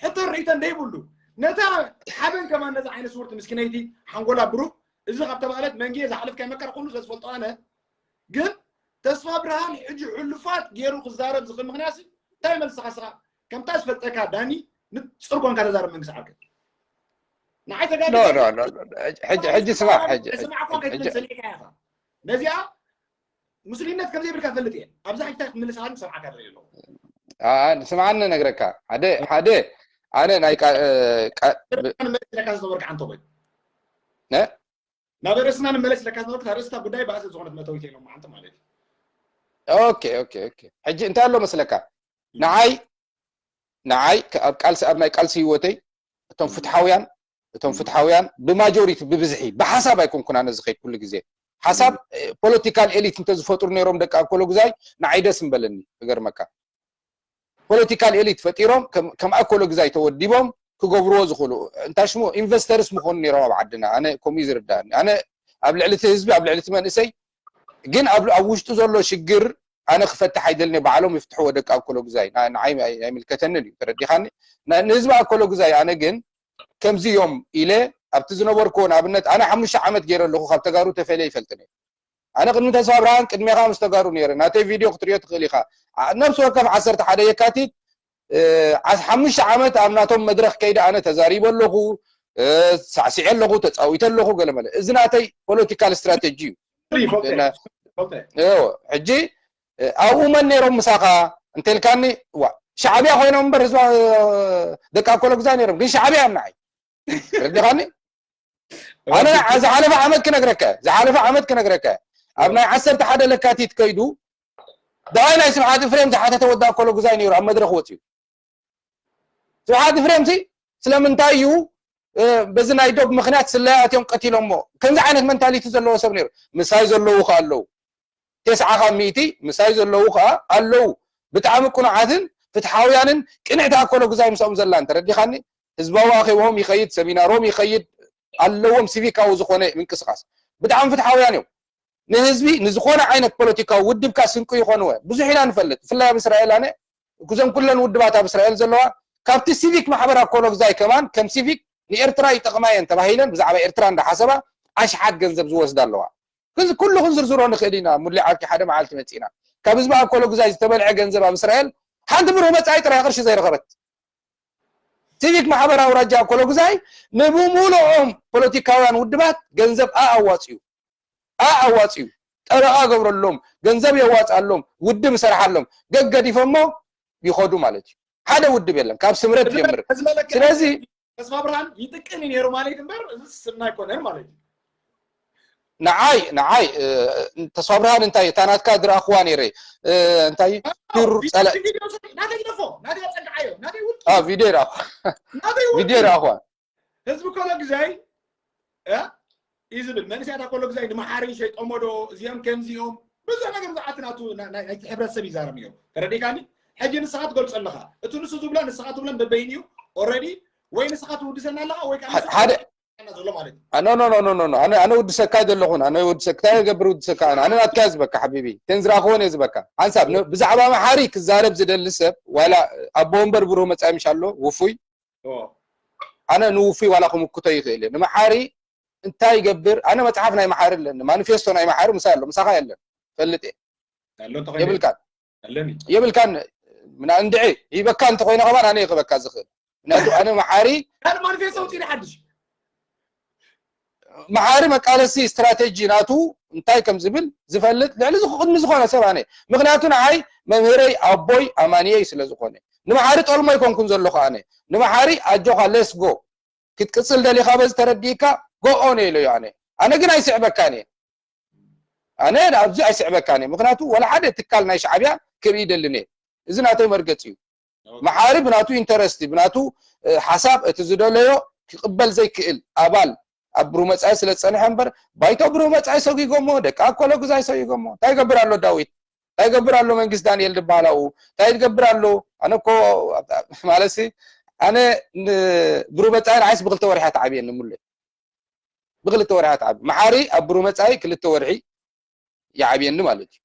ሕቶ ርእይቶን ዘይብሉ ነታ ሓበን ከማን ነዛ ዓይነት ስውርቲ ምስኪነይቲ ሓንጎላ ብሩክ እዚ ካብ ተባህለት መንግየ ዝሓለፍካይ መከራ ኩሉ ስለ ዝፈልጦ ኣነ ግን ተስፋ ብርሃን ሕጂ ሕሉፋት ገይሩ ክዛረብ ዝኽእል ምክንያት እንታይ መልስኻ ስኻ ከምታ ዝፈልጠካ ዳኒ ንፅር ኮንካ ተዛረብ መንግስቲ ዓርከይ ንዓይ ተጋዲ ሕጂ ስማዕ ሕጂ ስማዕኳ ከይትብል ሰሚዕካ ኢኻ ነዚኣ ምስሉይነት ከም ዘይብልካ ፈልጥ እየ ኣብዛ ሕጅታ ክትምልስ ኣሉ ሰምዓካ ርኢ ኣለኹ ስምዓኒ ነግረካ ሓደ ሓደ ኣነ ናይ ቃ- እ፣ ቃ- ብ- ንመለስ ኢለካ ዝነበርካ ዓንተ ወይ ነ- ናብ ርእስና ንመለስ ኢለካ ዝነበርካ ርእስታ ጉዳይ ባእሲ ዝኾነት መተዊት የሎም ዓንተ ማለት እዩ። ኦኬ ኦኬ ኦኬ። ሕጂ እንታይ ኣሎ መስለካ? ንዓይ ንዓይ ከ- ኣብ ቃልሲ ኣብ ናይ ቃልሲ ህይወተይ እቶም ፍትሓውያን እቶም ፍትሓውያን ብማጆሪቲ ብብዝሒ ብሓሳብ ኣይኮንኩን ኣነ ዝኸይድ ኩሉ ግዜ ሓሳብ ፖለቲካል ኤሊት እንተዝፈጥሩ ነይሮም ደቂ ኣኮሎ ግዛይ ንዓይ ደስ ምበለኒ። ክገርመካ ፖለቲካል ኤሊት ፈጢሮም ከም- ከም ኣኮሎ ግዛይ ተወዲቦም ክገብርዎ ዝኽእሉ እንታይ ሽሙ ኢንቨስተርስ ምኾኑ ነይሮም ኣብ ዓድና። ኣነ ከምኡ እዩ ዝርዳእኒ። ኣነ ኣብ ልዕሊ እቲ ህዝቢ ኣብ ልዕሊ እቲ መንእሰይ ግን ኣብ ኣብ ውሽጡ ዘሎ ሽግር ኣነ ክፈትሕ ኣይደልኒ ባዕሎም ይፍትሕዎ ደቂ ኣኮሎ ግዛይ ና- ንዓይ ኣይ- ኣይምልከተንን እዩ ተረዲኻኒ። ና- ንህዝቢ ኣኮሎ ግዛይ ኣነ ግን ከምዚ እዮም ኢለ ኣብቲ ዝነበርኩዎ ንኣብነት ኣነ ሓሙሽተ ዓመት ገይረ ኣለኹ ካብ ተጋሩ ተፈልየ ይፈልጥን እየ። ኣነ ቅድሚ ተስፋ ብርሃን ቅድሜኻ ምስ ተጋሩ ነይረ ናተይ ቪድዮ ክትሪኦ ትኽእል ኢኻ። ዓ- ነብሲ ወከፍ ዓሰርተ ሓደ የካቲት እ፣ ዓስ- ሓሙሽተ ዓመት ኣብ ናቶም መድረኽ ከይደ ኣነ ተዛሪበ ኣለኹ እ፣ ሳዕሲዐ ኣለኹ ተፃዊተ ኣለኹ ገለመለ እዚ ናተይ ፖለቲካል ስትራቴጂ እዩ። ይፈልጥ እየ፣ እና- ይፈልጥ እየ። እዎ፣ ሕጂ እ፣ ኣብኡ መን ነይሮም ምሳኻ እንተልካኒ ዋ ሻዕብያ ኮይኖም እምበር ህዝባ እ፣ ደቂ ኣኮሎ ግዛ ነይሮም ግን ሻዕብያ እዮም ንዓይ ረዲኻኒ። ኣነ ዝሓለፈ ዓመት ክነግረከ ዝሓለፈ ዓመት ክነግረከ ኣብ ናይ ዓሰርተ ሓደ ለካቲት ከይዱ ዳይ ናይ ስብሓት እፍሬም ዝሓተተ ወዲ ኣኮሎ ግዛይ ነይሩ ኣብ መድረኽ ወፅዩ። ስብሓት እፍሬም ሲ ስለምንታይ እዩ እ፣ በዚ ናይ ዶብ ምክንያት ስለያ ኣትዮም ቀቲሎሞ? ከምዚ ዓይነት መንታሊቲ ዘለዎ ሰብ ነይሩ። ምሳይ ዘለዉ ከ ኣለዉ ተስዓ ካብ ሚእቲ ምሳይ ዘለዉ ከዓ ኣለዉ ብጣዕሚ ቅኑዓትን ፍትሓውያንን ቅንዕቲ ኣኮሎ ግዛይ ምስኦም ዘላ እንተረዲኻኒ ህዝባዊ ኣኼቦም ይኸይድ ሰሚናሮም ይኸይድ ኣለዎም ሲቪካዊ ዝኾነ ምንቅስቃስ ብጣዕሚ ፍትሓውያን እዮም ንህዝቢ ንዝኾነ ዓይነት ፖለቲካዊ ውድብካ ስንቂ ይኾንወ ብዙሕ ኢና ንፈልጥ ብፍላይ ኣብ እስራኤል ኣነ እዞም ኩለን ውድባት ኣብ እስራኤል ዘለዋ ካብቲ ሲቪክ ማሕበር ኣኮሎ ግዛይ ከማን ከም ሲቪክ ንኤርትራ ይጠቕማ እየን ተባሂለን ብዛዕባ ኤርትራ እንዳሓሰባ ኣሽሓት ገንዘብ ዝወስዳ ኣለዋ እዚ ኩሉ ክንዝርዝሮ ንኽእል ኢና ሙሌ ዓርኪ ሓደ መዓልቲ መፂና ካብ ህዝቢ ኣኮሎ ግዛይ ዝተበልዐ ገንዘብ ኣብ እስራኤል ሓንቲ ብሩህ መፃኢ ጥራይ ቅርሺ ዘይረኸበት ሲቪክ ማሕበር ኣውራጃ ኣኮሎ ግዛይ ንብሙሉኦም ፖለቲካውያን ውድባት ገንዘብ ኣኣዋፅዩ ኣኣዋፅዩ ጠበቓ ገብረሎም ገንዘብ የዋፅኣሎም ውድብ ይሰርሓሎም ገገዲፎሞ ይኸዱ ማለት እዩ ሓደ ውድብ የለን ካብ ስምረት ጀምር ስለዚ ተስፋ ብርሃን ይጥቀም እዩ ነይሩ ማለት እምበር እዚ ስና ኣይኮነን ማለት እዩ ንዓይ ንዓይ ተስፋ ብርሃን እንታይ እታ ናትካ ዝረኣኽዋ ነይረ እንታይ ዱር ጸለ ናተይ ለፎ ናተይ ኣጸግዓዮ ናተይ ውልቂ ቪድዮ ይረኣኹ ናተይ ቪድዮ ይረኣኹዋ ህዝቢ ኮሎ ግዛይ እዩ ዝብል መንእሰያት ኮሎ ግዛይ ንመሓሪ ሸይጦሞ ዶ እዚኦም ከምዚኦም ብዙሕ ነገር ዝዓት ናቱ ናይቲ ሕብረተሰብ ይዛረብ እዮም ተረዲካኒ ሕጂ ንስኻ ትገልጾ ኣለኻ እቲ ንሱ ዝብሎ ንስኻ ትብሎን በበይን እዩ ኦረዲ ወይ ንስኻ ትውድሰና ኣለኻ ወይ ከዓ ሓደ ዘሎ ማለት እዩ ኖ ኖ ኖ ኖ ኖ ኣነ ኣነ ውድሰካ ዘለኹን ኣነ ውድሰካ ገብር ውድሰካ ኣነ ኣነ ናትካ ዝበካ ሓቢቢ ተንዝራኽዎን እየ ዝበካ ሓንሳብ ብዛዕባ መሓሪ ክዛረብ ዝደሊ ሰብ ዋላ ኣቦ ወንበር ብሩህ መጻኢ ምሽ ኣሎ ውፉይ ኣነ ንውፉይ ዋላ ክምክቶ ይኽእል እየ ንመሓሪ እንታይ ይገብር ኣነ መፅሓፍ ናይ መሓሪ ኣለኒ ማኒፌስቶ ናይ መሓሪ ምሳ ኣሎ ምሳኻ የለን ፈልጥ እየ የብልካን የብልካን ምና እንድዒ ሂበካ እንተኮይነ ከማን ኣነ ይክበካ ዝኽእል ምክንያቱ ኣነ መሓሪ ካልእ ማኒፌስቶ ውፅኢና ሓድሽ መሓሪ መቃለሲ ስትራቴጂ ናቱ እንታይ ከም ዝብል ዝፈልጥ ልዕሊ ቅድሚ ዝኾነ ሰብ ኣነ ምክንያቱ ንዓይ መምህረይ ኣቦይ ኣማንየይ ስለ ዝኾነ ንመሓሪ ጠልሞ ኣይኮንኩን ዘለኹ ኣነ ንመሓሪ ኣጆኻ ሌስ ጎ ክትቅፅል ደሊኻ በዚ ተረዲእካ ጎኦ ነ ኢለዮ ኣነ ኣነ ግን ኣይስዕበካን እየ ኣነ ኣብዚ ኣይስዕበካን እየ ምክንያቱ ወላ ሓደ ትካል ናይ ሻዕብያ ክርኢ ይደልን እየ እዚ ናተይ መርገፂ እዩ መሓሪ ብናቱ ኢንተረስቲ ብናቱ ሓሳብ እቲ ዝደለዮ ክቅበል ዘይክእል ኣባል ኣብ ብሩህ መፃኢ ስለ ዝፀንሐ እምበር ባይቶ ብሩህ መፃኢ ሰጊጎሞ ደቂ ኣኮሎ ግዛይ ሰጊጎሞ እንታይ ይገብር ኣሎ ዳዊት እንታይ ይገብር ኣሎ መንግስት ዳንኤል ዝበሃል ኣብኡ እንታይ ይገብር ኣሎ ኣነ እኮ ማለት ኣነ ብሩህ መፃኢ ንዓይስ ብክልተ ወርሒ ተዓብየኒ ሙለ ብክልተ ወርሒ ተዓቢ መሓሪ ኣብ ብሩህ መፃኢ ክልተ ወርሒ ይዓብየኒ ማለት እዩ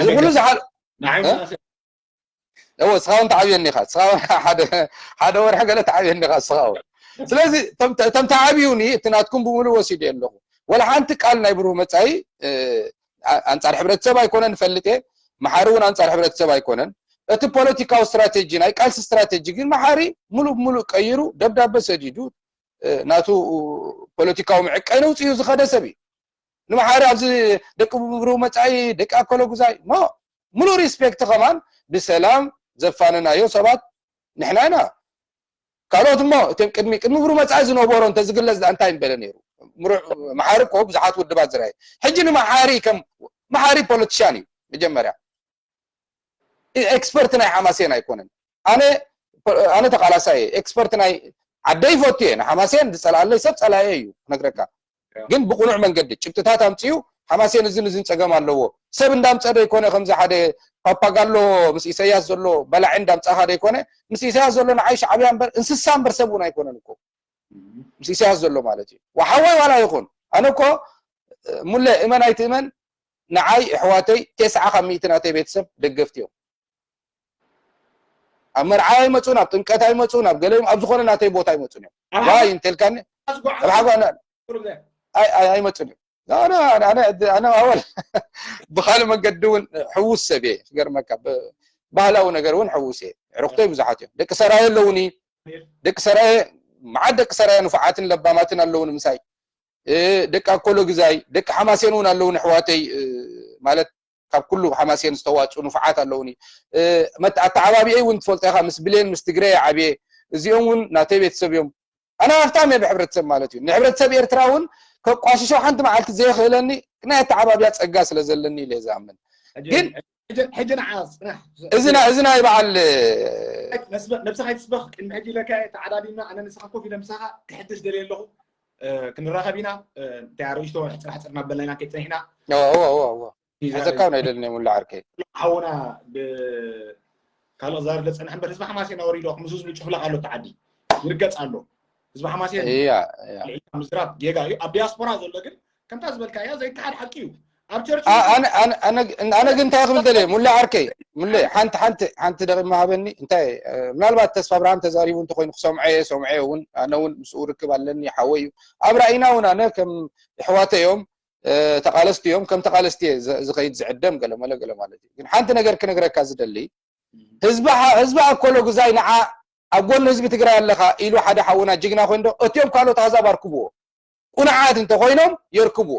እዚ ኩሉ ዝሓል እወ ስኻ እውን ተዓብየኒ ኢኻ ስኻ ሓደ ወርሒ ገለ ተዓብየኒ ኢኻ ስኻ እውን ስለዚ እቶም ተዓብዩኒ እቲ ናትኩም ብምሉ ወሲደ ኣለኹ ወላ ሓንቲ ቃል ናይ ብሩህ መፃኢ ኣንፃር ሕብረተሰብ ኣይኮነን ንፈልጥ እየ መሓሪ እውን ኣንፃር ሕብረተሰብ ኣይኮነን እቲ ፖለቲካዊ ስትራቴጂ ናይ ቃልሲ ስትራቴጂ ግን መሓሪ ሙሉእ ብሙሉእ ቀይሩ ደብዳበ ሰዲዱ ናቱ ፖለቲካዊ ምዕቀይ ነውፅኡ ዝኸደ ሰብ እዩ ንመሓሪ ኣብዚ ደቂ ብሩህ መፃኢ ደቂ ኣኮሎ ጉዛይ ኖ ሙሉእ ሪስፔክት ከማን ብሰላም ዘፋነናዮ ሰባት ንሕና ኢና ካልኦት እሞ እቶም ቅድሚ ቅድሚ ብሩ መጻኢ ዝነበሮ እንተ ዝግለጽ ዳ እንታይ ምበለ ነይሩ? ምሩዕ መሓሪ እኮ ብዙሓት ውድባት ዝረኣየ። ሕጂ ንመሓሪ ከም መሓሪ ፖለቲሻን እዩ መጀመርያ። ኤክስፐርት ናይ ሓማሴን ኣይኮነን። ኣነ ኣነ ተቃላሳይ እየ። ኤክስፐርት ናይ ዓደይ ይፈቱ እየ። ንሓማሴን ዝጸልኣለይ ሰብ ጸላኤ እዩ ክነግረካ። ግን ብቁኑዕ መንገዲ ጭብጥታት ኣምጽኡ። ሓማሴን እዝን እዝን ጸገም ኣለዎ። ሰብ እንዳምጸ ዶ ይኮነ ከምዚ ሓደ ፓፓጋሎ ምስ ኢሳያስ ዘሎ በላዒ እንዳምጻኻ ዶ ይኮነ? ምስ ኢሳያስ ዘሎ ንዓይ ሻዕብያ እምበር እንስሳ እምበር ሰብ እውን ኣይኮነን እኮ። ምስ ኢሳያስ ዘሎ ማለት እዩ። ወሓወይ ዋላ ይኹን ኣነ እኮ ሙለ እመን ኣይትእመን ንዓይ ኣሕዋተይ ተስዓ ካብ ሚእቲ ናተይ ቤተሰብ ደገፍቲ እዮም። ኣብ መርዓ ኣይመፁን፣ ኣብ ጥምቀት ኣይመፁን፣ ኣብ ገለ ኣብ ዝኾነ ናተይ ቦታ ኣይመፁን እዮም። ዋይ እንተልካኒ ኣብ ሓጓ ኣይመፁን እዮም። ኣነ ኣወል ብካልእ መንገዲ እውን ሕውስ ሰብ እየ ክገርመካ፣ ባህላዊ ነገር እውን ሕውስ እየ። ዕርክቶይ ብዙሓት እዮም። ደቂ ሰራየ ኣለውኒ፣ ደቂ ሰራየ መዓት ደቂ ሰራየ ንፉዓትን ለባማትን ኣለውኒ ምሳይ። ደቂ ኣኮሎ ግዛይ፣ ደቂ ሓማሴን እውን ኣለውኒ ኣሕዋተይ፣ ማለት ካብ ኩሉ ሓማሴን ዝተዋፅኡ ንፉዓት ኣለውኒ። ኣተዓባቢአይ እውን ትፈልጦ ኢኻ፣ ምስ ብሌን ምስ ትግረ እየ ዓብየ። እዚኦም እውን ናተይ ቤተሰብ እዮም። ኣነ ሃፍታም እየ ብሕብረተሰብ ማለት እዩ። ንሕብረተሰብ ኤርትራ እውን ከቋሽሾ ሓንቲ መዓልቲ ዘየኽእለኒ ናይ ኣተዓባቢያ ፀጋ ስለ ዘለኒ ኢለ እየ ዝኣምን። ግን ሕጂ ንዓ ፅናሕ። እዚ ናይ በዓል ነብስኻ ይትስበኽ። ቅድሚ ሕጂ ኢለካ እየ፣ ተዓዳዲምና ኣነ ንስኻ ኮፍ ኢለ ምሳኻ ክሕድስ ደልየ ኣለኹ። ክንራኸብ ኢና። እንታይ ኣርእስቶ ሕፅር ሕፅር እናበልና ኢና ከይፀኒሕና። ሕዘካ ናይ ደልኒ ሙላ ዓርከይ። ሓውና ካልእ ክዛረብ ዝፀንሐ እምበር ህዝቢ ሓማሴን ኣወሪዶ ምስ ህዝቢ ጭፍለቕ ኣሎ እቲ ዓዲ ይርገፅ ኣሎ። ህዝቢ ሓማሴን ምዝራብ ጌጋ እዩ። ኣብ ዲያስፖራ ዘሎ ግን ከምታ ዝበልካያ ዘይተሓድ ሓቂ እዩ። ኣብ ቸርች ኣነ ግን እንታይ ክብል ደልየ ሙለ ዓርከይ፣ ሙለ ሓንቲ ሓንቲ ሓንቲ ደቂቕ ሃበኒ። እንታይ ምናልባት ተስፋ ኣብርሃም ተዛሪቡ እንተኮይኑ ክሰምዖ እየ፣ ሰምዖ እውን ኣነ እውን ምስኡ ርክብ ኣለኒ፣ ሓወይ እዩ። ኣብ ራእይና እውን ኣነ ከም ኣሕዋተይ እዮም፣ ተቃለስቲ እዮም፣ ከም ተቃለስቲ እየ ዝኸይድ ዝዕደም ገለ መለ ገለ ማለት እዩ። ግን ሓንቲ ነገር ክነግረካ ዝደሊ ህዝቢ ኣኮሎ ግዛይ ንዓ ኣብ ጎኒ ህዝቢ ትግራይ ኣለኻ ኢሉ ሓደ ሓውና ጅግና ኮይኑ ዶ እቲኦም ካልኦት ኣህዛብ ኣርክብዎ። ቁኑዓት እንተኮይኖም የርክብዎ።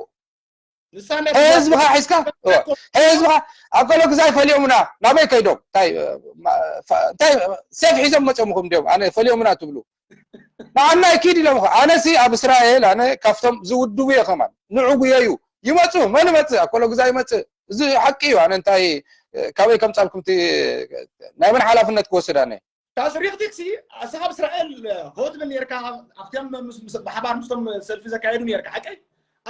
ህዝብኻ ሒዝካ ህዝብኻ ኣኮሎ ግዛይ ፈልዮምና ናበይ ከይዶም እንታይ ሴፍ ሒዞም መፅኦም ኹም እንዲዮም ኣነ ፈልዮምና ትብሉ ንዓናይ ኪድ ኢሎም ኣነሲ ኣብ እስራኤል ኣነ ካብቶም ዝውድቡ እየ ከማን ንዑ ጉየዩ ይመፁ መን ይመፅእ ኣኮሎ ግዛይ ይመፅእ እዚ ሓቂ እዩ ኣነ እንታይ ካበይ ከምፃልኩም ናይ መን ሓላፍነት ክወስድ ኣነ ካብ ስሪክቲክሲ ኣስኻ ኣብ እስራኤል ሆ ትብል ነርካ ኣብቲኦም ብሓባር ምስቶም ሰልፊ ዘካየዱ ነርካ ሓቀይ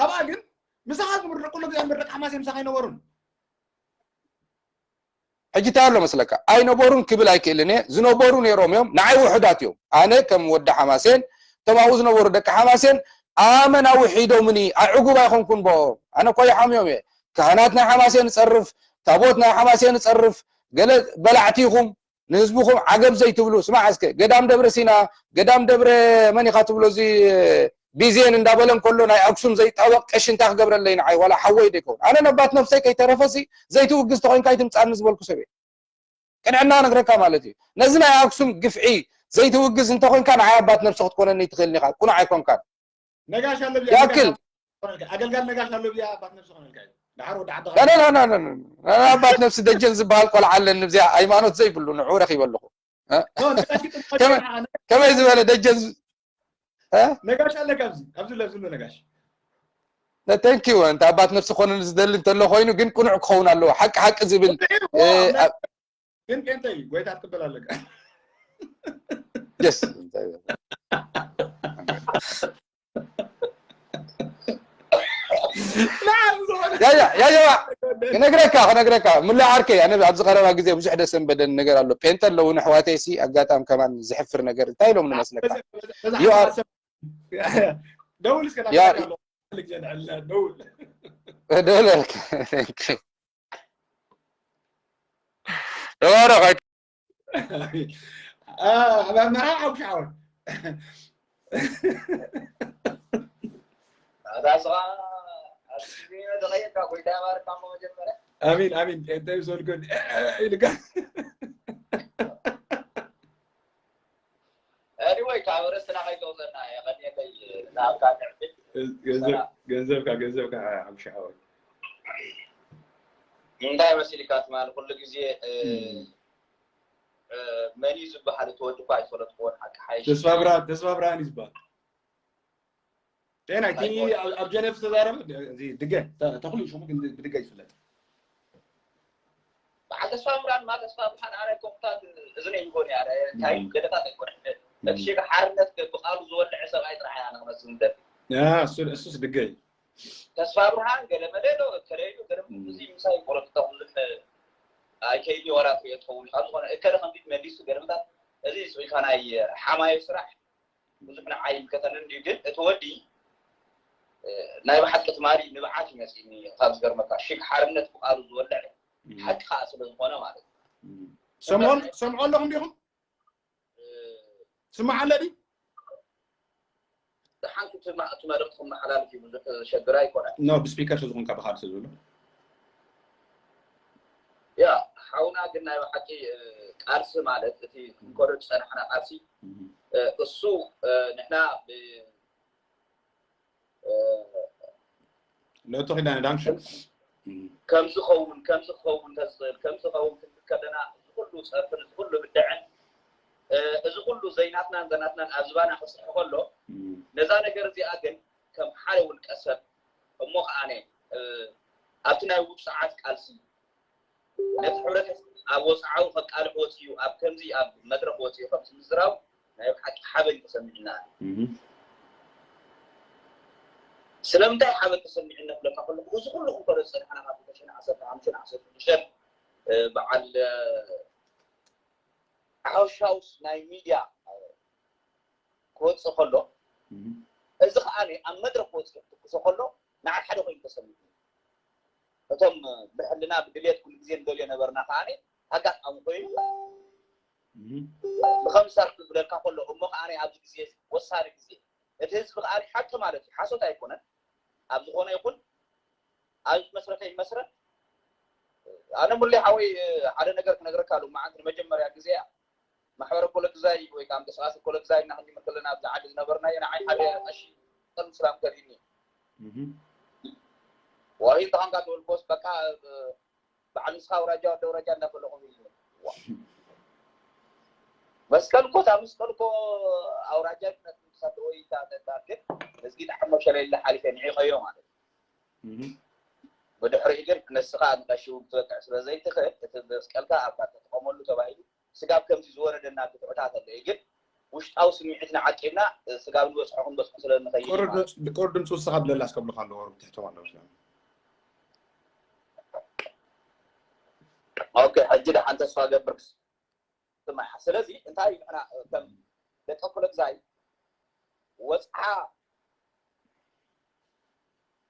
ኣብኣ ግን ምሳኻ ዝምረቁሉ ግዜ ምረቅ ሓማስ ምሳኻ ኣይነበሩን ሕጂ እንታይ ኣሎ መስለካ ኣይነበሩን ክብል ኣይክእልን እየ ዝነበሩ ነይሮም እዮም ንዓይ ውሑዳት እዮም ኣነ ከም ወዲ ሓማሴን እቶም ኣብኡ ዝነበሩ ደቂ ሓማሴን ኣመን ኣውሒዶምኒ ኣዕጉብ ኣይኮንኩን ብኦም ኣነ እኮ ይሓምዮም እየ ካህናት ናይ ሓማሴን እፀርፍ ታቦት ናይ ሓማሴን እፀርፍ ገለ በላዕቲ ኢኹም ንህዝብኹም ዓገብ ዘይትብሉ ስማዕ እስከ ገዳም ደብረ ሲና ገዳም ደብረ መን ኢኻ ትብሎ እዚ ቢዜን እንዳበለ እንከሎ ናይ ኣክሱም ዘይጣበቕ ቀሺ እንታይ ክገብረለይ ንዓይ ዋላ ሓወይ ዶ ይከውን ኣነ ነባት ነብሰይ ከይተረፈሲ ዘይትውግዝ ተኮይንካ ኣይትምፃኒ ዝበልኩ ሰብ እየ ቅንዕና ነግረካ ማለት እዩ ነዚ ናይ ኣክሱም ግፍዒ ዘይትውግዝ እንተኮይንካ ንዓይ ኣባት ነብሲ ክትኮነኒ ትኽእልኒ ኢኻ ቁኑዕ ኣይኮንካን ነጋሽ ኣሎ ያክል ኣገልጋል ነጋሽ ኣሎ ብያ ኣባት ነብሲ ኮነልካ እዩ ዳሓር ወዲ ዓዲ ኣባት ነብሲ ደጀን ዝበሃል ቆልዓ ኣለኒ ብዚኣ ሃይማኖት ዘይብሉ ንዑ ረኪበ ኣለኹ ከመይ ዝበለ ደጀን ነጋሽ ኣለካ ኣብዚ ኣብዚ ለብዝሎ ነጋሽ ተንኪዩ እንተ ኣባት ነብሲ ኮነ ዝደሊ እንተሎ ኮይኑ ግን ቅኑዕ ክኸውን ኣለዎ ሓቂ ሓቂ ዝብል ግን ጴንጠ እዩ ጎይታ ትቅበል ኣለካ ደስ ክነግረካ ክነግረካ ምላ ዓርከይ ኣነ ኣብዚ ቀረባ ግዜ ብዙሕ ደስ እንበደን ነገር ኣሎ ጴንጠ ኣለውን ኣሕዋተይ ሲ ኣጋጣም ከማን ዝሕፍር ነገር እንታይ ኢሎም ንመስለካ ደውል እስከ ደውል ደውል ተባረኽ ኣብ ኣመራ ሓውሽ ዓወት ኣሚን ኣሚን እንታይ እዩ ዘልኩን ኢልካ Anyway ካብ ርእስና ከይተውፀና የቐንየለይ ንኣብካ ንዕድል ገንዘብካ ገንዘብካ ሓምሻ ሓወይ እንታይ መሲልካ ትማል ኩሉ ግዜ መን እዩ ዝበሃል? እቲ ወዲ እኳ ኣይፈለጥኩዎን፣ ሓቂ ሓይሽ። ተስፋ ብርሃን፣ ተስፋ ብርሃን እዩ ዝበሃል። ጤና እቲ ኣብ ጀነቭ ዝተዛረበ እዚ ድገ ተኽሉ ሽሙ ግን ብድገ ይፍለጥ። በዓል ተስፋ ብርሃን ማ ተስፋ ብርሃን ኣረ ኮምታት እዝነ ይጎን ያረ እንታይ ገለታት ኣይኮነ እቲ ሽግ ሓርነት ብቃሉ ዝወልዐ ሰብኣይ ጥራሕ ኢና ንክመስል ንደሊ። እሱስ ድገ እዩ። ተስፋ ብርሃን ገለ መለ ዶ እከለ ኢሉ ገለ እዚ ምሳይ ቆረጥታ ብዙሕ ኣይከይዲ ወላ ትሪኦ ትኸውን ኢኻ። ዝኾነ እከለ ከምዚ መሊሱ ገለመታት እዚ ስኢልካ ናይ ሓማዮ ስራሕ ብዙሕ ንዓይ ይምልከተኒ እንድዩ። ግን እቲ ወዲ ናይ ብሓቂ ትማሊ ንብዓት ይመፅእኒ ካብ ዝገርመካ ሽግ ሓርነት ብቃሉ ዝወለዐ ሓቂ ከዓ ስለ ዝኾነ ማለት እዩ። ሰምዖ ኣለኹም ዲኹም? ስማዕ ኣለ ድዩ? ሓንቲ እቲ መልእኽቲ ክመሓላልፍ እዩ ብዙሕ ዘሸግር ኣይኮነን። ኖ ብስፒከር ስለዝኾንካ ብካል ስለ ዝብሎ ያ ሓውና ግን ናይ ብሓቂ ቃልሲ ማለት እቲ ክንከዶ ዝፀናሕና ቃልሲ እሱ ንሕና ሎቶ ኪዳነ ዳንክሽን ከምዚ ኸውን ከምዚ ክኸውን ተዝኽእል ከምዚ ኸውን ክንብል ከለና እዚ ኩሉ ፀርፍን እዚ ኩሉ ብድዐን እዚ ኩሉ ዘይናትናን ዘናትናን ኣብ ዝባና ክስርሑ ከሎ ነዛ ነገር እዚኣ ግን ከም ሓደ ውልቀ ሰብ እሞ ከዓነ ኣብቲ ናይ ውፅዓት ቃልሲ ነቲ ሕብረተሰብ ኣብ ወፅዓዊ ከቃልሕ ወፂኡ ኣብ ከምዚ ኣብ መድረክ ወፂኡ ከምዚ ምዝራቡ ናይ ብሓቂ ሓበን ተሰሚዕና። ስለምንታይ ሓበን ተሰሚዕና ክብለካ ከለኩ እዚ ኩሉ ክንከዶ ዝፀናሕና ካብ ክልተ ሽሕን ዓሰርተ ሓሙሽተን ዓሰርተ ሽዱሽተን በዓል ሓወሻውስ ናይ ሚድያ ክወፅእ ከሎ እዚ ከዓ ኣብ መድረክ ክወፅእ ክትኩሶ ከሎ ንዓይ ሓደ ኮይኑ ተሰሚዑ። እቶም ብሕልና ብድልየት ኩሉ ግዜ ንደልዮ ነበርና ከዓ ኣጋጣሚ ኮይኑ ብከምሳር ክብለካ ከሎ እሞ ከዓ ኣብዚ ግዜ ወሳኒ ግዜ እቲ ህዝቢ ከዓ ሓቂ ማለት እዩ ሓሶት ኣይኮነን ኣብ ዝኾነ ይኹን ኣብ መስረተ ይመስረት ኣነ ሙሌ ሓወይ ሓደ ነገር ክነግረካ ኣሉ መዓንቲ ንመጀመርያ ግዜ ማሕበረ ኮለግዛይ ወይ ከዓ ምንቅስቃሴ ኮለግዛይ እና ክንጅምር ከለና ኣብዚ ዓዲ ዝነበርናዮ ንዓይ ሓደ ቀሺ ከም ስላም ከሪኒ ዋሂ እንተኾንካ ትብል ቦስ በቃ በዓል ንስኻ ኣውራጃ ወዲ ኣውራጃ እንዳፈለኹም እዩ መስቀል እኮ እታ መስቀል እኮ ኣውራጃ ክነትምሳተ ወይ ታተታ ግን መስጊድ ዓሞ ሸለለ ሓሊፈ ንዒቐዮ ማለት ብድሕሪኡ ግን ንስኻ ንቀሺ እውን ክትበቅዕ ስለ ዘይትኽእል እቲ መስቀልካ ኣብታ ተጥቀመሉ ተባሂሉ ስጋብ ከምዚ ዝወረደና ብትዑታት ኣለዩ ግን ውሽጣዊ ስምዒትና ዓቂብና ስጋብ ንበፅሖ ክንበፅሖ ስለ ንኸይድ ቁር ድምፂ ውስኻ ብለላ እስከብልካ ኣለዎ ርብትሕቶም ኣለዉ ስለ ኦኬ ሕጂ ደሓን ተስፋ ገብር ስማዕ ስለዚ እንታይ ንሕና ከም ደቂ ክለግዛይ ወፅዓ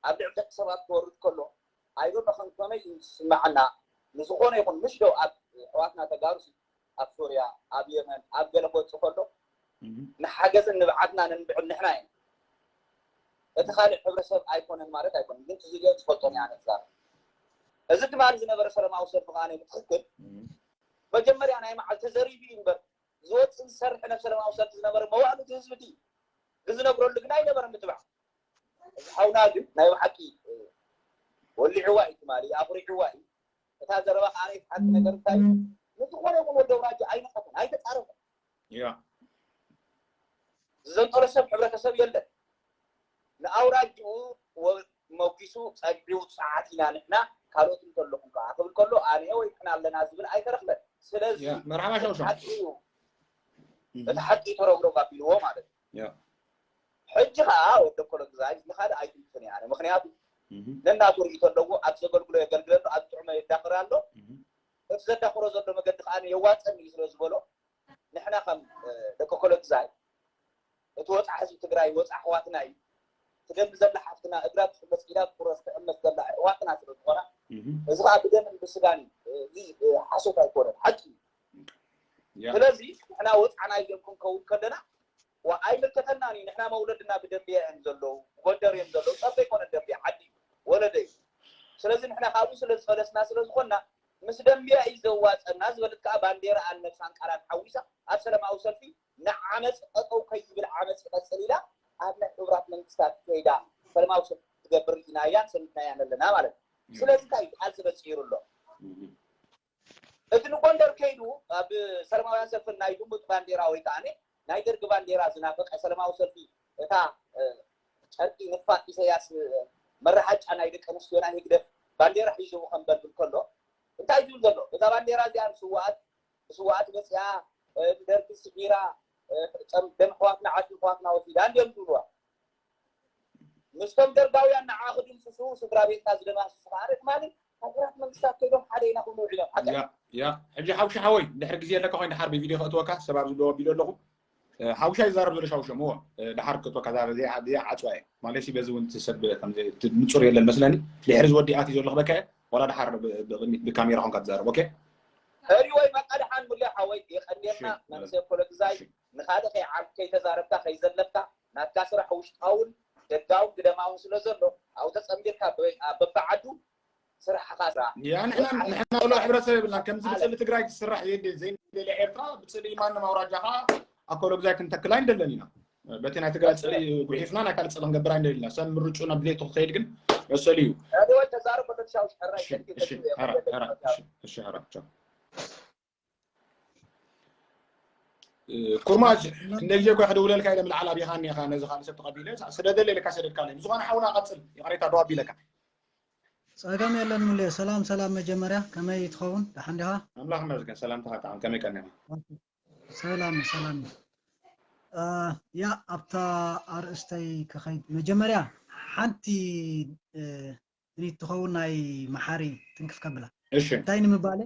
ኣብ ልዕሊ ደቂ ሰባት ክወርድ ከሎ ኣይዶ ከም ከመይ እዩ ዝስማዓና ንዝኾነ ይኹን ምሽ ዶ ኣብ ኣሕዋትና ተጋሩ ኣብ ሶርያ ኣብ የመን ኣብ ገለ ክወፅእ ከሎ ንሓገዝን ንብዓትና ነንብዕል ንሕና ኢና እቲ ካልእ ሕብረተሰብ ኣይኮነን ማለት ኣይኮነን ግን ትዝልዮ ዝፈልጦን እያ ነዛ እዚ ትማሊ ዝነበረ ሰለማዊ ሰልፊ ከዓ ብትክክል መጀመርያ ናይ መዓልቲ ተዘሪቡ እዩ እምበር ዝወፅእ ዝሰርሕ ነብ ሰለማዊ ሰልፊ ዝነበረ መዋእሉ እቲ ህዝቢ ድዩ ብዝነብረሉ ግን ኣይነበረን ምትባዕ እዚ ሓውና ግን ናይ ብሓቂ ወሊዕዋ እዩ ትማሊ ኣኹሪዕዋ እዩ እታ ዘረባ ከዓ ናይ ሓንቲ ነገር እንታይ እዩ ንዝኾነ ይኹን ወዲ ኣውራጃ ኣይነቀፈን ኣይተፃረፈን ያ ዝዘንጠሎ ሰብ ሕብረተሰብ የለን ንኣውራጅኡ መጒሱ ፀግዒ ውፅዓት ኢና ንሕና ካልኦት እንተለኹም ከዓ ክብል ከሎ ኣነ ወይ ንሕና ኣለና ዝብል ኣይተረኽበን ስለዚ ያ መርሓባ ሸውሸው ሓቂ እዩ እቲ ሓቂ ተረግሮም ኣቢልዎ ማለት እዩ ያ ሕጂ ከዓ ወደ ኮለግዛይ ንካልእ ኣይትምክን እያ ኣነ ምክንያቱ ነናቱ ርእይቶ ኣለዎ ኣብ ዘገልግሎ የገልግለሉ ኣብ ጥዑመ የዳኽር ኣሎ እቲ ዘዳኽሮ ዘሎ መገዲ ከዓ የዋፀኒ እዩ ስለ ዝበሎ ንሕና ከም ደቂ ኮለግዛይ እቲ ወፃ ህዝቢ ትግራይ ወፃ ኣሕዋትና እዩ ትደሊ ዘላ ሓፍትና እግራ ትሕመስ ኢዳ ትቁረስ ትሕመስ ዘላ ኣሕዋትና ስለ ዝኾና እዚ ከዓ ብደምን ብስጋን እዩ እዚ ሓሶት ኣይኮነን ሓቂ እዩ ስለዚ ንሕና ወፃዕና እዮም ክንከውን ከለና ኣይምልከተናን እዩ ንሕና መውለድና ብደንብያ እዮም ዘለዉ ጎንደር እዮም ዘለዉ ፀበ ይኮነ ደንብያ ዓዲ ወለደ እዩ ስለዚ ንሕና ካብኡ ስለ ዝፈለስና ስለ ዝኾንና ምስ ደንብያ እዩ ዘዋፀና ዝበለት ከዓ ባንዴራ ኣነብሳን ቃላን ሓዊሳ ኣብ ሰላማዊ ሰልፊ ንዓመፅ ጠጠው ከይብል ዓመፅ ይቐፅል ኢላ ኣብ ናይ ሕቡራት መንግስታት ከይዳ ሰላማዊ ሰልፊ ትገብር ኢናያን ሰሚዕናያን ኣለና ማለት እዩ ስለዚ እንታይ ቃልሲ በፂሩ ኣሎ እቲ ንጎ ጎንደር ከይዱ ኣብ ሰላማውያን ሰልፊ ናይ ልሙጥ ባንዴራ ወይ ከዓኒ ናይ ደርጊ ባንዴራ ዝናፈቀ ሰላማዊ ሰልፊ እታ ጨርቂ ንፋጥ ኢሳያስ መረሃጫ ናይ ደቂ ኣንስትዮና ህግደፍ ባንዴራ ሒዙ ከንበልብል ከሎ እንታይ ዝብል ዘሎ እዛ ባንዴራ እዚኣ ንስዋኣት ብስዋኣት መፅያ ንደርጊ ስዒራ ደም ኣሕዋትና ዓፅሚ ኣሕዋትና ወሲዳ እንዲዮም ዝብልዋ ምስቶም ደርጋውያን ንዓ ክድምስሱ ስድራ ቤትና ዝደማስሱ ከዓ ርግማኒ ሃገራት መንግስታት ከይዶም ሓደ ኢና ክብሉ ውዒሎም ሓቀ ያ ያ ሕጂ ሓውሻ ሓወይ ድሕሪ ግዜ ኣለካ ኮይኑ ድሓር ብቪድዮ ከእትወካ ሰብ ኣብዚ ዶ ኣቢሉ ኣለኹ ሓውሻ ይዛረብ ዘሎ ሻውሾ እሞ ድሓር ክትወካ ዛረብ ዘይዓፅዋ እየ ማለት በዚ እውን ሰብ ንፁር የለን መስለኒ ድሕሪ ዝወዲኣት እዩ ዘሎ ክበካ እየ ዋላ ድሓር ብካሜራ ኮንካ ትዛረብ ኦኬ ሕሪ ወይ በቃ ድሓን ሙሌ ሓወይ የቀንየልና መንእሰይ ፖለቲዛይ ንካልእ ከይዓርፍ ከይተዛረብካ ከይዘለፍካ ናትካ ስራሕ ውሽጣውን ደጋውን ግደማውን ስለ ዘሎ ኣብኡ ተፀምቢርካ በብዓዱ ስራሕኻ ስራሕ ያ ንሕና ንሕና ዘሎ ሕብረተሰብ የብልና ከምዚ ብፅሊ ትግራይ ትስራሕ የድ ዘይንደልያ ኤርትራ ብፅሊ ማንም ኣውራጃ ከዓ ኣኮሎግዛይ ክንተክል ኣይንደለን ኢና በቲ ናይ ትግራይ ፅሊ ጉሒፍና ናይ ካልእ ፅሊ ክንገብር ኣይንደልና ሰብ ምርጩ ናብ ድሌቱ ክኸይድ ግን መሰል እዩ ሕሪ ወይ ተዛረብ ወለሻውሽ ሕራይ እሺ ሕራ ቻው ኩርማጅ እንደ ግዜ እኳ ክድውለልካ ኢለ ምልዓል ኣቢኻኒ ኢኻ ነዚ ካልእ ሰብ ተቐቢለ ስደደለ ኢለካ ሰደድካለይ ብዝኾነ ሓውና ቀፅል ይቕሬታ ደው ኣቢለካ ጸገም የለን ሙሌ ሰላም ሰላም መጀመርያ ከመይ ትኸውን ደሓን ዲኻ ኣምላኽ ይመስገን ሰላምታኻ ጥዓም ከመይ ቀኒኻ ሰላም ሰላም ያ ኣብታ ኣርእስተይ ክኸይድ መጀመርያ ሓንቲ ትንቢት ትኸውን ናይ መሓሪ ትንክፍ ከብላ እሺ እንታይ ንምባለ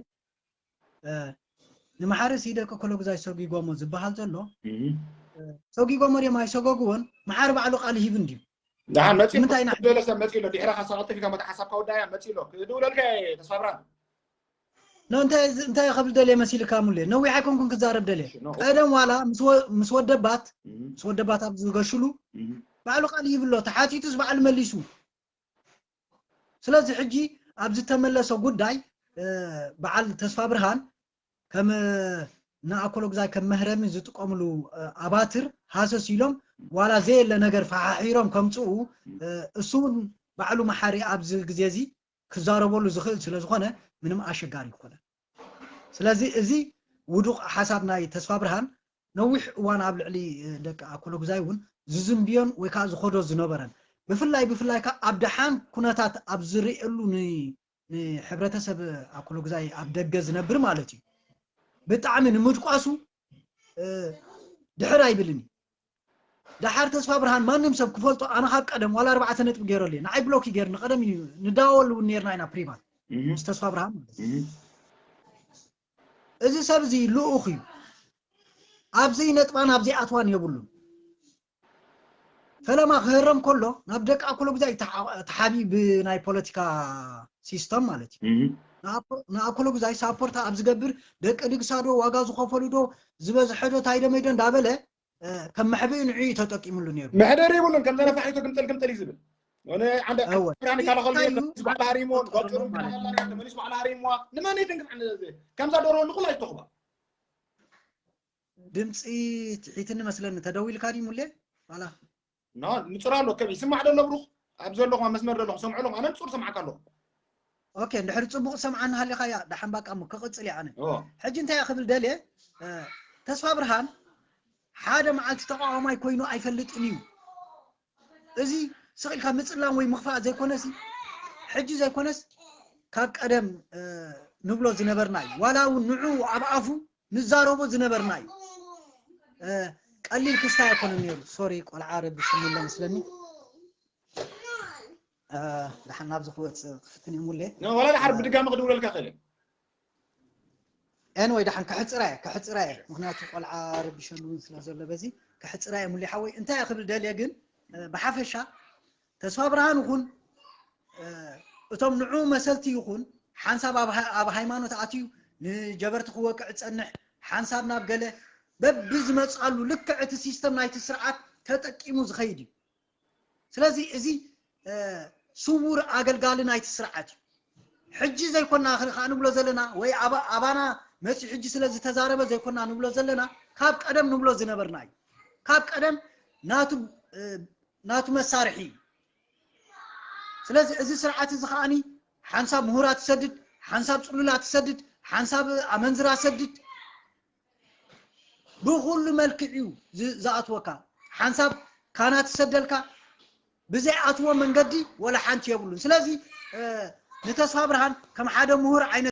ንመሓሪ ሲ ደቂ ኮሎግዛይ ሰጊጎሞ ዝበሃል ዘሎ ሰጊጎሞ ድዮም ኣይሰገግዎን መሓሪ ባዕሉ ቃል ሂብ እንድዩ ደሓን መፂ ምንታይ ኢና ዝበለ ሰብ መፂ ኣሎ ድሕረ ካሳቐጥፍ ኢልካ መታ ሓሳብካ ወዳያ መፂ ኣሎ ክድውለልካ ተስፋ ብርሃን ኖ እንታይ እንታይ ከብል ደልየ መሲልካ ሙሌ ነዊሕ ኣይኮንኩን ክዛረብ ደልየ ቀደም ዋላ ምስ ወደባት ምስ ወደባት ኣብ ዝገሽሉ ባዕሉ ቃል ይብሎ ተሓቲቱስ ባዕሉ መሊሱ ስለዚ ሕጂ ኣብ ዝተመለሰ ጉዳይ በዓል ተስፋ ብርሃን ከም ንኣኮሎግዛይ ከም መህረሚ ዝጥቀምሉ ኣባትር ሃሰስ ኢሎም ዋላ ዘየለ ነገር ፈሓሒሮም ከምፅኡ እሱ እውን ባዕሉ መሓሪ ኣብዚ ግዜ እዚ ክዛረበሉ ዝኽእል ስለ ዝኾነ ምንም ኣሸጋሪ ይኮነ ስለዚ እዚ ውዱቕ ሓሳብ ናይ ተስፋ ብርሃን ነዊሕ እዋን ኣብ ልዕሊ ደቂ ኣኮሎግዛይ እውን ዝዝንብዮን ወይ ከዓ ዝኸዶ ዝነበረን ብፍላይ ብፍላይ ከዓ ኣብ ደሓን ኩነታት ኣብ ዝርእየሉ ንሕብረተሰብ ኣኮሎግዛይ ኣብ ደገ ዝነብር ማለት እዩ ብጣዕሚ ንምድቋሱ ድሕር ኣይብልን እዩ ደሓር ተስፋ ብርሃን ማንም ሰብ ክፈልጦ ኣነ ካብ ቀደም ዋላ ኣርባዕተ ነጥቢ ገይረሉ እየ ንዓይ ብሎክ ገይር ንቀደም እዩ ንዳወል እውን ነርና ኢና ፕሪቫት ምስ ተስፋ ብርሃን ማለት እዩ እዚ ሰብ እዚ ልኡኽ እዩ ኣብዚ ነጥባን ኣብዚ ኣትዋን የብሉን ፈለማ ክህረም ከሎ ናብ ደቂ ኣኮሎግዛይ ተሓብዩ ብናይ ፖለቲካ ሲስተም ማለት እዩ ንኣኮሎግዛይ ሳፖርት ኣብ ዝገብር ደቂ ድግሳ ዶ ዋጋ ዝኸፈሉ ዶ ዝበዝሐ ዶ ታይዶ መይዶ እንዳበለ ከም መሕብኢ ንዕኡ ተጠቂምሉ ነይሩ መሕደሪ ይብሉን ከምዛ ነፋሒቶ ግምጥል ግምጥል እዩ ዝብል ሆነ አንድ ብራኒ ካላኸሉ ተመሊስ ባዕላ ሃሪሞ ጓጭሩ ተመሊስ ባዕላ ሃሪሞ ንመን ይድንግፍ ከምዛ ዶሮ ንኹላ ይተኹባ ድምፂ ትሒትኒ መስለኒ ተደዊልካ ድዩ ሙሌ ዋላ ኖ ንፁር ኣሎ ከም ይስማዕ ደሎ ብሩኽ ኣብ ዘለኹም ኣብ መስመር ዘለኹም ሰምዑ ኣለኹም ኣነ ንፁር ሰምዓካ ኣለኹ ኦኬ እንድሕር ፅቡቅ ሰምዓኒ ሃሊኻ ያ ዳሓን ባቃ እሞ ክቕፅል እየ ኣነ ሕጂ እንታይ ክብል ደልየ ተስፋ ብርሃን ሓደ መዓልቲ ተቃዋማይ ኮይኑ ኣይፈልጥን እዩ እዚ ስቕ ኢልካ ምፅላም ወይ ምኽፋእ ዘይኮነስ ሕጂ ዘይኮነስ ካብ ቀደም ንብሎ ዝነበርና እዩ ዋላ እውን ንዑ ኣብ ኣፉ ንዛረቦ ዝነበርና እዩ ቀሊል ክስታይ ኣይኮነን ነይሩ ሶሪ ቆልዓ ረቢሽኒ ኣሎ መስለኒ ደሓን ናብዚ ክወፅእ ክፍትን እየ ሙሌ ወላ ድሓር ብድጋሚ ክድውለልካ ክእል ኤን ወይ ደሓን ከሕፅራ እየ ከሕፅራ እየ ምክንያቱ ቆልዓ ረቢሸኒ እውን ስለ ዘሎ በዚ ከሕፅራ እየ ሙሌ ሓወይ እንታይ እየ ክብል ደልየ ግን ብሓፈሻ ተስፋ ብርሃን ይኹን እቶም ንዑ መሰልቲ ይኹን ሓንሳብ ኣብ ሃይማኖት ኣትዩ ንጀበርቲ ክወቅዕ ፀንሕ ሓንሳብ ናብ ገለ በብዝመፅኣሉ ልክዕ እቲ ሲስተም ናይቲ ስርዓት ተጠቂሙ ዝኸይድ እዩ ስለዚ እዚ ስውር ኣገልጋሊ ናይቲ ስርዓት እዩ ሕጂ ዘይኮና ከዓ ንብሎ ዘለና ወይ ኣባና መፂ ሕጂ ስለ ዝተዛረበ ዘይኮና ንብሎ ዘለና ካብ ቀደም ንብሎ ዝነበርና እዩ ካብ ቀደም ናቱ ናቱ መሳርሒ እዩ ስለዚ እዚ ስርዓት እዚ ከዓኒ ሓንሳብ ምሁራት ትሰድድ ሓንሳብ ፅሉላት ትሰድድ ሓንሳብ ኣመንዝራ ሰድድ፣ ብኹሉ መልክዕ እዩ ዝ- ዝኣትወካ። ሓንሳብ ካና ትሰደልካ፣ ብዘይኣትዎ መንገዲ ወላ ሓንቲ የብሉን። ስለዚ እ፣ ንተስፋ ብርሃን ከም ሓደ ምሁር ዓይነት